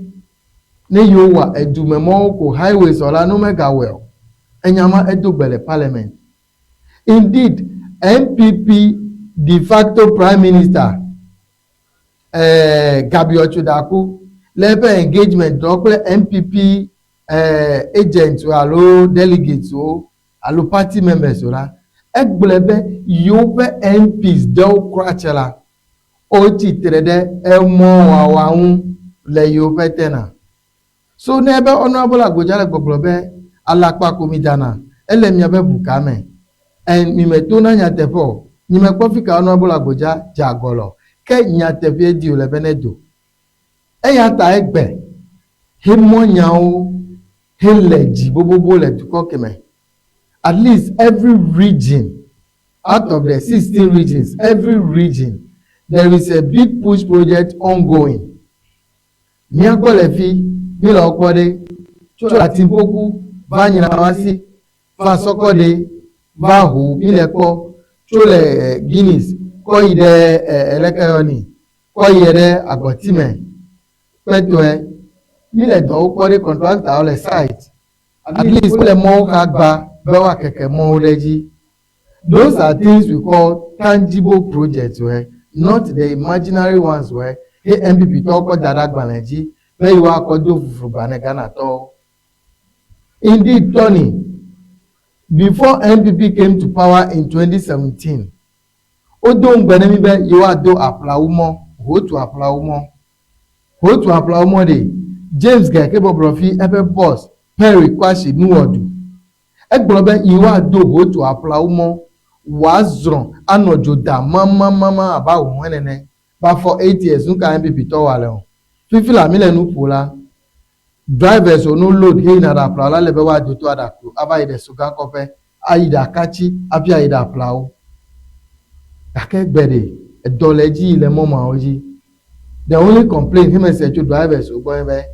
ne yewo wa edume mɔwo ko highways o la, no megawɔe o. Enya ma edo gbe le parliament. Indeed, NPP de facto prime minister Gabby Otso-Darko le eƒe engagement dɔ kple NPP agents alo delegates wo alo party members wo la, egblɔe be yewoƒe MPs ɖewo kura tse la, wotsi tre ɖe emɔwawa ŋu le yewoƒe tena. So ne ebe Honourable Agbodza le gbɔgblɔ be alakpa ko mi dana, ele miaƒe ʋuka me. And mi me to na nyateƒe o. Nyi me kpɔ fika Honourable Agbodza dze agɔ le o. Ke nyateƒee di wòle be ne do. Eya ta egbe he mɔ nyawo he le dzi bobobo le dukɔ keme. At least every region out of the 16 regions, every region, there is a big push project ongoing. Mía gbɔ le fi, mí le wokpɔ ɖe, tso Atimpoku va Nyinawasi, va Sɔkɔɖe, va Ho, mí le kpɔ, tso le Guinness kɔ yi ɖe eleke yɔni, kɔ yi ɖe Agbɔtime, kpetɔe. Mí le dɔwo kpɔ ɖe, contractor wo le site. At least wole mɔwo xa gba be woakeke mɔwo ɖe edzi. Those are things we call tangible projects wɛ, not the imaginary ones wɛ he NPP tɔwo kɔ da ɖe agbalẽ dzi be yewoakɔ do fuflugba ne Ghanatɔwo. Indeed, Tony, before NPP came to power in 2017, wodo ŋugbe ne mí be yewoado aƒlawu mɔ, hotu aƒlawu mɔ. Hotu aƒlawu mɔ ɖe, James Gay ke bɔblɔ fi eƒe boss Perry Kwasi Nuwɔdu. Egblɔ be yewoado hotu aƒlawu mɔ wòazrɔ̃ anɔ dzo dam mamamama abe ahuhɔ̃e nene. But for 8 years, nuka NPP tɔ wɔ ale o? Fifi la míle nu ƒo la, drivers wo no load heyina ɖe aƒlawu la le be woado to aɖaklo ava yi ɖe Sogakɔƒe, ayi ɖe Akatsi hafi ayi ɖe aƒlawu. Gake egbe ɖe, edɔ le edzi yi le mɔ mawo dzi. The only complaint he mese tso drivers wo gbɔ nye be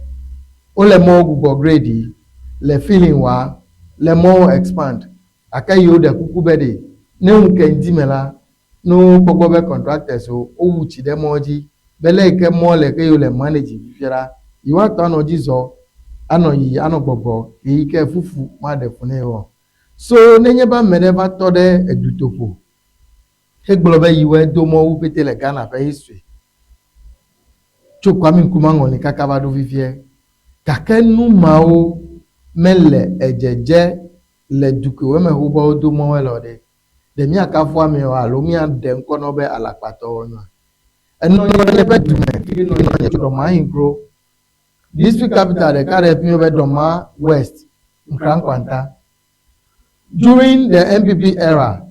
wole mɔwo gbugbɔ grade yi, le filling wa, le mɔwo expand. Gake yi woɖe kuku be ɖe ne ŋu ke ŋdi me la, ne wokpɔ gbɔ be contractors wo wowu tsi ɖe mɔ dzi be le yi ke mɔ le ke yi wole manage fifia la, yewoatɔ anɔ dzi zɔ anɔ yiyi anɔ gbɔgbɔ ɣeyiɣi ke fufu maɖe fu ne yewo o. So nenye be ame ɖe va tɔ ɖe edutoƒo hegblɔ be yiwoe do mɔ wu pete le Ghana ƒe history tso Kwame Nkrumah ŋɔli kaka va ɖo fifia. Gake nu mawo mele edzedze le du kewo me xoxoa wodo mɔ wo le o ɖe. Ɖe míakafu amewo alo míaɖe ŋkɔ na wo be alakpatɔwo nyoa? Enɔ nye ƒe du me fi nɔ nye tso Dɔma Ahinkro, district capital ɖeka ɖe fi be Dɔma West, Nkrankwanta. During the NPP era,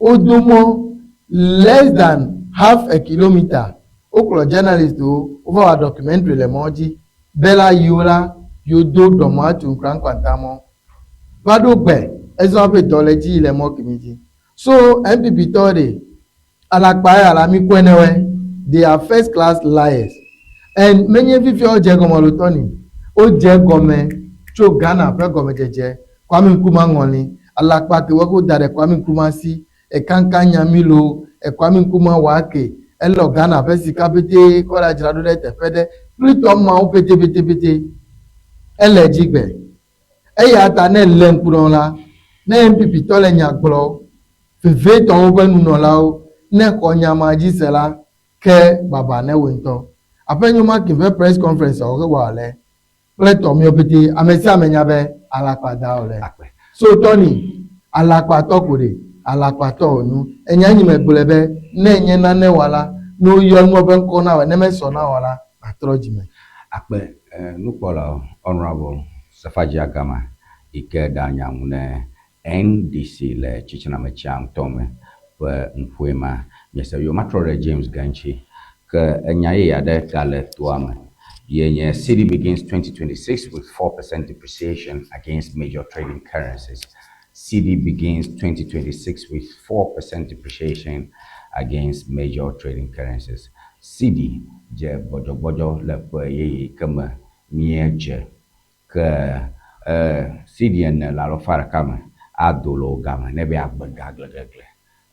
wodo mɔ less than half a kilometer. Wokplɔ journalist wo wova wɔ documentary le mɔ dzi be la yiwo la yewodo Dɔma to Nkrankwanta mɔ. Va ɖo gbe ezɔ ƒe dɔ le dzi yi le mɔ kemi dzi. So NPP tɔ ɖe alakpa ya la mi kɔe ne wɛ. They are first class liars. And menye fifia wodze egɔme alo tɔ ni. Wodze egɔme tso Ghana ƒe gɔmedzedze, Kwame Nkrumah ŋɔli, alakpa ke wo da ɖe Kwame Nkrumah si, ekanka nyami lo, Kwame Nkrumah wɔ ake, elɔ Ghana ƒe sika pete kɔ ɖa dzra ɖo ɖe teƒe ɖe, kple tɔ mawo pete pete pete. Ele edzi gbe. Eya ta ne èlé ŋku ɖe wo la, ne NPP tɔ le nya gblɔ, vevietɔ woƒe nunɔlawo, ne xɔ nya ma dzi se la, ke baba ne wò ŋutɔ. Aƒenyo Makin ƒe press conference a wòhewɔ ale kple tɔ míwo pete, ame sia ame nya be alakpa da wòle. So Tony, alakpatɔ ko ɖe, alakpatɔ wònyo. Enya nyi megblɔe be ne enye nane wɔ la, ne woyɔ nua ƒe ŋkɔ na wò, ne mesɔ na wò la, nàtrɔ dzime. Akpe nukpɔlawo, Honourable Sefadzi Agama yi ke ɖea nya ŋu ne NDC le tsitsinametsia ŋutɔ me ƒe nuƒoe ma. Miese yio matrɔ ɖe James ge ŋuti. Ke enya yeye aɖe gale toa me ye nye Cedi begins 2026 with 4% depreciation against major trading currencies. Cedi begins 2026 with 4% depreciation against major trading currencies. Cedi dze gbɔdzɔgbɔdzɔ le ƒe yeye ke me míedze. Ke e cedi ene le alɔfa ɖeka me ado le wò game ne be yeagbe ga gleglegle.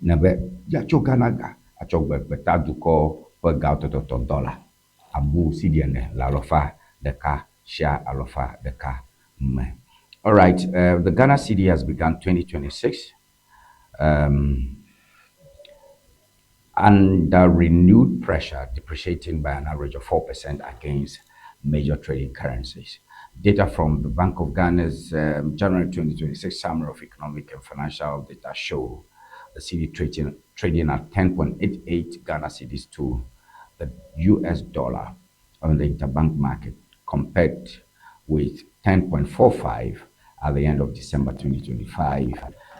Ne be yeatsɔ Ghana ga atsɔ gbe gbetadukɔ ƒe gawo tɔtɔtɔ dɔla. Abu cedi ene le alɔfa ɖeka sia alɔfa ɖeka me. All right, the Ghana cedi has begun 2026 under renewed pressure, depreciating by an average of 4% against major trading currencies. Data from the Bank of Ghana's January 2026 summary of economic and financial data show the cedi trading at 10.88 Ghana cedis to the US dollar on the interbank market, compared with 10.45 at the end of December 2025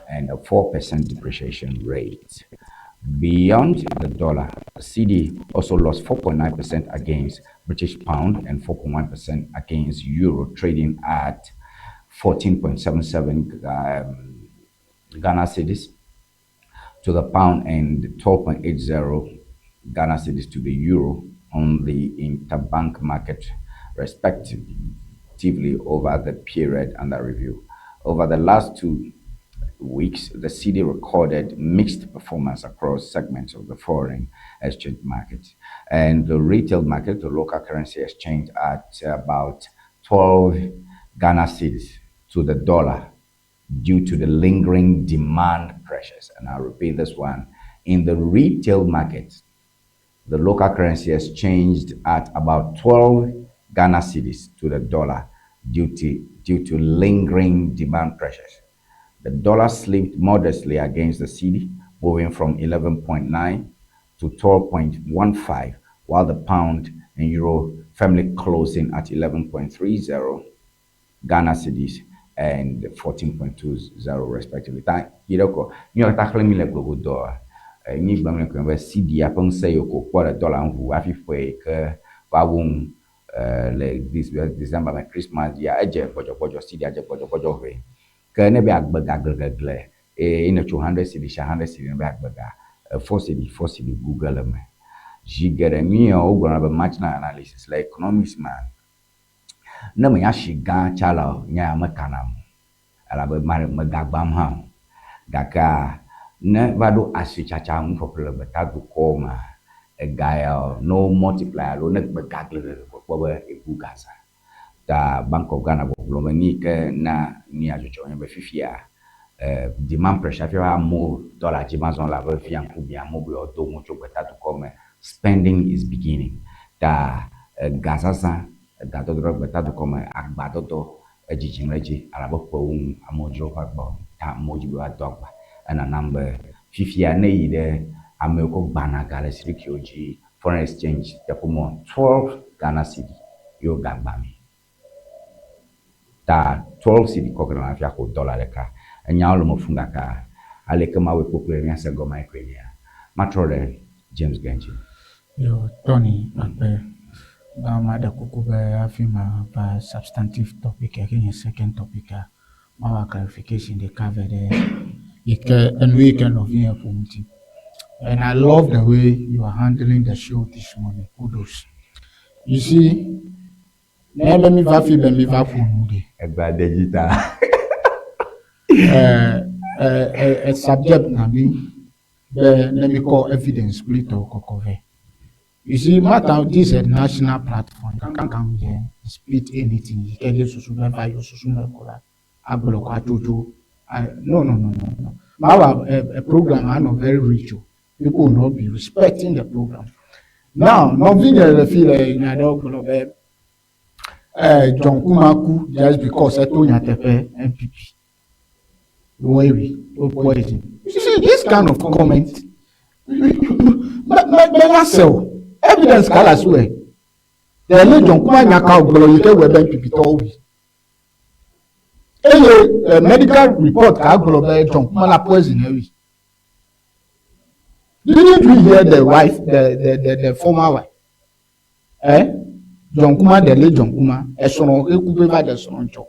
and a 4% depreciation rate. Beyond the dollar, the cedi also lost 4.9% against British pound and 4.1% against euro, trading at 14.77 Ghana cedis to the pound and 12.80 Ghana cedis to the euro on the interbank market, respectively, over the period under review. Over the last 2 weeks, the cedi recorded mixed performance across segments of the foreign exchange market. And the retail market, the local currency exchange at about 12 Ghana cedis to the dollar due to the lingering demand pressures. And I'll repeat this one. In the retail market, the local currency has changed at about 12 Ghana cedis to the dollar due to lingering demand pressures. The dollar slipped modestly against the cedi, moving from 11.9 to 12.15, while the pound and euro firmly closing at 11.30 Ghana cedis and 14.20 respectively. Ta yi ɖe kɔ míawo ta xlẽ mi le globo dɔ nyi gblɔm le be cedi ƒe ŋusẽ yi ko kpɔ ɖe dollar ŋu hafi ƒe yi ke va wu nu le this December me Christmas dzia edze gbɔdzɔgbɔdzɔ cedi dze gbɔdzɔgbɔdzɔ ʋɛ ke ne be agbe ga gleglegle eye ne tso 100 cedi sia 100 cedi ne be agbe ga 4 cedi 4 cedi gu ge le me zi geɖe mi yawo wogblɔna be marginal analysis le economics ma ne menya si gã tsa la o nya ya mekanam o elabe megagbam hã o gakea ne va ɖo asitsatsa nuƒeƒle le gbetadukɔwo mea ega ya ne wo multiply alo ne gbe ga gleglegle kpɔ be ebu ga zã ta Bank of Ghana gbɔgblɔ be nu yi ke na nu ya dzɔdzɔ nye be fifia demand pressure hafi amewo dollar dzi mazɔ le abe fia ŋkubia amewo be yewoado nu tso gbetadukɔ me spending is beginning ta gazazã egadɔdɔ ɖe gbetadukɔ me agbadɔdɔ edzidzim ɖe edzi elabe ƒewo ŋu amewo dzro woƒe agbawo ta amewo dzi be woado agba enanam be fifia ne yi ɖe ame yiwo kɔ gbana ga le sirikiwo dzi foreign exchange teƒe mɔ 12 Ghana cedi ye wo gagba mi ta 12 cedi kɔ ke na hafi axɔ dollar ɖeka enyawo le me fũ gake aleke mawɔe kpokploe míase gɔme koe nye ya matrɔ ɖe James Genji. Yo, Tony akpe ba ma ɖe kuku be hafi ma va substantive topic ke nye second topic a mawa clarification ɖeka vɛ ɖe yi ke enu yi ke nɔvinye ƒo ŋuti. And I love the way you are handling the show this morning. Kudos. You see, ne be mi va fi be mi va ƒo nu ɖe. Egba de dzi ta. Subject na mi be ne mi kɔ evidence kple tɔwo kɔkɔ vɛ. You see, matter this is a national platform. You can't come here and split anything. You can just susu be va yo susu me ko la agblɔ ko atsotso. No. Our program are not very rich. O. People will not be respecting the program. Now, nɔvinye le fi le nya ɖewo gblɔ be John Kuma ku just because eto nyateƒe NPP. Worry, o poison. You see, this kind of comment, menya se o. Evidence kala si wɛ. Tẹ̀lé John Kuma nya ka gblɔ yi ke wɔ be NPP tɔwo wi. Eye medical report ka gblɔ be John Kuma la poison ewi. Didn't we hear the wife, the former wife? Eh? John Kuma, the late John Kuma, esrɔ̃ eku be va ɖe srɔ̃ ŋtsɔ.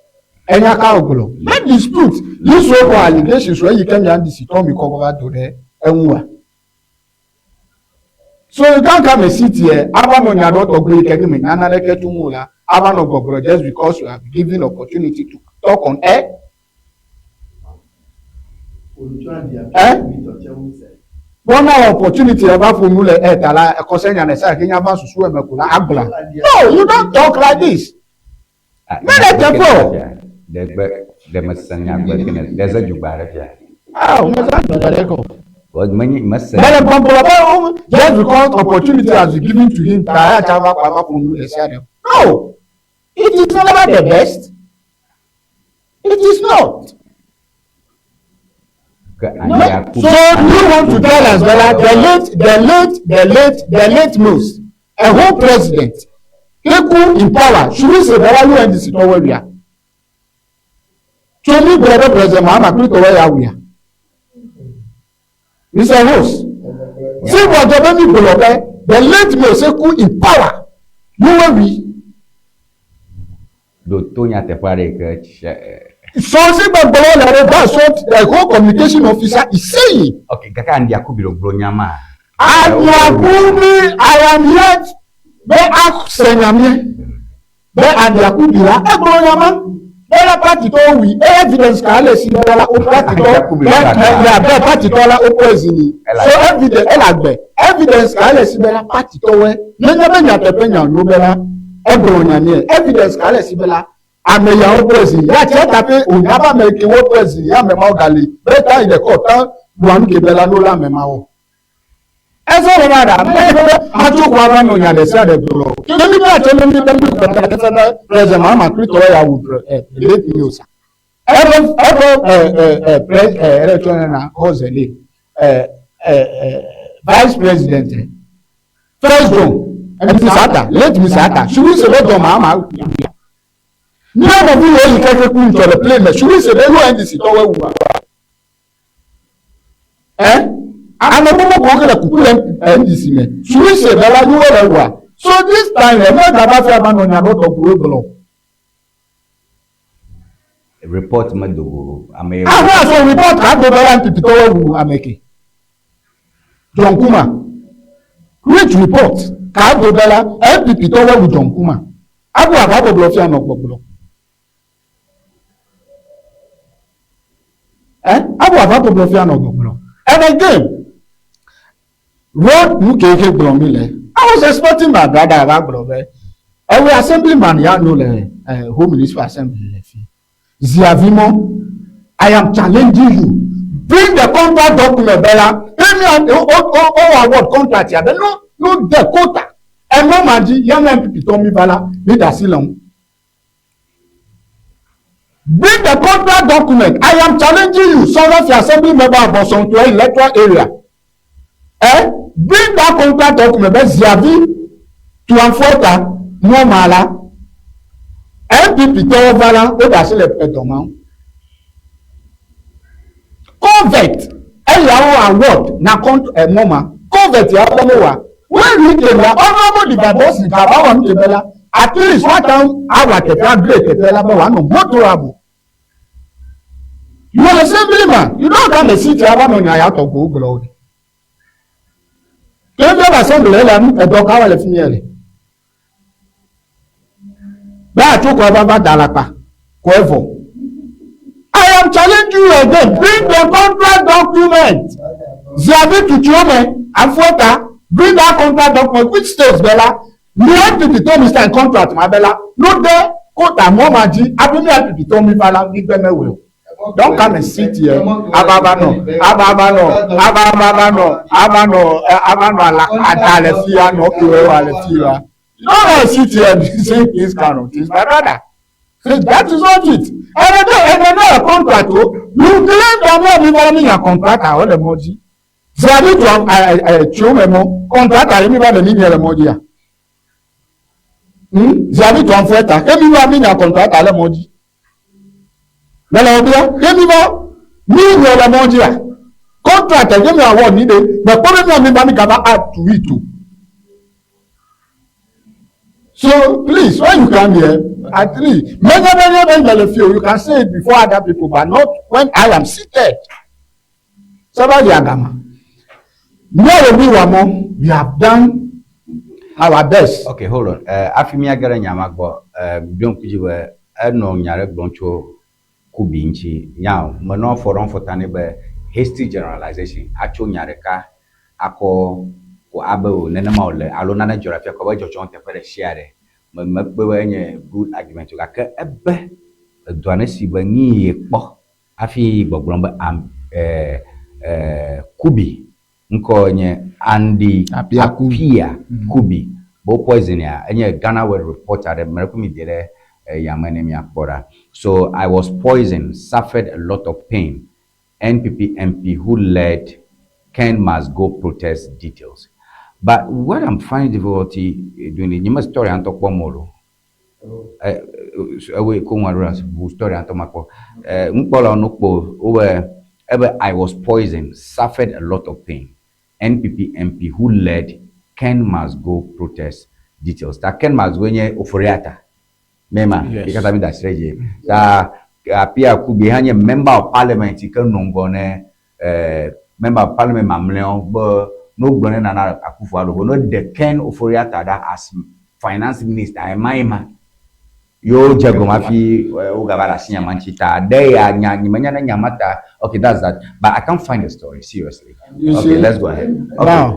Enya ka wògblɔ? Me dispute this so called allegations wɔ eyi ke mia NDC tɔ mi kɔ va do ɖe eŋua. So you can't come and sit here, ava nɔ nya ɖe tɔgbe yi ke ke me nya naneke tso ŋu o la, ava nɔ gbɔgblɔ just because you have given opportunity to talk on air. Eh? Bɔna opportunity eva ƒo nu le air ta la, ekɔsɛ nya ne sa ke nya va susu eme ko la agblɔ. No, you don't talk like this. Mele teƒe o. Ɖe gbe ɖe mese nya gbe ke ne ɖe ze dzugba ɖe fia. Ah, mese dzugba ɖe ko. Because menye mese. Mele gbɔgblɔ be just because opportunity has been given to him ta ya tsa va kɔ ava ƒo nu ɖe sia ɖe. No, it is never the best. It is not. No. So you want to tell us whether the late most, a whole president, Keku in power, should we say whether UNDC to where we are? To me, brother President Mahama Kuli to where we are. Mr. Host, see what the baby the late most Keku in power, you where we. Do to nyateƒe aɖe yi ke tse. So see gbɔgbɔlɔ le ɖe that's what the whole communication officer is saying. Okay, gake Andiaku bi ɖo gblɔ nya ma. Andiaku mi I am here be ase nyamie be Andiaku bi la egblɔ nya ma be la party tɔwo wui e evidence ka le si be la o party tɔ be ya be party tɔ la o poison so evidence ele agbe evidence ka le si be la party tɔwoe nenye be nyateƒe nya nyo be la egblɔ nya nie evidence ka le si be la ame yawo poison ya tiɛ ta pe onya be ame ke wo poison ya ame mawo gali be ta yi ɖe kɔ ta ɖua nu ke be la no la ame mawo. Ɛsɛ wɔ ma da mɛ bɛ atso kɔ ava nɔ nya ɖe sia ɖe gblɔ. Kemi bɛ atse mi bɛ mi kɔ ta kɛsɛ bɛ president Mahama kuli tɔ ya wu ɛ late news. Ɛfɛ ɛfɛ ɛ ɛ ɛ pre ɛ ɛrɛ tsɔ ne na hɔze le ɛ ɛ ɛ vice president first John Mr. Atta late Mr. Atta subi se bɛ John Mahama ní ọmọ bí wọ́n yìí kẹ́kẹ́ kú ntọ́ le plane mɛ subi se bɛ UNDC tɔwɛ wu ɛ ame gbogbo kò kele kuku le NDC mɛ subi se bɛ la yóò lɛ wua so this time ɛ mɛ daba fi aba nɔ nya dɔ tɔ gbolo gblɔ. Report me dogo ame. Ahun aso report ka do bɛ la NPP tɔwɛ wu ameke John Kuma which report ka do bɛ la NPP tɔwɛ wu John Kuma abu aba gbɔgblɔ fia nɔ gbɔgblɔ. Eh? Abu ava gbɔgblɔ fia nɔ gbɔgblɔ. And again, road nu ke ke gblɔ mi le. I was expecting my brother ava gblɔ be ewe assemblyman ya no le Home Municipal Assembly le fi. Ziavimo, I am challenging you. Bring the contract document bella. Emi o o o award contract ya be no no de quota. Emo ma di ya na NPP tɔ mi va la mi da si le ŋu. Bring the contract document. I am challenging you, son of your assembly member of Bosomtwe electoral area. Eh? Bring that contract document. Be Ziavi to Amfueta Muamala. NPP tɔwɔ va la, o da si le edɔma. Convert eyawo award na con mɔma. Convert ya bɛ mo wa. When we came la, honourable Divabosi kaba wa nu tebe la, at least one time awa teƒe agree teƒe la be wòanɔ motorable. You are assemblyman, you don't come and sit here ava nɔ nya ya tɔgbe wo gblɔ o. Ke mi ava assembly le nu edɔ ka wɔ le fi mi le. Be atso kɔ ava va da alakpa kɔ evɔ. I am challenging you again. Bring the contract document. Ziavi Tutuome, Afueta, bring that contract document. Which states, Bella? Mi NPP tó mi sign contract ma Bella. No de kóta mọ́ ma jí. Abúlé NPP tó mi fala gbígbẹ́ mẹ́wẹ̀ o. Don't come and sit here. Ababa no, ababa no, ababa no, ababa no, ababa no, ala adalẹ fiya no kiwe alẹ fiya. You don't come and sit here and say this kind of things, my brother. That is not it. And then a contract o, you claim that no mi ba mi yan contract o le mo ji. Ziabi to tso me mo contract ale mi ba le mi mi le mo ji ya. Ziabi to an fẹ́ ta, e mi ba mi yan contract ale mo ji. Mele wo bia, ye mi va mi wɔ le mɔ dzia? Contract ye mi awɔ ni ɖe, mekpɔ be mia mi va mi gava add to it o. So please, when you come here, at least, many, many, many, many few, you can say it before other people, but not when I am seated. Somebody agama. No, we were more, we have done our best. Okay, hold on. Afi mía ge ɖe nya ma gbɔ, ɖo ŋku dzi be enɔ nya ɖe gblɔm tso Kubi ŋuti. Nya menɔ afɔ ɖem afɔta nɛ be hasty generalization atso nya ɖeka akɔ ko abe o nenema wòle alo nane dzɔ ɖe afia ko abe dzɔdzɔm teƒe ɖe sia ɖe. Me mekpɔe be enye good argument o gake ebe edɔa ne si be nyi ye kpɔ hafi gbɔgblɔm be am Kubi ŋkɔ nye Andy Appiah Kubi. Appiah Kubi be wo poison ya enye Ghana World reporter ɖe me ɖe mi de ɖe yame ne miakpɔ ɖa. So I was poisoned, suffered a lot of pain. NPP MP who led Ken must go protest details. But what I'm finding difficulty doing is, nyeme story ŋutɔ kpɔm o lo. Ewoe ko ŋua ɖo la ʋu story ŋutɔ makpɔ. Nukpɔlawo no kpo wobe ebe I was poisoned, suffered a lot of pain. NPP MP who led Ken must go protest details. Ta Ken must go nye Ofori-Atta. Mema, Yes. yi katã mi da asi ɖe dzi. Ta Appiah Kubi hã nye member of parliament yi ke nɔ ŋgɔ ne member of parliament mamlɛawo be ne wogblɔ ne Nana Akufo-Addo be ne ɖe Ken Ofori-Atta ɖa as finance minister ema ema yewo dze gɔme hafi wogava ɖe asi nya ma ŋuti ta ɖe ya nya nye menya ne nya ma ta. Okay, that's that, but I can't find the story, seriously. You Okay, see, let's go ahead. Okay.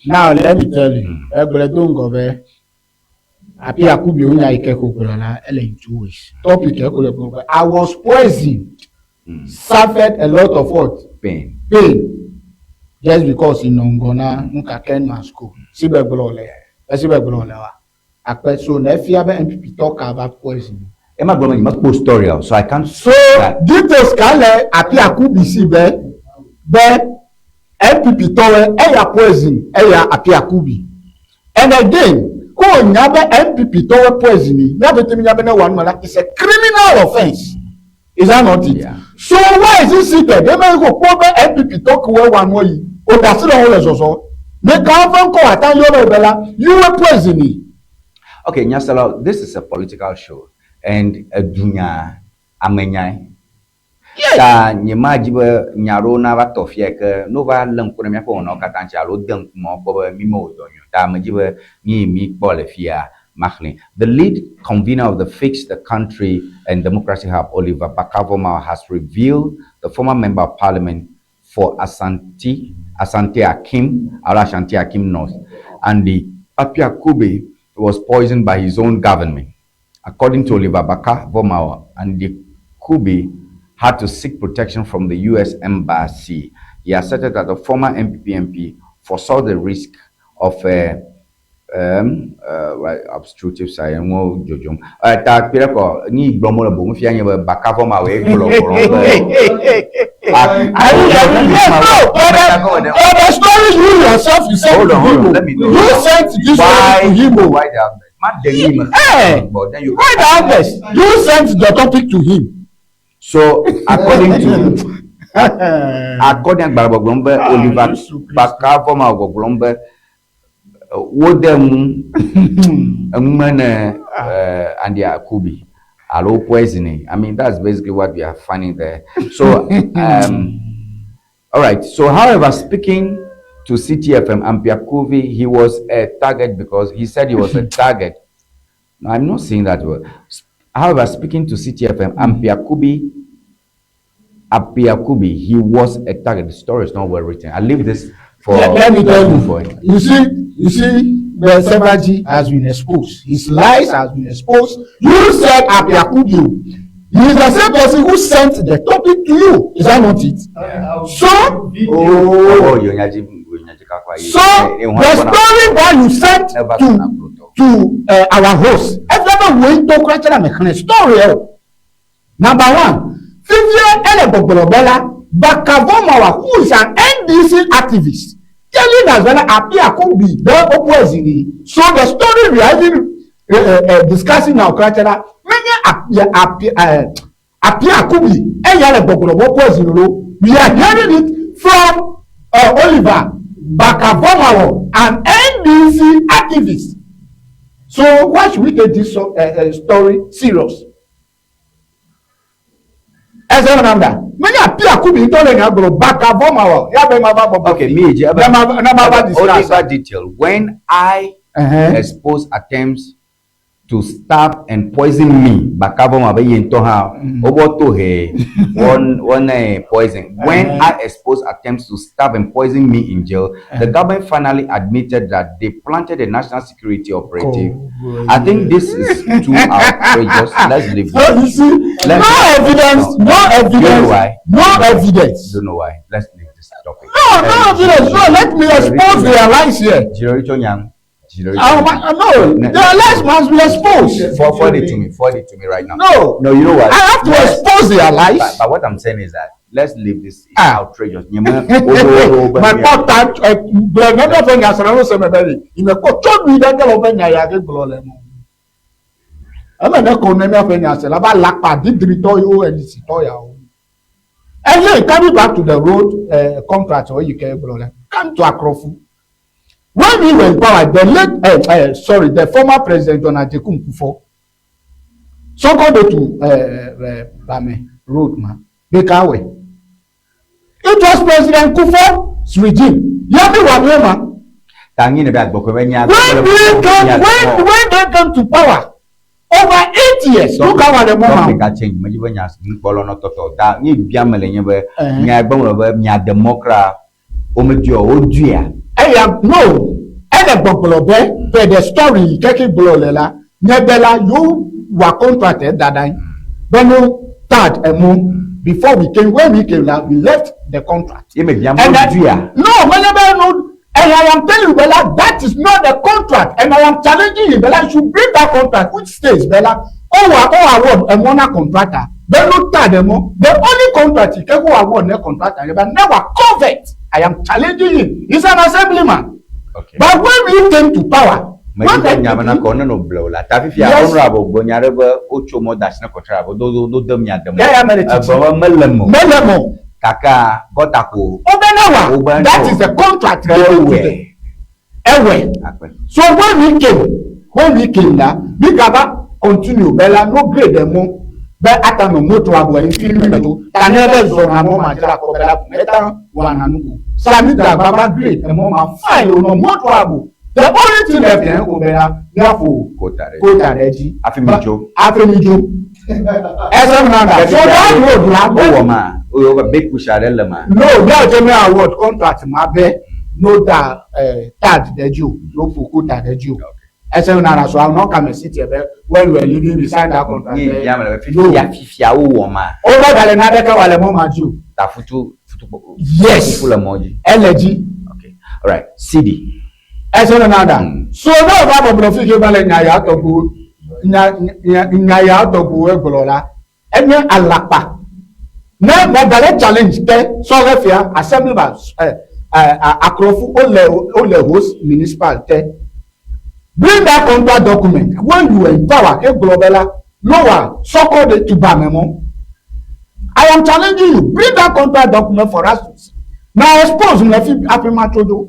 Now let me tell you, egblɔe do ŋgɔ be Appiah Kubi wo nya yi ke ko gblɔ la ele in two ways. Topic ke ko le gblɔ be I was poisoned, suffered a lot of what? Pain. Pain. Just because inɔ ŋgɔ na nuka Ken must go. Si be gblɔ le, esi be gblɔ le wa. Akpe so ne efia be NPP tɔ ka va poison. Ema gblɔ be nye mekpɔ story o, so I can't. So details ka le Appiah Kubi si be NPP tɔwoe eya poison eya Appiah Kubi. And again, ko nya be NPP tɔwoe poison ni, nya be temi nya be ne wa nu la, it's a criminal offence. Is that not it? Yeah. So why is he seated? Eme ko kpɔ be NPP tɔ kewoe wa nua yi, o da asi le wo le zɔzɔ. Ne ka ƒe ŋkɔ wòate ŋu yɔ ɖe be la, you were poison. Okay, Nyasala, this is a political show and edunya amenyae. Yes. Ta nye ma dzi be nya ɖewo nava tɔ fia yi ke ne wova lé ŋku ɖe míaƒe wɔnawo katã ŋuti alo de ŋkume wo kpɔ be mi mewɔ dɔ nyuie o. Ta medzi be mi mi kpɔ le fia maxlẽ. The lead convener of the Fix the Country and Democracy Hub, Oliver Barker-Vormawor, has revealed the former member of parliament for Asante Akim, alo Ashanti Akim North, Andy Appiah Kubi was poisoned by his own government. According to Oliver Barker-Vormawor, Andy Kubi had to seek protection from the U.S. Embassy. He asserted that the former NPP MP foresaw the risk of right, obstructive side. Ŋo dzodzom. Ta kpi ɖe kɔ ni gblɔm wole boŋ fia nye be Barker-Vormawor ye gblɔ gblɔ be. Yes, no, but the story you yourself you sent Hold to on, hold him. on, let me know. You sent this Why? story to him. Why the outburst? Ma de ni me. Eh, But then you why the outburst? You sent the topic to him. So according agbalẽ gbɔgblɔm be Oliver Yesu Kristo. Barker-Vormawor gbɔgblɔm be wode ŋu eŋume ne Andy Kubi alo poisoning. I mean, that's basically what we are finding there. So, all right. So, however, speaking to CTFM, Appiah Kubi, he was a target because he said he was a target. No, I'm not saying that word. However, speaking to CTFM, Appiah Kubi, he was a target. The story is not well written. I leave this for Let me tell you. for it. You see, the Sevaji has been exposed. His lies has been exposed. You said Appiah Kubi. He is the same person who sent the topic to you. Is that not it? Yeah. So, Oh, you nyaji, you nyaji kakwa. so the story that you sent Never to gonna blow. to our host, every way to crack me story. Number one, Fivie ele gbɔgblɔ Barker-Vormawor, who is an NDC activist, telling us whether Appiah Kubi the poison. So the story we are even discussing now, crack many Appiah Appiah Kubi eya le gbɔgblɔ be poison lo. We are hearing it from Oliver Barker-Vormawor, an NDC activist. So why should we take this story serious? Ɛsɛ wɔn da. Menya Appiah Kubi ŋutɔ le nya gblɔ Barker-Vormawor ya be ma va bɔbɔ. Okay, me je. Ne ma ne ma va discuss. Oliver detail. When I expose attempts to stab and poison me, Barker-Vormawor be ye ŋutɔ hã wobɔ to he one one poison. When I exposed attempts to stab and poison me in jail, the government finally admitted that they planted a national security operative. Oh, I think this is too outrageous. Let's leave So you this. see, Let's no evidence, no You know evidence, why? no evidence. Don't know why. Let's leave this topic. No, no evidence. No, let me expose their lies here. Jirorito Nyang. Jirorito No, their lies must be exposed. Forward it to me. Forward it to me right now. No. No, you know what? I have to Let's- expose their lies. But what I'm saying is that let's leave this. It's Ah. outrageous. My kɔ ta gblɔ ne bɛ fɛ nya sɔrɔ n'o sɛmɛ bɛ de ìmɛ kɔ tso bi dɛ kɛlɛ o bɛ nya ya ke gblɔ lɛ mɔ. Ɛmɛ ne ko ne mi fɛ nya sɛ la ba lakpa didiri tɔ yi o NDC tɔ ya o. Ɛyɛ coming back to the road contract o yi kɛ gblɔ lɛ come to Akrofu. When we were in power, the late sorry, the former president John Agyekum Kufuor, Sokode to Bame road ma, Bekawe. It was President Kufuor's regime. Yami Wanyema. Tangi ne be agbɔkɔ bɛ nya. When we came, when they came to power, over 8 years, look how the Topic moment. a change. Me jibe nya nkpɔlɔ nɔ tɔtɔ da ni bia me le nye be Eh. nya gbɔmlɔ be mia democrat o me duɔ o duia. Eya no, ele gbɔgblɔ be per the story keke gblɔ le la, nye be la you were contracted dada yi. Be no third emo before we came, when we came la, we left the contract. Ye me bia me And o that, duia. no, whenever no, and I am telling you, Bella, that is not the contract. And I am challenging you, Bella, you should bring that contract, which states, Bella, oh, oh, award, and one contractor. But no tag them. The only contract you can go award ne contractor, but never covet. I am challenging him. He's an assemblyman. Okay. But when we came to power, Me when jibe nya bena kɔ ne no ble o la. Ta fifia Yes. honorable gbɔ nya ɖe be wotso mɔ da asi ne kɔtra be do do do de mia demo. Yeah, yeah, me le titi. Egbe be mele me o. Melemo, Kaka gɔta ko. Obenawa, Obenawa. that is the contract. Ewe. Ewe. Akpɛ. So when we came na, we gaba continue bella no grade dem mo bɛ ata no moto abo ɛyin fi mi to ta ne bɛ zɔn amɔ ma jira kɔ bɛla kun ɛta wà nanu ko sami dagba ba grade ɛmɔ ma fine o no moto abo the only thing left yɛn ko bɛla yafo Kota ɖe. ko ta ɖe dzi. Afi mi dzo. Afi mi dzo. Ɛsɛ mi nana so that road la. O wɔ ma o yɔ be big push aɖe le ma. No, ní general award contract ma bɛ no da tag ɖe dzi o, no fo ko ta ɖe dzi o. Ɛsɛ mi nana so àwọn kàmɛ sí tiɛ bɛ when we were leaving we signed that contract. Ni bia me le be No. fifia fifia wo wɔ ma. O bɛ dalẹ̀ n'adɛ kɛ wà lɛ mɔ ma dzi o. Ta futu futu. Yes. Fufu le mɔ dzi. Ɛlɛ dzi. Okay. All right. CD. Ɛsɛ mi nana so n'o b'a bɔ bɔlɔ fi ke ba lɛ nya tɔgbo nya nya nya tɔgbo egblɔ la enye alakpa ne mɛ dalɛ challenge tɛ sɔrɔ fia assembly ma ɛ ɛ Akrofu o le host municipal tɛ bring that contract document when you were in power egblɔ bɛ la lower sɔkɔ de tuba mɛ mɔ I am challenging you, bring that contract document for us to see. Na expose me fi afimatsojo,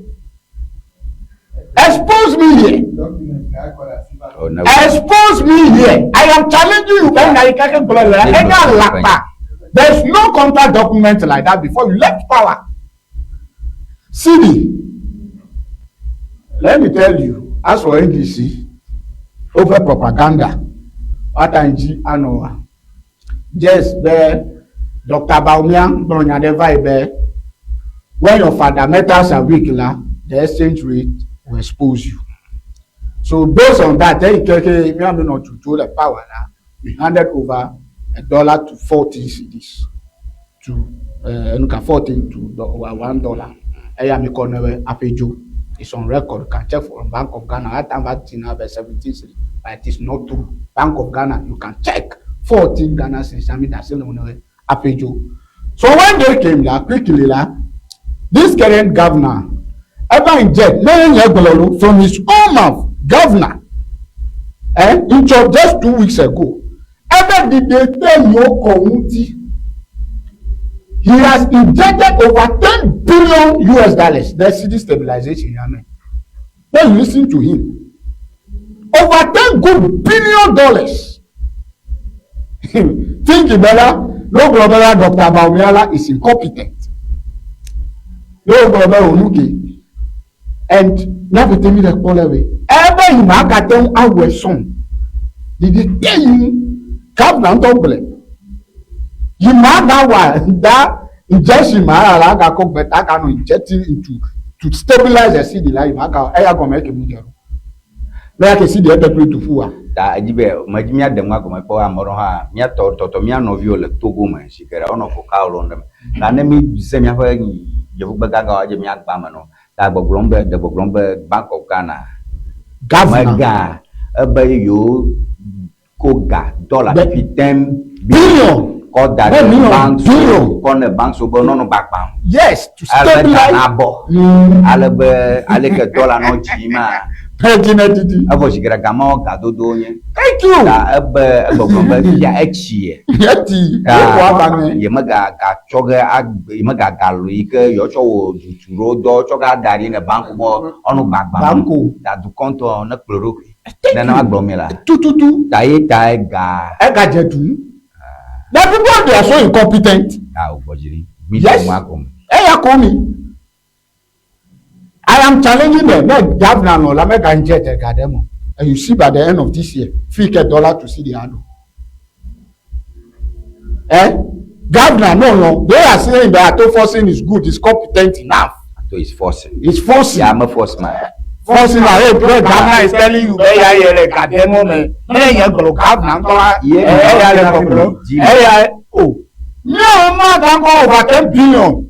expose me here. Oh, no. Expose me here. I am challenging you. Bẹ́ẹ̀ni ayé kẹ́kẹ́ gbọ́dọ̀ lẹ́yìn ẹni àlàpà. There is no contract document like that before you left power. CD, let me tell you, as for NDC, over propaganda, watanji anowa. Yes, the Dr. Bawumia gbọ̀nyàdẹ́fà ibẹ̀, when your fundamentals are weak la, the exchange rate will expose you. So based on that, then keke miami not to to the power na, we handed over a dollar to 14 cedis to enuka 14 to $1. Eya mi kɔ ne apejo. It's on record. You can check from Bank of Ghana. That time that thing have 17 cedis, but it is not true. Bank of Ghana, you can check 14 Ghana cedis. I mean that's still on apejo. So when they came la quickly la, this current governor ever inject lẹ́yìn yẹn gbọlọlọ from his own mouth, governor, in just 2 weeks ago, Ebe ɖiɖe te yewo kɔ ŋuti. He has injected over 10 billion US dollars ɖe cedi stabilization ya me. When you listen to him, over 10 good billion dollars. Think be la, ne wogblɔ be la Doctor Bawumia la is incompetent. Ne wogblɔ be wònu ke. And míaƒete mi le kpɔ le be ebe yi ma gate ŋu awɔe sɔn. Didi te yi ŋu. Governor ŋutɔ gblɔe. Yi ma ga wa da injection ma la ga kɔ gbeta ga nɔ injecting into to stabilize the cedi la yi ma ga eya gɔme eke mi dze ɖo. Ne ya ke cedi ete kple du ƒu wa. Ta edzi be medzi míaɖe nua gɔme kpɔ ame ɖewo hã míatɔ tɔtɔ mía nɔviwo le Togo me si geɖe wonɔ vocal lɔm ɖe eme. Ta ne míze míaƒe yevugbe gãgãwo adze mía gbã me nɔ ta gbɔgblɔm be ɖe gbɔgblɔm be Bank of Ghana Governor. megã ebe yewo ko ga dɔla Be- fifi ten Billion. kɔ da Be ɖe million, banks billion. kɔ ne banks be nɔnɔ gbagbam. Yes, to Ale be ga stabilize. nabɔ. Ale be aleke dɔla nɔ dzi ma. Hɛdzi ne didi. Evɔ zi geɖe gamawo gadodowo nye. Thank you. Ta ebe egbɔgblɔ be fia etsi. Etsi. Ta Yeƒo aba nɛ. yemega gatsɔ ge agbe yemega galo yi ke yewotsɔ wɔ dutu ɖewo dɔ tsɔ ge ada ɖi ne banku be ɔnu gbagbam. Banku. Ta dukɔ ŋutɔ ne kplɔ ɖokui. Nenema gblɔm mi la. Tututu. Ta ye ta ga. Ega dze du. The people they are so incompetent. Ta wògbɔ dzi ɖi. Mi Yes. nua gɔme. Eya ko mi. I am challenging them. Ne governor nɔ la mega inject ega ɖe me. And you see by the end of this year, fi ke dollar to cedi aɖo. Eh? Governor no no. They are saying that Ato Forson is good, is competent enough. Ato is forcing. It's forcing. Ya me force ma. Forcing na hey, bro, governor is telling you be ya yele ga ɖe mɔ me. Ne nye gblɔ governor ŋutɔ la, Ye eya le gbɔgblɔ. Eya o. Míawo ma gakɔ over 10 billion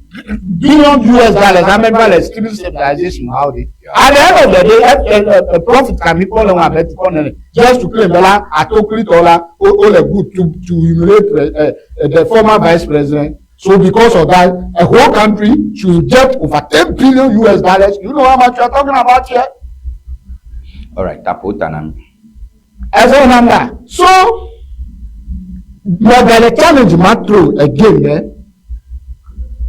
US dollars ame va le cedi stabilization how dey. At the end of the day, profit can be called on abe tukɔ nene just to claim bela atoklitɔ la o o le good to humiliate the former vice president. So because of that, a whole country should inject over 10 billion US dollars. You know how much you are talking about here? All right, tapo tanam. As a number. So, but the challenge ma throw again, eh?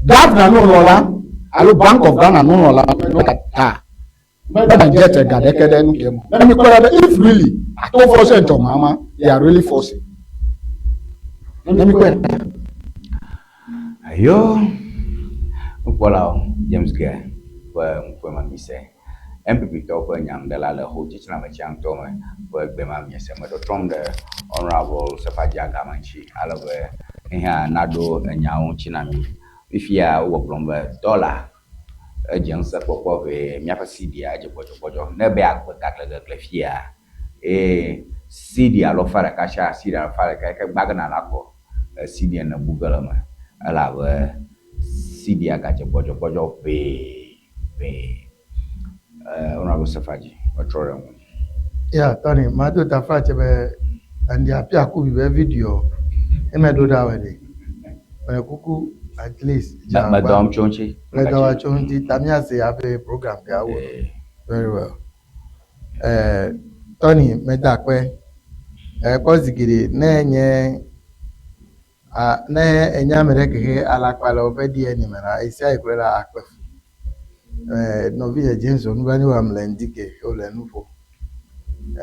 Governor no lola, alo Bank of Ghana no lola, no ta. But I get a gadeke then game. Let me call it if really, I don't force it, mama, they are really forcing. Let me call it. Ayo, nukpɔlawo James Gay ƒe ŋkume ma mi se. NPP tɔwo ƒe nyanuɖela le xɔ tsitsina me tsia ŋutɔ me ƒe gbe ma mi se. Meɖo trɔm ɖe Honorable Sefa Dziagame ŋuti ale be hã naɖo enyawo ŋuti na mi. Fifia wowɔ gblɔm be dɔla edze ŋusẽ kpɔkpɔ ʋee míaƒe cedi edze gbɔdzɔgbɔdzɔ. Ne be agbe gagleglegle fia eye cedi alɔfa ɖeka tsa cedi alɔfa ɖeka yi ke gbagena la kɔ cedi ene bu ge le eme elabe cedi gadze gbɔdzɔgbɔdzɔ ʋee ʋee. Honorable Sefa Dzi, metrɔ ɖe ŋu. Yeah, Tony, ma do tafa tse be andi apia ku bi be video eme ɖo ɖa wɔ ɖe. Mele kuku at least. Medɔm tso ŋuti. Le dɔ wa tso ŋuti ta míase abe program ke awɔ. Very well. Tony, meda akpe. Kpɔ zi geɖe ne nye a ne enye ame ɖe kexe alakpa le woƒe DNA me la, ɣesia ɣi koe la akpe fu. Nɔvinye James wɔ nublanui wɔm le ŋdi ke wole nu ƒom.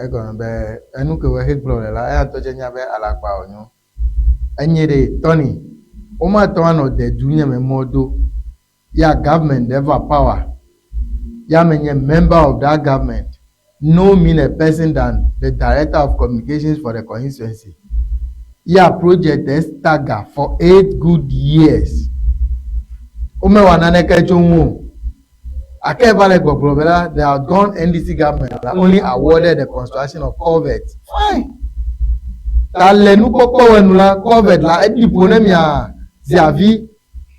Egɔme be enu ke wohe gblɔ le la, eya ŋutɔ dze nya be alakpa wònyo. Enye ɖe Tony, womate ŋu anɔ dedu nye me mɔ do. Ya government ɖe va power. Ya menye member of that government. No mean a person than the director of communications for the constituency. Ya project stagger for 8 good years. Womewɔ naneke tso ŋu o. Ake va le gbɔgblɔ be la, the outgone NDC government la only awarded the construction of culvert. Fine. Ta le nukpɔkpɔ wɔ nu la, culvert la eɖi ƒo ne mia ziavi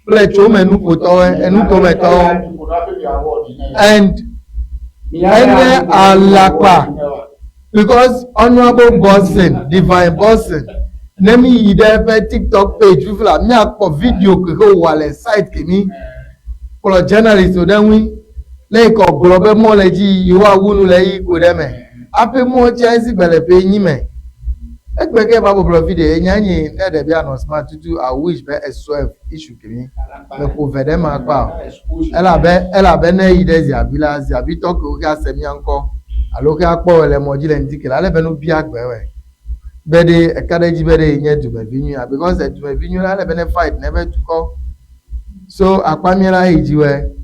kple tsome nuƒotɔwo, enutometɔwo. And enye alakpa because Honourable Bosson, Divine Bosson, ne mi yi ɖe eƒe TikTok page fifi la, miakpɔ video ke wòwɔ le site kemi kplɔ journalist ɖe ŋui le yi ke gblɔ be mɔ le dzi yewoawu nu le yi ko ɖe me. Aƒe mɔ tsia esi gbe le ƒe enyi me. Egbe ke va bɔblɔ vi ɖe enya nyi ne ɖe bia nɔ smart tutu I wish be esɔe issue kemi. Me ƒo ve ɖe ma kpa o. Elabe elabe ne yi ɖe ziavi la ziavitɔ kewo ke ase mía ŋkɔ alo ke akpɔ wɔ le mɔ dzi le ŋdi ke la ale be nu bia gbe wɔ. Be ɖe eka ɖe edzi be ɖe yi nye dumevi nyuia because edumevi nyui la ele be ne fight ne be dukɔ. So akpa mía la yi dzi wɔ.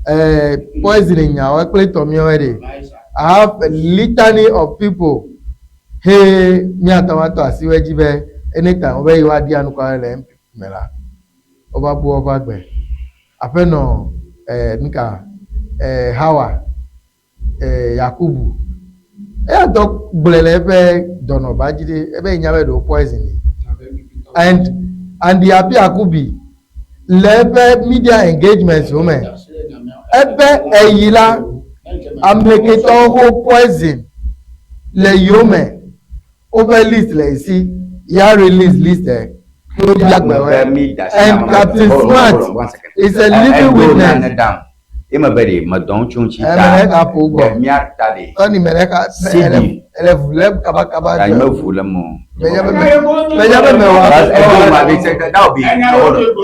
Eh, poisoning nyawo kple tɔ míawo ɖe. I have a litany of people he míate ŋu atɔ asi wo edzi be anytime wobe yewoaɖi anukware le NPP me la, wova bu woƒe agbe. Aƒenɔ eh, nuka eh, Hawa eh, Yakubu eya ŋutɔ gblɔe le eƒe dɔnɔba dzi ɖe ebe yenya be ɖewo poison ye. And Andy Appiah Kubi le eƒe media engagements wo me ebe eyi la ameketɔwo ho poison le yome woƒe list le esi ya release list ɛ kple agbewe and Captain Smart is a living witness. Eme be ɖe medɔ ŋutsu ŋuti ta. Eme ɖeka ƒo gbɔ. Ɖe mía ta ɖe. Tɔni me ɖeka. Sidi. Ele vu lém kabakaba. Ta me vu lém o. Menya be me menya be me wa.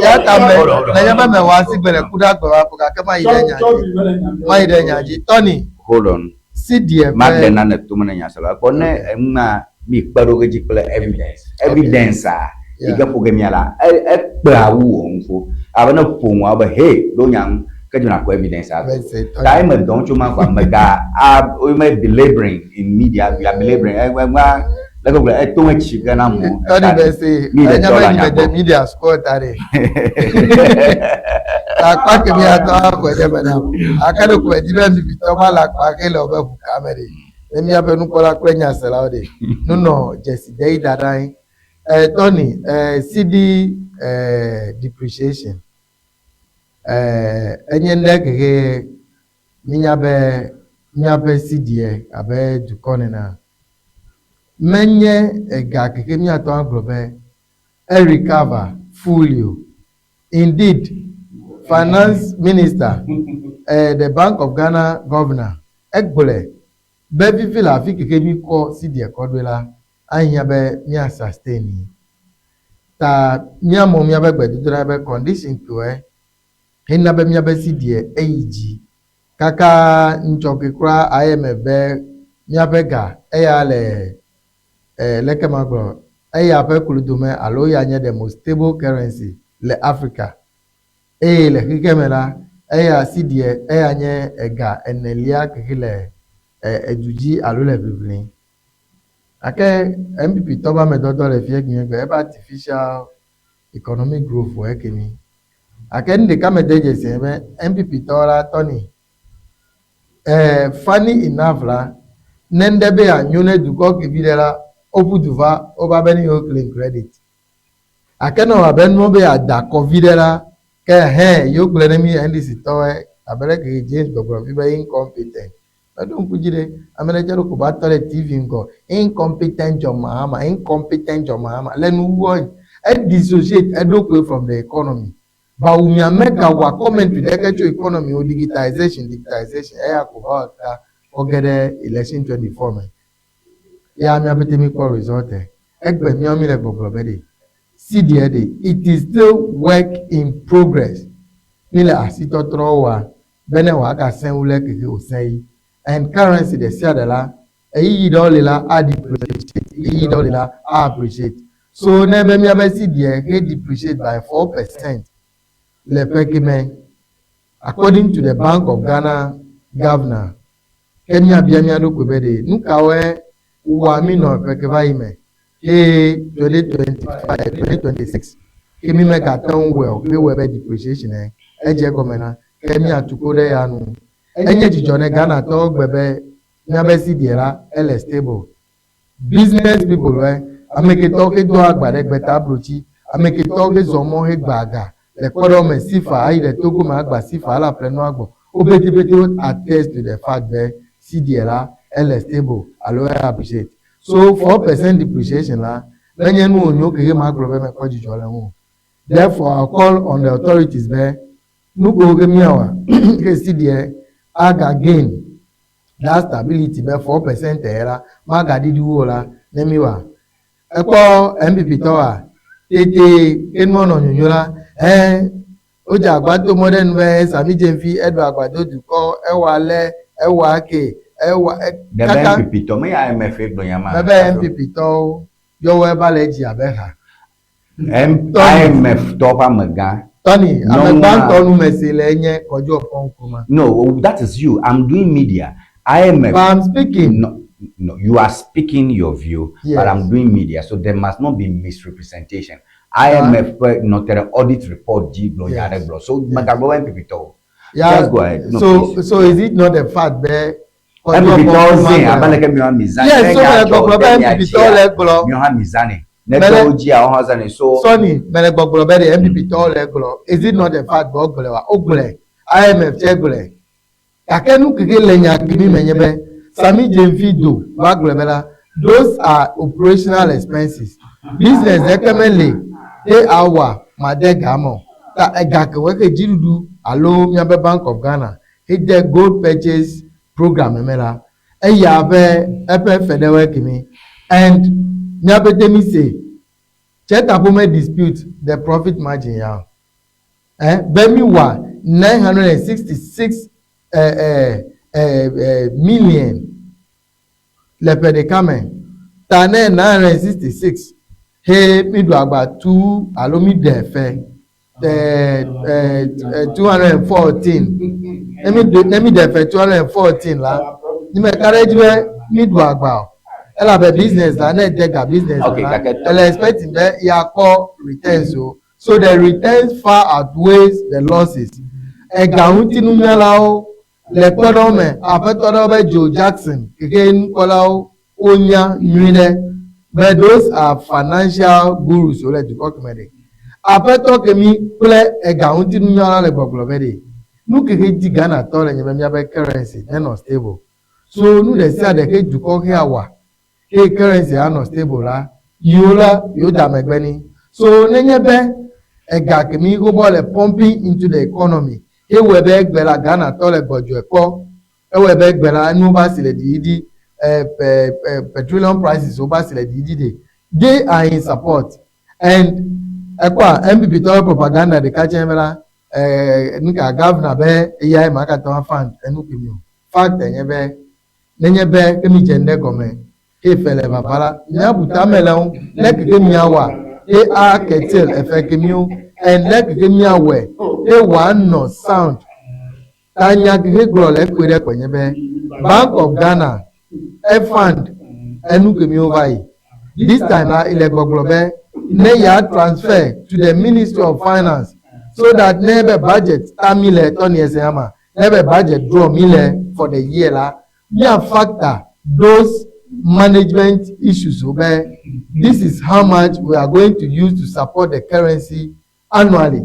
Ya ta me menya be me wa si gbe le ku ɖe agbe wa ko gake mayi ɖe nya dzi. Mayi ɖe nya dzi. Tɔni. Hold on. Sidi eƒe. Maɖe nane tome ne nyasela. Ekpɔ ne enua mi kpe ɖo dzi kple evidence. Evidence a yi ke ƒo ge mia la ekpea wu wò ŋufo. Abe ne ƒo ŋua be hey ɖo nya ŋu ke dzona kɔ evidence a do. Ta eme dɔm tso ma kɔa mega a wo me belaboring in media we are belaboring enua leke gblɔ eto me tsi ge na mo. Tɔni be se Mi ɖe enya tɔ be la nyi nya me de gbɔ. media score ta ɖe. Ta akpa ke mi atɔ akɔe ɖe me nam. Ake ɖe ko edzi be MPP tɔ ma le akpa ke le wobe ʋu ka me ɖe. Ne míaƒe nukpɔla kple nyaselawo ɖe nunɔ dzesi de yi da ɖe anyi. Eh, Tony, eh, cedi eh, depreciation eh, enye nu ɖe kexe mínya be míaƒe cedi abe dukɔ nena menye ega keke míate ŋu agblɔ be e recover fully o. Indeed, finance minister, eh, the Bank of Ghana governor, egblɔe be fifi le afi keke míkɔ cedi kɔ ɖoe la, ahiã be mía sustain yi. Ta míamɔ míaƒe gbedodoɖa be condition kewoe hena be míaƒe cedi eyi dzi. Kaka ŋtsɔ ke kura IMF be míaƒe ga eya le eh, leke magblɔ eya ƒe kludome alo eya nye the most stable currency le Africa. Eye le xexe me la, eya cedi eya nye ega enelia keke le eh, edu dzi alo le ʋiʋli. Gake NPP tɔ be amedɔdɔ le fie gbee gbe ebe artificial economic growth wɔ eke mi. Gake nu ɖeka me de dzesi be NPP tɔ la tɔni. Eh, funny enough la, ne ŋɖe be yeanyo ne dukɔ kevi ɖe la, woƒu du va wova be ne yewo claim credit. Gake ne wɔ abe nuwo be yeada akɔ vi ɖe la, ke hɛ yewo gblɔe ne mi NDC tɔwoe abe leke James gbɔgblɔ vi be incompetent. Meɖo ŋku dzi ɖe ame ɖe tse ɖo ko va tɔ ɖe TV ŋgɔ incompetent John Mahama, incompetent John Mahama le nu wuɔ e dissociate eɖokui from the economy. Bawumia megawɔa commentary ɖeke tso economy o digitization digitization eya ko va wɔ ta kɔ ge ɖe election 24 me. Ya mía pete mi kpɔ result ɛ. Egbe míawo mi le gbɔgblɔ be ɖe cedi ɖe it is still work in progress. Mi le asitɔtrɔ wɔa be ne wòagasẽ wu le keke wòsẽ yi. And currency ɖe sia ɖe la, ɣeyiɣi ɖewo li la a depreciate, ɣeyiɣi ɖewo li la a appreciate. So ne be míaƒe cedi he depreciate by 4% le ƒe keme, according to the Bank of Ghana governor, ke míabia mía ɖokui be ɖe nu kawoe wɔa mí nɔ ƒe ke va yi me eye 2025, 2026 ke mí megate ŋu wɔe o, ke wɔe be depreciation edze egɔme na ke míatu ko ɖe ya nu. Enye dzidzɔ ne Ghanatɔwo gbe be míaƒe cedi la ele stable. Business people woe, ame ketɔwo ke doa agba ɖe gbetablo dzi, ame ketɔwo ke zɔ mɔ hegba aga le kpɔɖeŋu me sifa ayi ɖe Togo me agba sifa ala ƒle nua gbɔ. Wo petepete wo attest to the fact be cedi la ele stable alo e appreciate. So 4% depreciation la menye nu wònyo keke magblɔ be mekpɔ dzidzɔ le ŋu o. Therefore, I call on the authorities be nu kewo ke míawɔa ke cedi aga gain that stability be 4% la magaɖiɖi wu o la ne míwɔa. Ekpɔ NPP tɔwoa, tete enua nɔ nyonyo la, ɛ wodze agba to mɔ ɖe nu be Sami Gyamfi eɖo agba do dukɔ, ewɔ ale, ewɔ ake, ewɔ Ɖe be kaka. NPP tɔ, menye IMF ye gblɔ nya ma Mebe hafi o. NPP tɔwo yɔwoe va le edzi abe ha. M Tɔni. IMF tɔ ƒe amegã. Tɔni, ame Nyɔnua. gbãtɔ nu me si le enye Kɔdzo Ɔfɔn Nkrumah. No, that is you. I'm doing media. IMF. But I'm speaking. No, no, you are speaking your view, but I'm Yes. doing media, so there must not be misrepresentation. IMF ƒe nɔ te ɖe audit report dzi gblɔ nya aɖe Yes. gblɔ. So Yes. megagblɔ be NPP tɔ o. Yeah. Just go ahead. No, So please. so is it not a fact be Kɔdzo NPP Ɔfɔn tɔwo Nkrumah zẽ abe gblɔe? aleke miwo hã mi zãnɛ. Yes, Ne so nya mele dzɔ gbɔgblɔ ɖe be mia NPP dzia, tɔwo le egblɔ. miwo hã mi zãnɛ. Ne Mele tɔwo dzia, wohã zãnɛ. So Sɔni, mele gbɔgblɔ be ɖe NPP tɔwo le egblɔ. Is it not a fact be wogblɔe wa? Wogblɔe. IMF tse gblɔe. Gake nu keke le nya kemi me nye be Sami Gyamfi do va gblɔe be la, those are operational expenses. Business ɖeke meli ye awɔa made ga eme o. Ta ega ke woe ke dziɖuɖu alo míabe Bank of Ghana hede gold purchase program me la, eya ƒe eƒe fe ɖewoe kemi. And míaƒete mi se Tsetaƒome dispute the profit margin ya o. Eh, be mi wa 966 eh, eh, eh, eh, million le ƒe ɖeka me. Ta ne 966 he mi ɖu agba tu alo mi ɖe fe eh, eh, eh, 214 ne mi ɖe ne mi ɖe fe 214 la, mi me ka ɖe edzi be mi ɖu agba o. Elabe business la ne de ga business Okay, la, gake ele expecting be yeakpɔ returns o. So the returns far outweighs the losses. Ega ŋutinunyalawo le kpɔɖeŋu me, aƒetɔ ɖewo be Joe Jackson keke nukpɔlawo wonya nyui ɖe be those are financial gurus wole dukɔ keme ɖe. Aƒetɔ kemi kple ega ŋutinunyalawo le gbɔgblɔ be ɖe nu keke dzi Ghana tɔ le nye be míaƒe currency nenɔ stable. So nu ɖe sia ɖe ke dukɔ xea wa ke currency anɔ stable la, yiwo la yewo da megbe ni. So nenye be ega kemi wobɔ le pumping into the economy, ewɔe be egbe la Ghana tɔ le gbɔdzɔe kpɔ, ewɔe be egbe la enuwo va si le ɖiɖiɖi, eh, eh, eh, petroleum prices wo va si le ɖiɖiɖi ɖe. They are in support. And ekpɔa NPP tɔwo propaganda ɖeka tse be la, eh, nuka governor be eyae ma katã fund enu kemi o. Fact enye be nenye be ke mi dze ŋɖe gɔme ke efe le vava la, miabu tame le ŋu le keke miawɔa ye a curtail efe ke miwo and le keke miawɔe ye wòanɔ sound. Ta nya keke gblɔ le ekpe ɖe kpe nye be Bank of Ghana e fund enu ke miwo va yi. This time la, ele gbɔgblɔ be ne ya transfer to the Ministry of Finance so that ne be budget ta mi le tɔni ese ama, ne be budget draw mi le for the year la, mia factor those management issues wo be this is how much we are going to use to support the currency annually.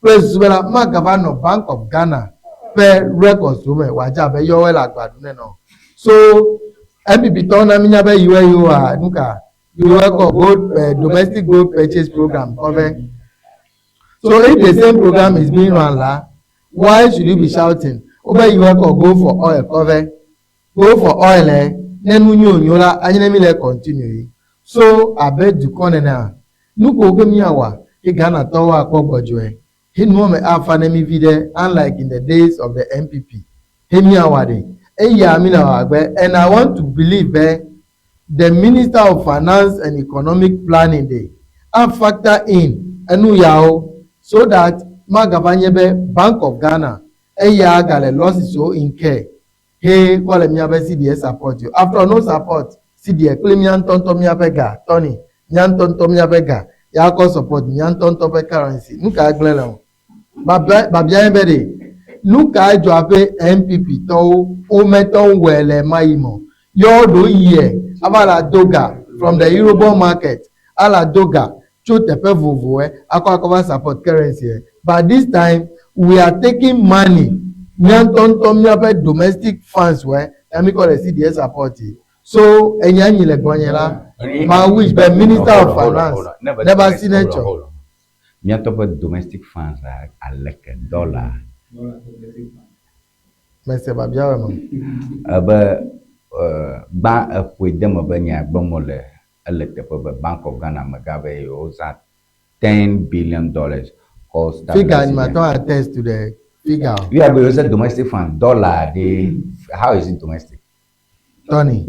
Kple susu be la, magava nɔ Bank of Ghana ƒe records wo me wòadze abe yɔwoe le agba ɖum nene o. So NPP tɔwo na mínya be yiwoe yiwoa nuka yiwoe kɔ gold eh, domestic gold purchase program kɔ vɛ. So if the same program is being run la, why should you be shouting? Wobe yiwoe kɔ go for oil kɔ vɛ. Go for oil eh, ne nu nyo nyo la, anyi ne mi le continue yi. So abe dukɔ nenea, nu ko ke míawɔa, ke Ghana tɔwo akpɔ gbɔdzɔe. He nuwo me afa ne mi vi ɖe unlike in the days of the NPP. He míawɔa ɖe, eya mi le wɔa gbe and I want to believe be the Minister of Finance and Economic Planning ɖe a factor in enu yawo so that magava nye be Bank of Ghana eya gale losses wo incur he kɔ le míaƒe CDS support o. After all, no support CDS kple mía ŋutɔŋutɔ míaƒe ga Tony, mía ŋutɔŋutɔ míaƒe ga ya kɔ support mía ŋutɔŋutɔ ƒe currency. Nu kae gblẽ le o? Babia babia nye be ɖe nu kae dzɔ abe NPP tɔwo wometɔ ŋu wɔe le ma yi me o? Yɔ ɖo yie ava la do ga from the Eurobond market ala do ga tso teƒe vovovoe akɔ akɔ va support currency yɛ. But this time we are taking money mía ŋutɔŋutɔ míaƒe domestic funds wɛ ya mi kɔ le CDS support yi. So enya nyi le gbɔnye la, ma wish be Minister of Finance neva signature. Míatɔ ƒe domestic funds la aleke dollar Mese babia wɔ me. ebe gbã eƒoe de me be nya gblɔm wole. Ele teƒe be Bank of Ghana megã be yewozã ten billion dollars kɔ Figure stabilize ni the. mate ŋu attest to the figure o. We are going to say domestic fund dollar de how is it domestic? Tony,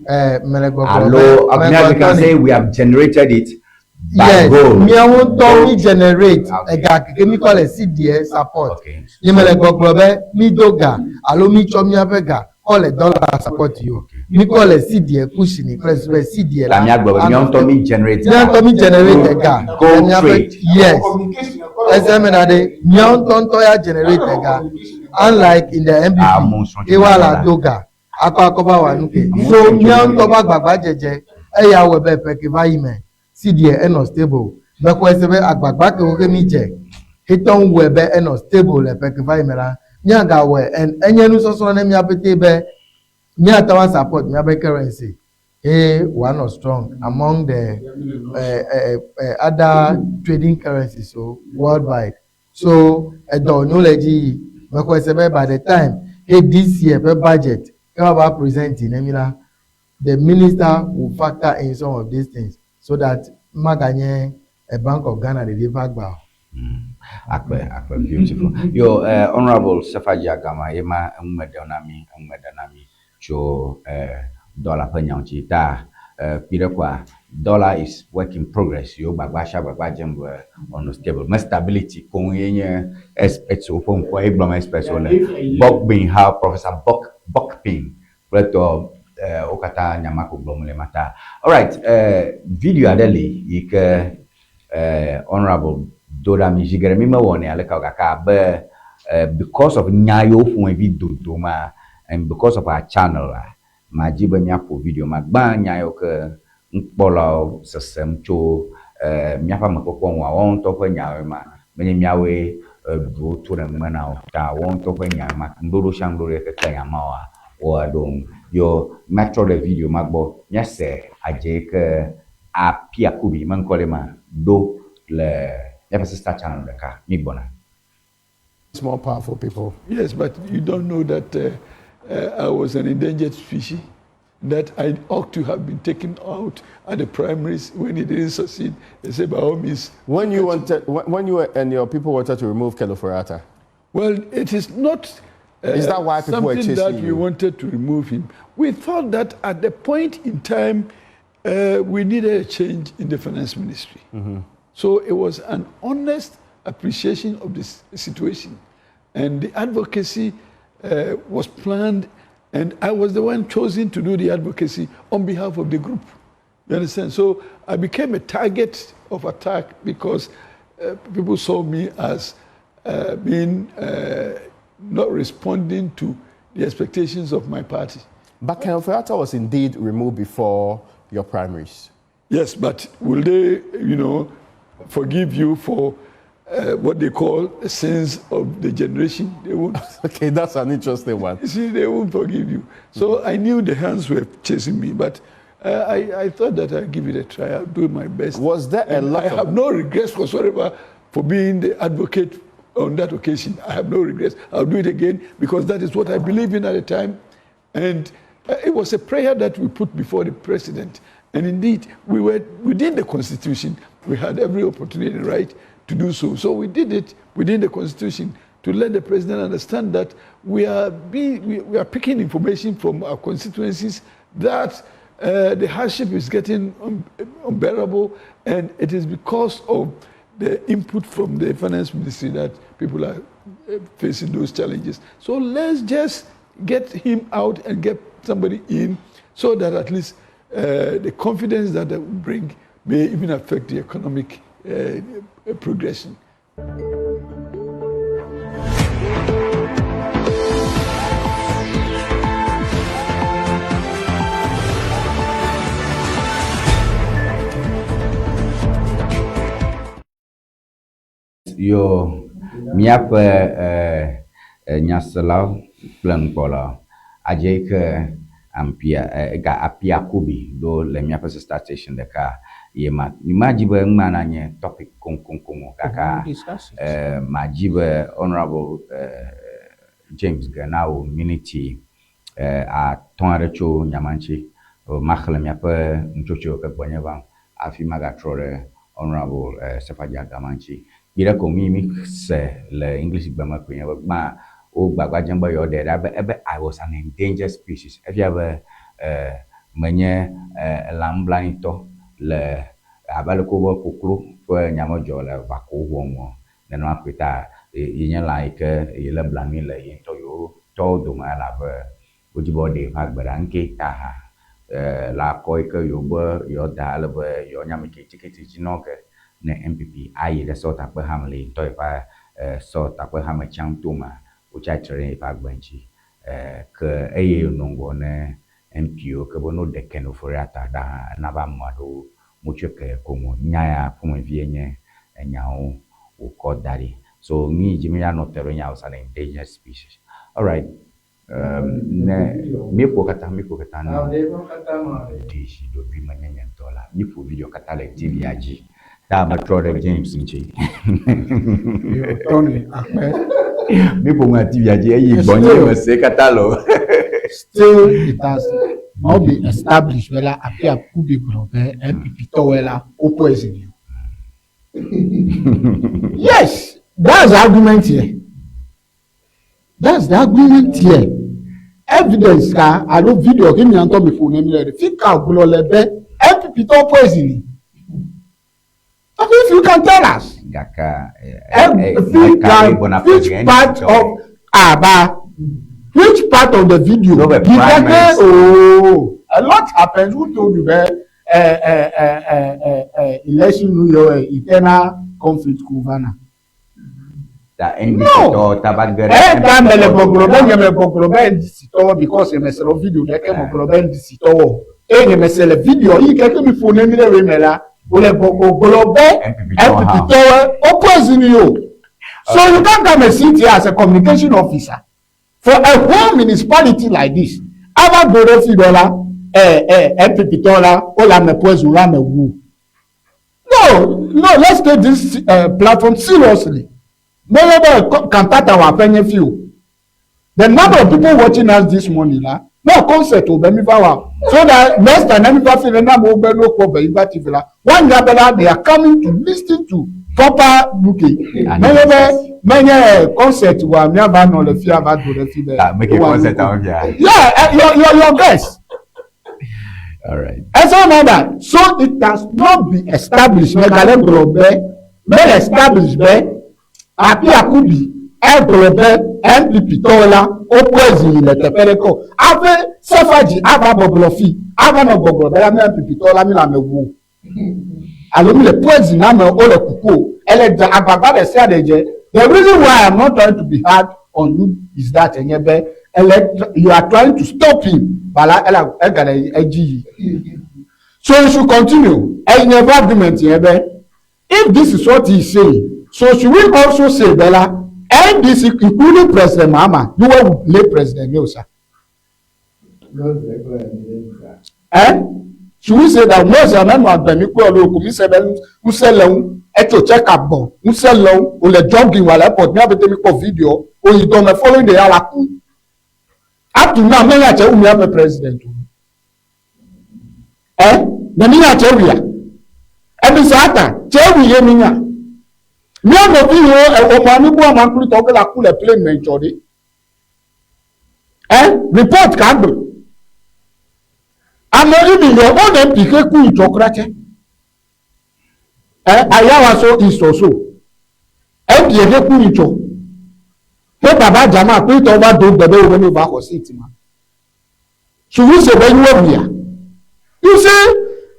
eh, mele gbɔgblɔ Alo be okay, megblɔ we can Tony. say we have generated it by Yes, gold. míawo ŋutɔ mi Gold. generate Okay. ega keke mi kɔ le CDS support. Okay. Nye mele gbɔgblɔ be mi do ga alo mi tsɔ míaƒe ga kɔ le dollar support yi o. Mi kɔ le CDS kushini kple su be CDS La la míagblɔ be míawo anɔ ŋutɔ mi generate mía ga ŋutɔ mi generate through ga le gold míaƒe trade. yes. Ese me na ɖe míawo ŋutɔ ŋutɔ ya generate ga unlike in the NPP Ah, mo srɔ̃ tso ye nya woala la. do ga akɔ akɔ va wɔ nu ke. Mo So srɔ̃ tso míawo nya ŋutɔ la. ƒe agbagbadzedze eya wɔe be ƒe ke va yi me CDS enɔ stable. Mexɔe se be agbagba kewo ke mi dze hetɔ ŋu wɔe be enɔ stable le ƒe ke va yi me la míagawɔe and enye nusɔsrɔ̃ ne mía pete be míate ŋu support míaƒe currency eye wòanɔ strong among the other trading currencies so worldwide. So edɔ wònyo le edzi yi. Mexɔe se be by the time he this year ƒe budget ke woava present ne mi la, the minister will factor in some of these things so that maganye a Bank of Ghana ɖeɖe ƒe agba o. Akpe, akpe, beautiful. Yo, Honorable Sefaji Agama, ye ma eŋume ɖem na mi, eŋume ɖem na mi tso dollar ƒe nya ŋuti. Ta kpi ɖe koa, dollar is work in progress. Yewo gbagba sia gbagba dzem be wòanɔ stable. Me stability koŋ ye nye experts woƒe ŋkɔ ye gblɔm experts wo le. Bokpin ha, Professor Bok, Bokpin kple tɔ wo katã nya ma ko gblɔm le ma ta. Alright, video aɖe li yi ke Honorable do ɖa mi zi geɖe mi mewɔnɛ aleke o gake abe because of nya yiwo ƒomevi dodo ma and because of our channel la, madzi be míaƒo video ma. Gbã nya yiwo ke nukpɔlawo sesem tso míaƒe amekpɔkpɔ ŋua, woawo ŋutɔ ƒe nyawoe ma. Menye míawoe ɖu wo to ɖe ŋume na wo. Ta woawo ŋutɔ ƒe nyawoe ma. Ŋuɖoɖo sia ŋuɖoɖo yi ke te nya ma woa, woaɖo ŋu. Yo, míatrɔ ɖe video ma gbɔ, míase adze yi ke Apia Kubi me ŋkɔ ɖe ma ɖo le míaƒe sister channel ɖeka. Mi gbɔna. Small powerful people. Yes, but you don't know that I was an endangered species, that I ought to have been taken out at the primaries when he didn't succeed. They say, by all means. When you wanted, when you and your people wanted to remove Ken Ofori-Atta? Well, it is not. Is that why people were something chasing that we you? wanted to remove him. We thought that at the point in time, we needed a change in the finance ministry. So it was an honest appreciation of this situation. And the advocacy was planned, and I was the one chosen to do the advocacy on behalf of the group. You understand? So I became a target of attack because people saw me as being not responding to the expectations of my party. But Ken Ofori-Atta was indeed removed before your primaries. Yes, but will they, forgive you for what they call the sins of the generation? They won't. Okay, that's an interesting one. You see, they won't forgive you. So I knew the hands were chasing me, but I thought that I'd give it a try. I'll do my best. Was there a And lot I of have no regrets whatsoever for being the advocate on that occasion. I have no regrets. I'll do it again because that is what I believe in at the time. And it was a prayer that we put before the president. And indeed, we were within the Constitution. We had every opportunity and right to do so. So we did it within the Constitution to let the president understand that we are picking information from our constituencies that the hardship is getting unbearable, and it is because of the input from the finance ministry that people are facing those challenges. So let's just get him out and get somebody in so that at least the confidence that that will bring may even affect the economic progression. Yo, míaƒe nyaselawo kple nukpɔlawo, adze yi ke ampia ga Apia Kubi ɖo le míaƒe sister station ɖeka ye ma. Madzi be ŋma nanye topic koŋkoŋkoŋ o, gake madzi be Honorable James ge na wò miniti atɔ̃ aɖe tso nya ma ŋuti. Maxlẽ miaƒe nutsotsoewo ke gbɔnye va hafi magatrɔ ɖe Honourable Sefadzi Agama ŋuti. Kpuiɖe ko mi mi se le English gbe me koe nye be gbã wo gbagba dzem be yewoaɖe ɖa be ebe I was an endangered species. Efia be menye elã nublanuitɔ le abe aleke wobe koklo ƒe nya medzɔ le vako ʋɔ ŋu o. Nenema koe ta yenye lã yi ke yelé blanui le ye ŋutɔ yewo tɔwo dome elabe wodi be woaɖe yeƒe agbe ɖa. Ŋkee ta hã le akɔ yi ke yewobe yewoada ele be yewoanya ame ke tikiti dzi nɔ ge ne NPP ayi ɖe sewɔtakpehame le ye ŋutɔ yeƒe sewɔtakpehame tsiam to mea, wotsi atsitre ɖe yeƒe agbe ŋuti. Ke eye wònɔ ŋgɔ ne MP-wo ke be ne woɖe Ken Ofori-Atta ɖa hã, ena be ame aɖewo motsɔe ke koŋ o. Nya ya ƒomevie nye enyawo wòkɔ da ɖi. So nu yi dzi míanɔ te ɖo nye I was an endangered species. Alright, ne míeƒo katã, míeƒo katã ne ɖe zi ɖoɖoe menye nye ŋutɔ la, míeƒo video katã le TV-a dzi. Ta metrɔ ɖe James ŋuti. Tony akpe. Míeƒo ŋua TV-a dzi eye gbɔnye mese katã le o. Still it has not been established be la Appiah Kubi gblɔ be NPP tɔwoe la wo poison you. Yes, that's the argument here. That's the argument here. Evidence ka alo video ke mia ŋutɔ mi ƒo ne mi le ɖe fi ka gblɔ le be NPP tɔ poison ni. Okay, if you can tell us. Gake fi ka which part of aba which part of the video? No, but Di prime keke minister. oh a lot happens. Who told you that election nu yɛ internal conflict ko va na? Ta NDC No. tɔwo ta va ge ɖe Eh, ta NPP mele tɔwo gbɔgblɔ be dome. nye me gbɔgblɔ be NDC tɔwo because nye mese le video ɖeke me gblɔ be NDC tɔwo o. Eye nye mese le video yi ke ke mi ƒo ne mi ɖe wòe me la, wòle gbɔgblɔ be NPP tɔwo NPP hã. tɔwo wo poison you. So you can't come and sit here as a communication officer for a whole municipality like this. Ava gblɔ ɖe fi ɖɔ la, eh, eh, NPP tɔwo la, wole ame poison, wole ame wu. No, no, let's take this platform seriously. Menye be Kantata wɔ aƒe nye fi o. The number of people watching us this morning la, no concert o be mi va wa. So that next time mi va fi ne na amewo be no kpɔ Veyiba TV la, woanya be la they are coming to listen to proper bouquet. Menye be menye concert wa miava nɔ le fia va do ɖe fi be. Ah, make a concert out here. Yeah, your guest. All right. Ẹsẹ̀ náà dà so it has not been established mẹgalẹ gblɔ be bẹ established be Appiah Kubi egblɔ be NPP tɔwo la wo poison yi le teƒe ɖe ke o. Aƒe Sefadzi ava gbɔgblɔ fi ava nɔ gbɔgblɔ be la mi NPP tɔwo la mi le ame wu o alo mi le poison ame wo le kuku o. Ele dze agbagba ɖe sia ɖe dze. The reason why I am not trying to be hard on you is that enye be ele you are trying to stop him but la ele egale edzi yi. So you should continue. Enye ƒe argument nye be if this is what he is saying, so should we also say be la NDC including President Mahama, you will blame President Mills? Eh? Should we say that Mose ame nɔ agbe mi kpɔe alo ko mi se be ŋusẽ le ŋu etso check up gbɔ ŋusẽ le ŋu wòle jogging wòle airport mi abete mi kpɔ video oyi dɔme following day ala ku up to now menya tse wu miaƒe president o eh ne mi nya tse wia ebisa ata tse wi ye mi nya mía nɔvi yiwo ewɔmɔ ami bu ama klutɔ ge la ku le plane me dzɔ ɖi. Eh, report ka gblɔ. Ame even your own MP ke ku ŋtsɔ kura tse. Eh, ayawa so is also. MP ke ku ŋtsɔ. Ke baba jama kple tɔ va do gbe be wo be ne va xɔ seat ma. Should we say be you wia? You see,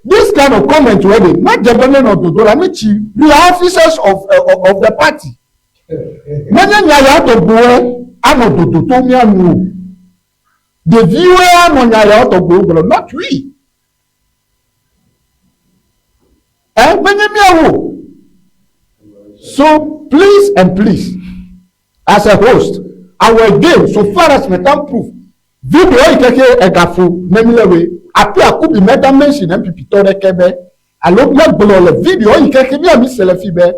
this kind of comment wey dey má jẹ be ne nɔ dodo la mi tsi we are officers of the party. Menye nya ya tɔgbuiwoe anɔ dodo to mía nu o. Ɖeviwoe anɔ nya ya tɔgbuiwo gblɔ, not we. Eh, menye míawo o. So please and please, as a host, I will again, so far as me can prove, video yi keke egafo ne mi le we, Appiah Kubi mega mention NPP tɔ ɖeke be, alo megblɔ le video yi keke mía mi se le fi be,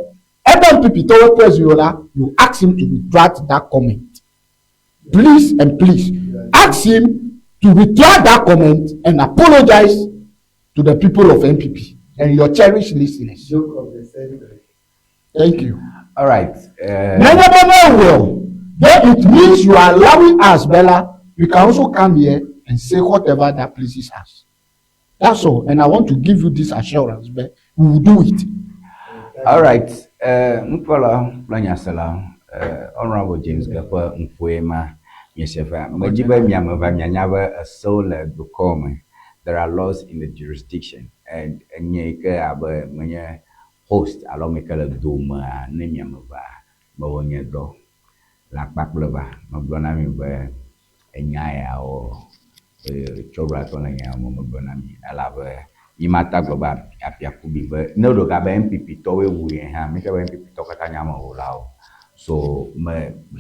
Ebe NPP tɔwo poison yo la, you ask him to retract that comment. Please and please, ask him. to retract that comment and apologize to the people of NPP and your cherished listeners. Joke of the century. Thank you. All right. Uh, Nenye be ne ewɔe o, then it means you are allowing us, Bella, we can also come here and say whatever that pleases us. That's all. And I want to give you this assurance, but we will do it. All right. Uh, nukpɔla kple nyasela, uh, Honorable James Ge ƒe ŋƒoe ma miese va. Medzi be miame va mianya be esewo le dukɔ me. There are laws in the jurisdiction and enye yi ke abe menye host alo ame yi ke le domea ne miame va mewɔ nye dɔ le akpa kple va. Megblɔ na mi be enya yawo tsɔɖuatɔ le nya me megblɔ na mi elabe mi mata gblɔ be Appiah-Kubi be ne ɖo ga be NPP tɔwoe wui hã mi ke be NPP tɔwo katã nye amewulawo. So me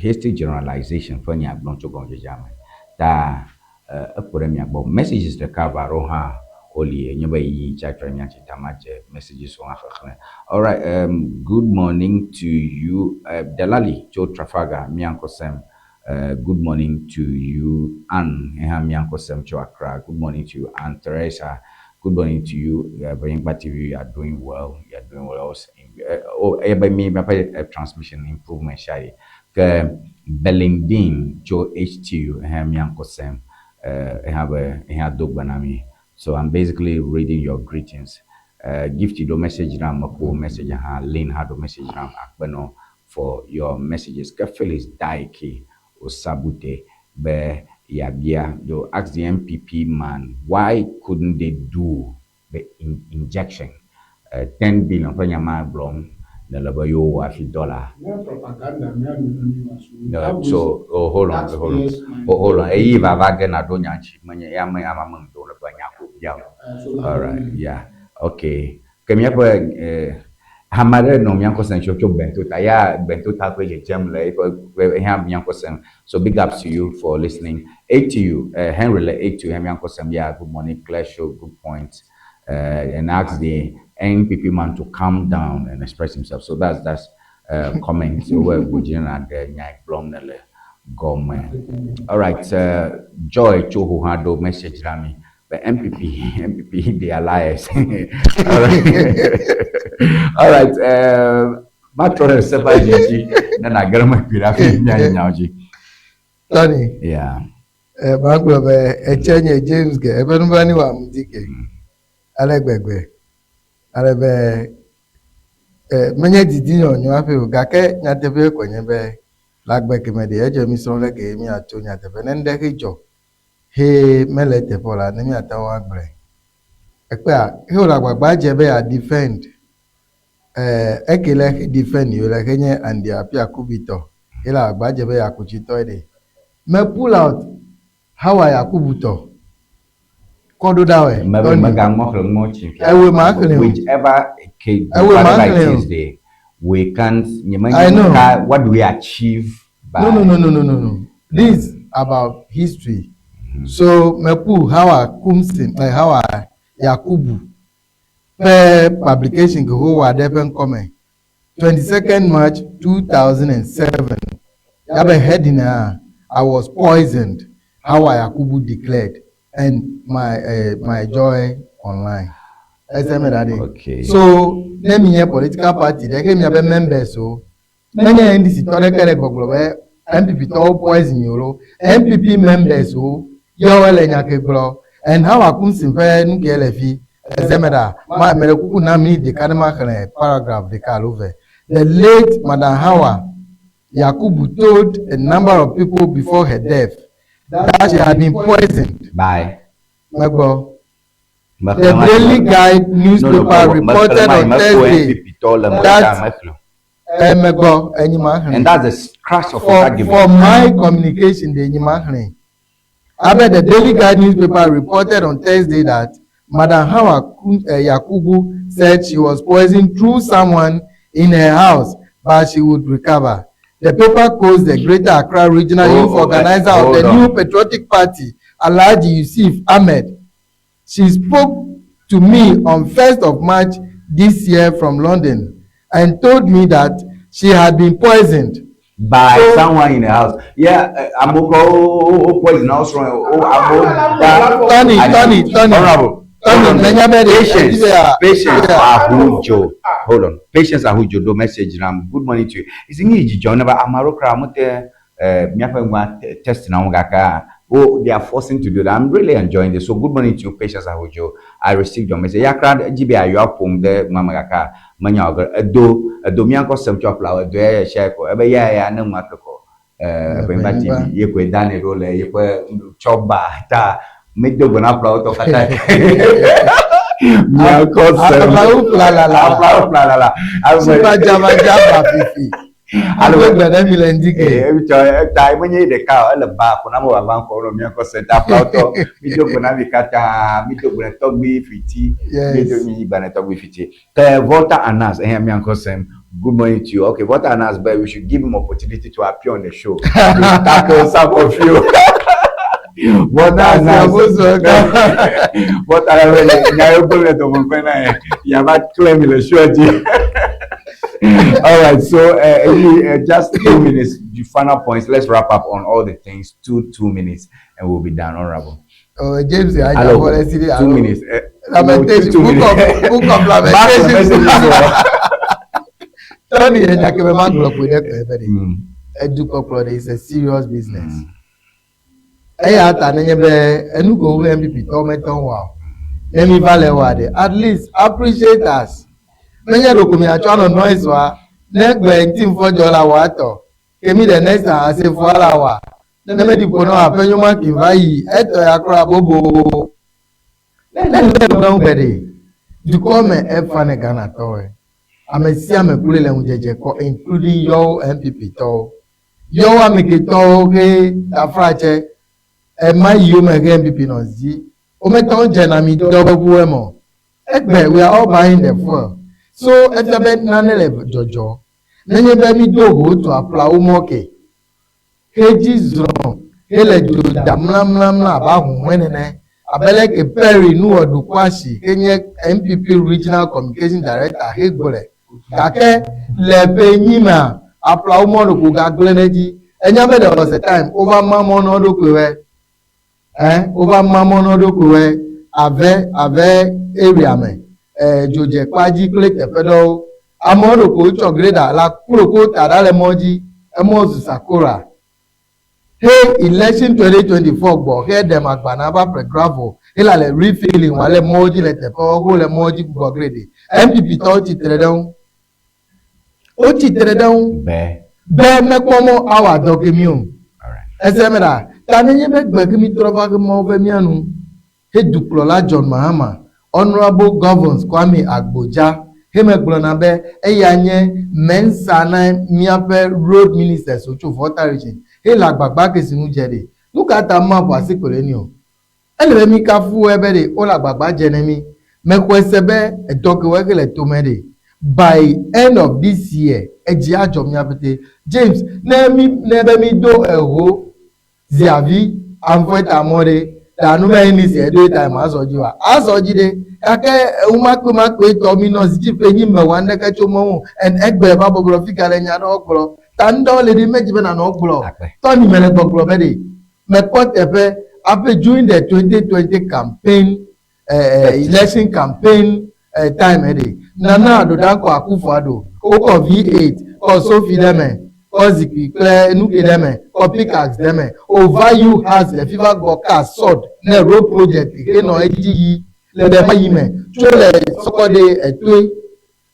hasty generalization ƒe nya gblɔm tso gɔmedzedzea me ta eku ɖe mia gbɔ. Messages ɖeka va ɖo hã woli enye be yiyi tsi atre mia ŋuti ta madze messages wo hã xexlẽ. All right, good morning to you, Delali tso Trafalgar, mia ŋkɔ sem. Good morning to you, Anne. Eha mia ŋkɔ sem tso Accra. Good morning to you, Anne Teresa. Good morning to you, Benyigba TV. You are doing well. You are doing well. Also, oh, ebe mi miaƒe transmission improvement sia yi. Ke Belindin tso HTU. Eha mia ŋkɔ sem. Eha be eha do gbe na mi. So I'm basically reading your greetings. Gift do message nam, mekpo message hã, Lynn hã do message nam, akpenɔ for your messages. Ke Phyllis Daike Osabute be yabia do ask the NPP man why couldn't they do the injection? 10 billion ƒe nya ma gblɔm nele be yewo hafi dɔla. No, so oh, hold on, hold on, oh, hold on. Eyi vava ge na ɖo nya ŋuti menye ya me ama me ŋdɔ le ƒe nya ko bia o. All right, yeah, okay. Ke míaƒe ame aɖe nɔ mía ŋkɔ sem tso tso Bentota ya Bentota ƒe dzedzem le eƒe eha mía ŋkɔ sem. So big ups to you for listening. ATU, Henry le ATU hã mía ŋkɔ sem. Yeah, good morning, clear show, good point. And ask the NPP man to calm down and express himself. So that's comment. So we're going to gblɔm ne le gɔme. All right, Joy Choho hã ɖo message na mi. But NPP, NPP, they are liars. All right. All right. Matrɔ ɖe sefa dzi dzi ne nàge ɖe me kpui ɖe hafi míayi nyawo dzi. Tony, Yeah. Magblɔ be etse nye James ke eƒe nublanui wɔ amuti ke ale gbegbe ale be menye didi nyɔnyɔ hafi o gake nyateƒe koe nye be le agbe keme ɖe edze mi srɔ̃ leke ye miatso nyateƒe ne ŋɖe he dzɔ he mele eteƒe o la ne miate ŋu agblɔe. Ekpea he wòle agbagba dze be ya defend eke le he defend yi le he nye Andy Appiah-Kubi tɔ he le agbagba dze be yakutsitɔe ɖe me pull out Hawa Yakubu tɔ kɔ ɖo ɖa wɛ. Mebe Tony. megaŋɔ xlẽ ŋɔ tsi fia. Ewe ma xlẽ o. Whichever case, Ewe ma whatever it xlẽ o. is there, we can't. I know. What do we achieve by? No, no, no, no, no, no, no. This is about history. So me pull Hawa Kumsin, like Hawa Yakubu ƒe publication ke wowɔ ɖe eƒe ŋkɔme 22nd March 2007. Yabe heading ah, I was poisoned. Hawa Yakubu declared and my joy online. Ɛsɛ da de. Okay. So ne mi nye political party ɖe ke miabe members o. Menye NDC tɔ ɖeke le gbɔgblɔ be NPP tɔwo poison yi o lo. NPP members o yewo le nya ke gblɔ. And Hawa Kumsin ƒe nu ke le fi. Ɛsɛ me da ma me le kuku na mi ɖeka ne ma xlẽ paragraph ɖeka alo ve. The late Madam Hawa Yakubu told a number of people before her death that she had been poisoned. Bye. Megbɔ. The Daily Guide newspaper reported on Thursday that Emegbɔ enyi ma xlẽ. And that's the crux of his argument. For my communication, the enyi ma xlẽ. Abe the Daily Guide newspaper reported on Thursday that Madam Hawa Yakubu said she was poisoned through someone in her house, but she would recover. The paper quotes the Greater Accra Regional Oh, Youth oh, Organizer of the hold on. New Patriotic Party, Alhaji Yusuf Ahmed. She spoke to me on 1st of March this year from London and told me that she had been poisoned. By someone in the house. Yeah, amewo kɔ wo poison na wo srɔ̃ wo amewo da. Tony, Tony, Tony. Honourable. Tony, menya be ɖe Patience, edi be ya- patience, ya- Ahujo. Hold on. Patience Ahujo do message nam. Good morning to you. Isi ngi dzidzɔ ne ba amaro kra mo te miaƒe nua test na wo gake oh, they are forcing to do that. I'm really enjoying this. So good morning to you, Patience Ahujo. I received your message. Ya kra dzi be ayɔ aƒom ɖe nua me gake menya o ge edo edo mía ŋkɔ sem tso aƒlawo edo ya ya sia ko ebe ya ya ne nua ke kɔ Ebenyigba TV ye koe danɛ ɖo le yeƒe tsɔba ta medo gbe na aƒlawo tɔ katã. Mía ŋkɔ sem. Aƒlawo ƒlalala. Aƒlawo ƒlalala. Sipadzabadzaba fifi. Alo Alo gbe ɖe mi le ŋdi ke. Etsɔ eta menye ye ɖeka o ele ba ko na me wòava ŋkɔ nɔ mía ŋkɔ sem ta aƒlawo tɔ mido gbe na mi katã mido gbe na tɔgbui fiti mido mi gbe na tɔgbui fiti. Ke Volta Anas eya mía ŋkɔ sem. Good morning to you. Okay, Volta Anas, but we should give him opportunity to appear on the show to tackle some of you. Volta Anas. Volta Anas, nya yewo gblẽ le dɔme ƒe na ye yava klẽ mi le show dzi. All right, so just 2 minutes, the final points. Let's wrap up on all the things. 2 minutes, and we'll be done, Honorable. Oh, James, I Hello, 2 minutes. Lamentation, 2 book minutes. of book of Mark the Lamentation. messages. Tony enya ke be ma gblɔ koe ɖe kpe be ɖe. Mm. Edukpɔkplɔ ɖe is a serious business. Eya ta nenye be enu ko wo NPP tɔwo metɔ wa o. Ne mi va le wa ɖe, at least appreciate us. Menye ɖeko miatsɔ anɔ noise wa, ne gbe ŋuti ŋfɔ la wa tɔ. Ke mi ɖe next time ase fua la wa. Ne me ɖi ƒo na aƒe nyɔma ki va yi, etɔ ya kura bobo. Ne ne le gblɔm gbe ɖe, dukɔ me efa ne Ghana tɔwoe. Ame sia ame kloe le ŋudzedze kpɔ including yɔwo NPP tɔwo. Yɔwo ame ketɔwo he tafratse ema yiwo me he NPP nɔ zi. Wometɔ dzena mi dɔ be ʋu eme o. Egbe we are all buying the fuel. So efia be nane le dzɔdzɔ. Nenye be mi do ho to aƒlawo mɔ ke. Hedzi zrɔ̃ hele dzo da mlamlamla abe ahuhɔe nene. Abe leke Perry Nuwɔɖu Kwasi ke nye NPP Regional Communication Director hegblɔe. Gake le ƒe enyi mea, aƒlawo mɔ ɖeko gagblẽ ɖe edzi. Enya be there was a time wova ma mɔ na wo ɖokuiwoe. Wova ma mɔ na wo ɖokuiwoe ave ave area me. Dzodzekpa dzi kple teƒe ɖewo. Amewo ɖeko wotsɔ grader la kplo ko ta ɖa le mɔ dzi. Emɔ zu sakora. He election 2024 gbɔ he ɖem agba na va ƒle gravel he la le refilling wa le mɔwo dzi le teƒewo wo le mɔwo dzi gbugbɔ grade. NPP tɔwo tsitre ɖe ŋu. Wotsitre ɖe ŋu. Be. Be mekpɔ mɔ awɔ dɔ ke mi o. All right. Ese me ɖa. Ta nenye be gbe ke mi trɔ va ke mɔwo be mía nu. He dukplɔla John Mahama, Honourable Governs Kwame Agbodza, he megblɔna be eya nye mensa na míaƒe road ministers wotso Volta region. He le agbagba ke si nu dze ɖe. Nu ka ta ma ƒo asi kple ni o? Ele be mi kafu wɔe be ɖe wole agbagba dze ne mi. Mexɔe se be edɔ ke wɔe ke le tome ɖe. By end of this year, edzi adzɔ mía pete. James, ne mi ne be mi do eho ziavi amfɔe mɔ ɖe ɖa nu be ni si eɖo ta ma azɔ dzi wa azɔ dzi ɖe gake eŋumakpemakpe tɔ mi nɔ zi dzi ƒe nyi me wa ŋɖeke tso mɔ ŋu en egbe va bɔbɔ fi ka le nya ɖewo gblɔ ta ŋdɔ le ɖi medzi be nanɔ gblɔ Akpe. tɔni me le gbɔgblɔ be ɖe mekpɔ teƒe aƒe during the 2020 campaign election campaign time ɖe Nana Addo Dankwa Akufo-Addo wokɔ V8 kɔ sofi ɖe me kɔ zikpui kple nuke ɖe me kɔ pickaxe ɖe me ova you house le fi va gbɔ ka sod ne road project ke nɔ edzi yi le ɖe ma yi me tso le sɔkɔde etoe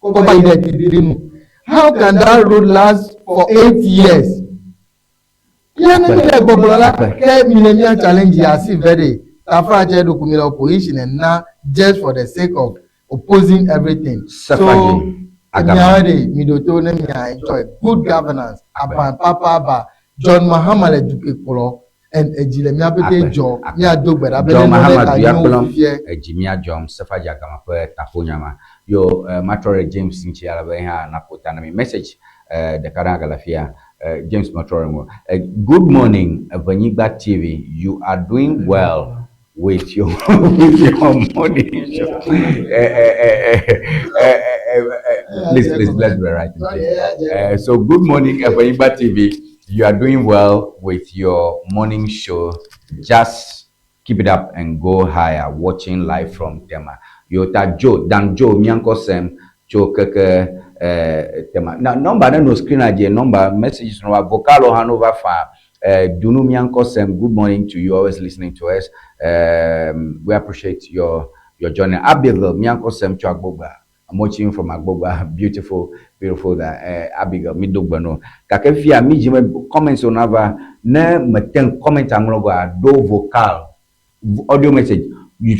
kɔ va yi ɖe titiri nu. How can that road last for 8 years? Yẹn ní mílẹ̀ gbọ̀gbọ̀lọ́ la kẹ́ mi lè mía challenge asi very tafra ɖo mi le opposition and na just for the sake of opposing everything. So Safaji Agama. miawo de mi ɖo to ne mia enjoy good governance aban papa John Mahama le duke kplɔ and edzi le mía pete Akpe, dzɔ akpe. míado gbe ɖa be John ne Mahama nane dua ganyo kplɔm fifie. edzi mía dzɔm Sefaji Agama ƒe taƒonyama yo matrɔ ɖe James ŋuti ale be hã naƒo ta na mi message ɖeka ɖe hã gale afia James matrɔ ɖe ŋu. Good morning, Evenyigba TV, you are doing well. with your with your morning show. Please, please, let's be right. Please. So good morning, Egbeyingba TV. You are doing well with your morning show. Just keep it up and go higher. Watching live from Tema. Yota Joe, Dan Joe, Mianko Sem, Joe Keke, Tema. Now, number no screen idea, number messages no vocal Hanover far. Dunu Mianko Sem, good morning to you, always listening to us. We appreciate your journey. Abigail Mianko Sem to Agbogba. I'm watching from Agbogba. Beautiful, beautiful that Abigail Midogbano. Kakefia mi jime comments on ava ne meten comment anglogo do vocal audio message. You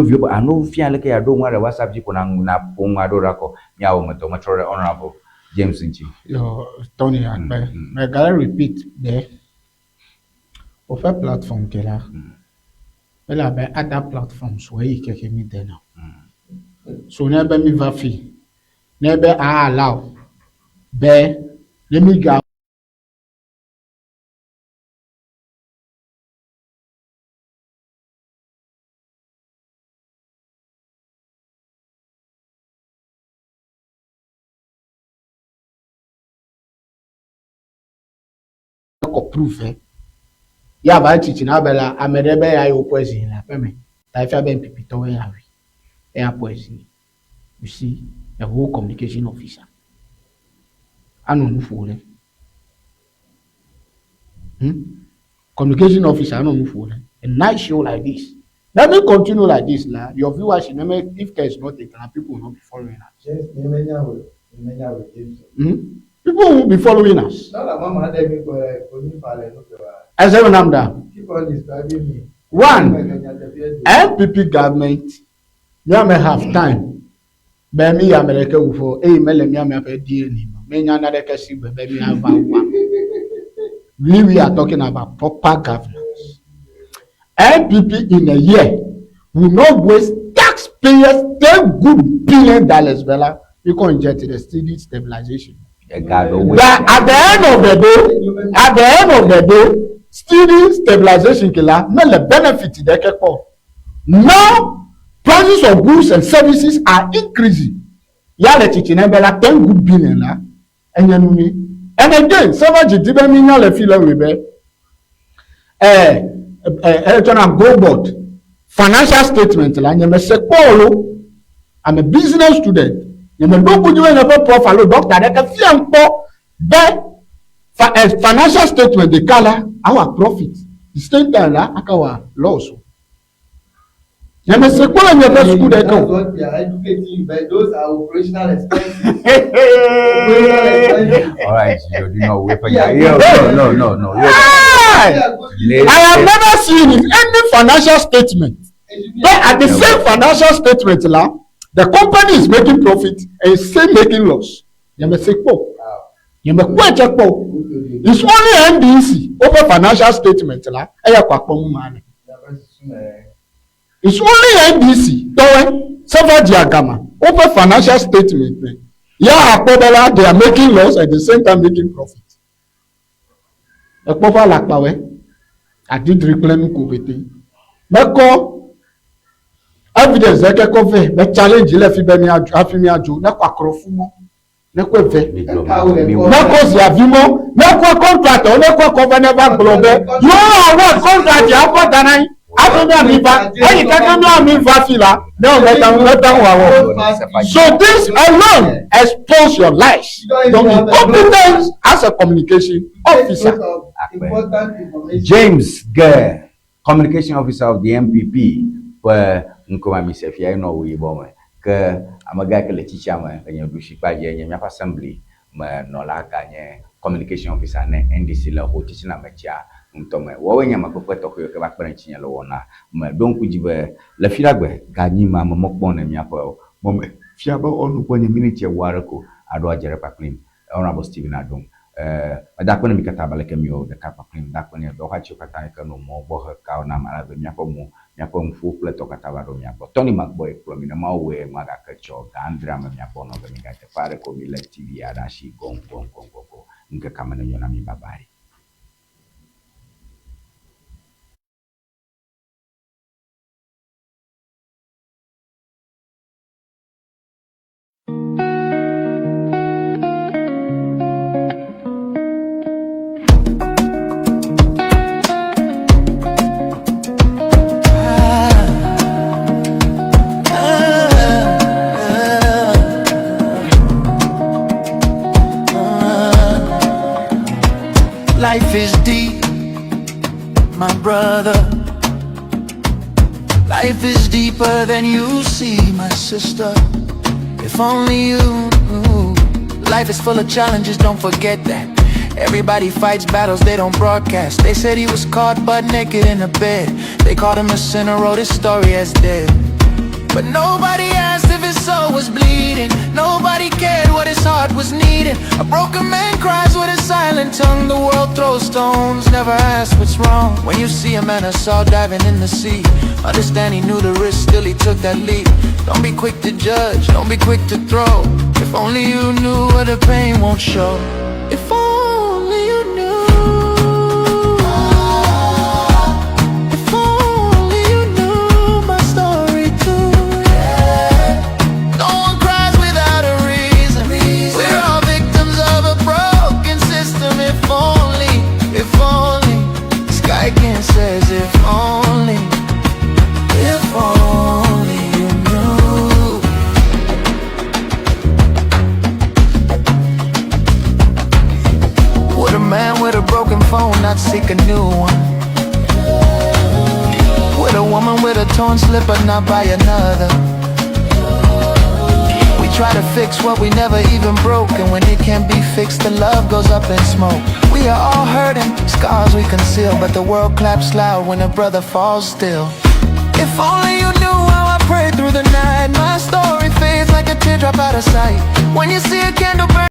view I know fia leke ya do ngware WhatsApp ji kona na ponga do rako nyawo meto metro honorable James Nchi. Yo Tony Akpe. Me gare repeat there. Ofe platform kela. Ela be other platforms where you keke mi there now. So nebe mi va fi. Nebe a allow be let me go. Proof ya ba chichi na bela amedebe ya yo poison la peme ta ifia be npp to we ya wi ya poison. You see the whole communication officer anu nu fo le communication officer anu nu fo le a nice show like this. Let me continue like this la your viewership if care is not taken, people will not be following us. People will be following us. One, NPP government, me have time. Be me America for eh me me me DNA. Me nya na de kesi be me have one. We are talking about proper governance. NPP in a year will not waste taxpayers $10 good billion, Bella. You can inject the steady stabilization. But at the end of the day, steady stabilization killer, not the benefit they can call. Now, prices of goods and services are increasing. Yale chichinembela 10 good billion la, and again, several GDP million le feel we go board financial statement la. I'm a business student. Profile doctor financial statement the color our profit the same time la our loss. That's what we are educating you, but those are operational expenses. All right, you do not wait for you. No. I have never seen in any financial statement. But at the same financial statement la, the company is making profit and still making loss. It's only NDC over financial statement. It's only NDC over financial statement. Yeah, they are making loss at the same time making profit. Evidence eke kɔfɛ bɛ challenge lɛ fi bɛ mi adzo afi mi adzo ne kɔ akɔrɔ fu mɔ ne kɔ ɛfɛ ne kɔ ziavi mɔ ne kɔ contract ne kɔ kɔfɛ ne ba gblɔ bɛ yóò award contract yà kɔ dana yi afi mi ami va eyi keke mi ami va fi la ne o bɛ tan bɛ tan wa wɔ. So this alone expose your lies, your incompetence as a communication officer. James Gare, communication officer of the MPP. Nkoma mi se fia no wi bo me ke amaga ke le chicha me enye du shikpa je enye miaƒe assembly me no la ga nye communication officer ne NDC le ho chichi na me chia ŋutɔ me woawoe nye amekpekpe tɔxɛ ke va kpe ɖe ŋutinye le wɔna me ɖo ŋku dzi be le fi la gbe ganyi ma me mɔkpɔ ne miaƒe mɔ me fia be ɔnu kpɔ nye miniti ewo aɖe ko aɖo adze ɖe kpakplim Honorable Stephen Adom meda akpe ne mi katã abe aleke miwo ɖeka kpakplim meda akpe ne dɔwɔhatsiwo katã yi ke nɔ mɔ gbɔ he kawo nam ale be miaƒe mo miaƒe ŋuƒo kple tɔ katã va ɖo mia gbɔ. Tony Magboy kplɔ mi ne Mawu magake tsɔ ga andrea me mia gbɔ nɔ be miga teƒe aɖe ko mi le TV aɖe asi gɔŋ gɔŋ gɔŋ gɔŋ ŋkeke me ne nyo na mi bye bye. my brother. Life is deeper than you see, my sister. If only you knew. Life is full of challenges, don't forget that. Everybody fights battles they don't broadcast. They said he was caught butt naked in a bed. They called him a sinner, wrote his story as dead. But nobody asked if his soul was bleeding. Nobody cared what his heart was needing. A broken man cries with a silent tongue. The world throws stones, never asks what's wrong. When you see a man I saw diving in the sea, understand he knew the risk, still he took that leap. Don't be quick to judge, don't be quick to throw. If only you knew what the pain won't show. If only you knew. If only you knew my story too. Yeah. No one cries without a reason. We're all victims of a broken system. If only. Sky King says, if only you knew. Would a man with a broken phone not seek a new one? Would a woman with a torn slipper not buy another? We try to fix what we never even broke, and when it can't be fixed, the love goes up in smoke. We are all hurting, scars we conceal, but the world claps loud when a brother falls still. If only you knew how I prayed through the night. My story fades like a teardrop out of sight. When you see a candle burn.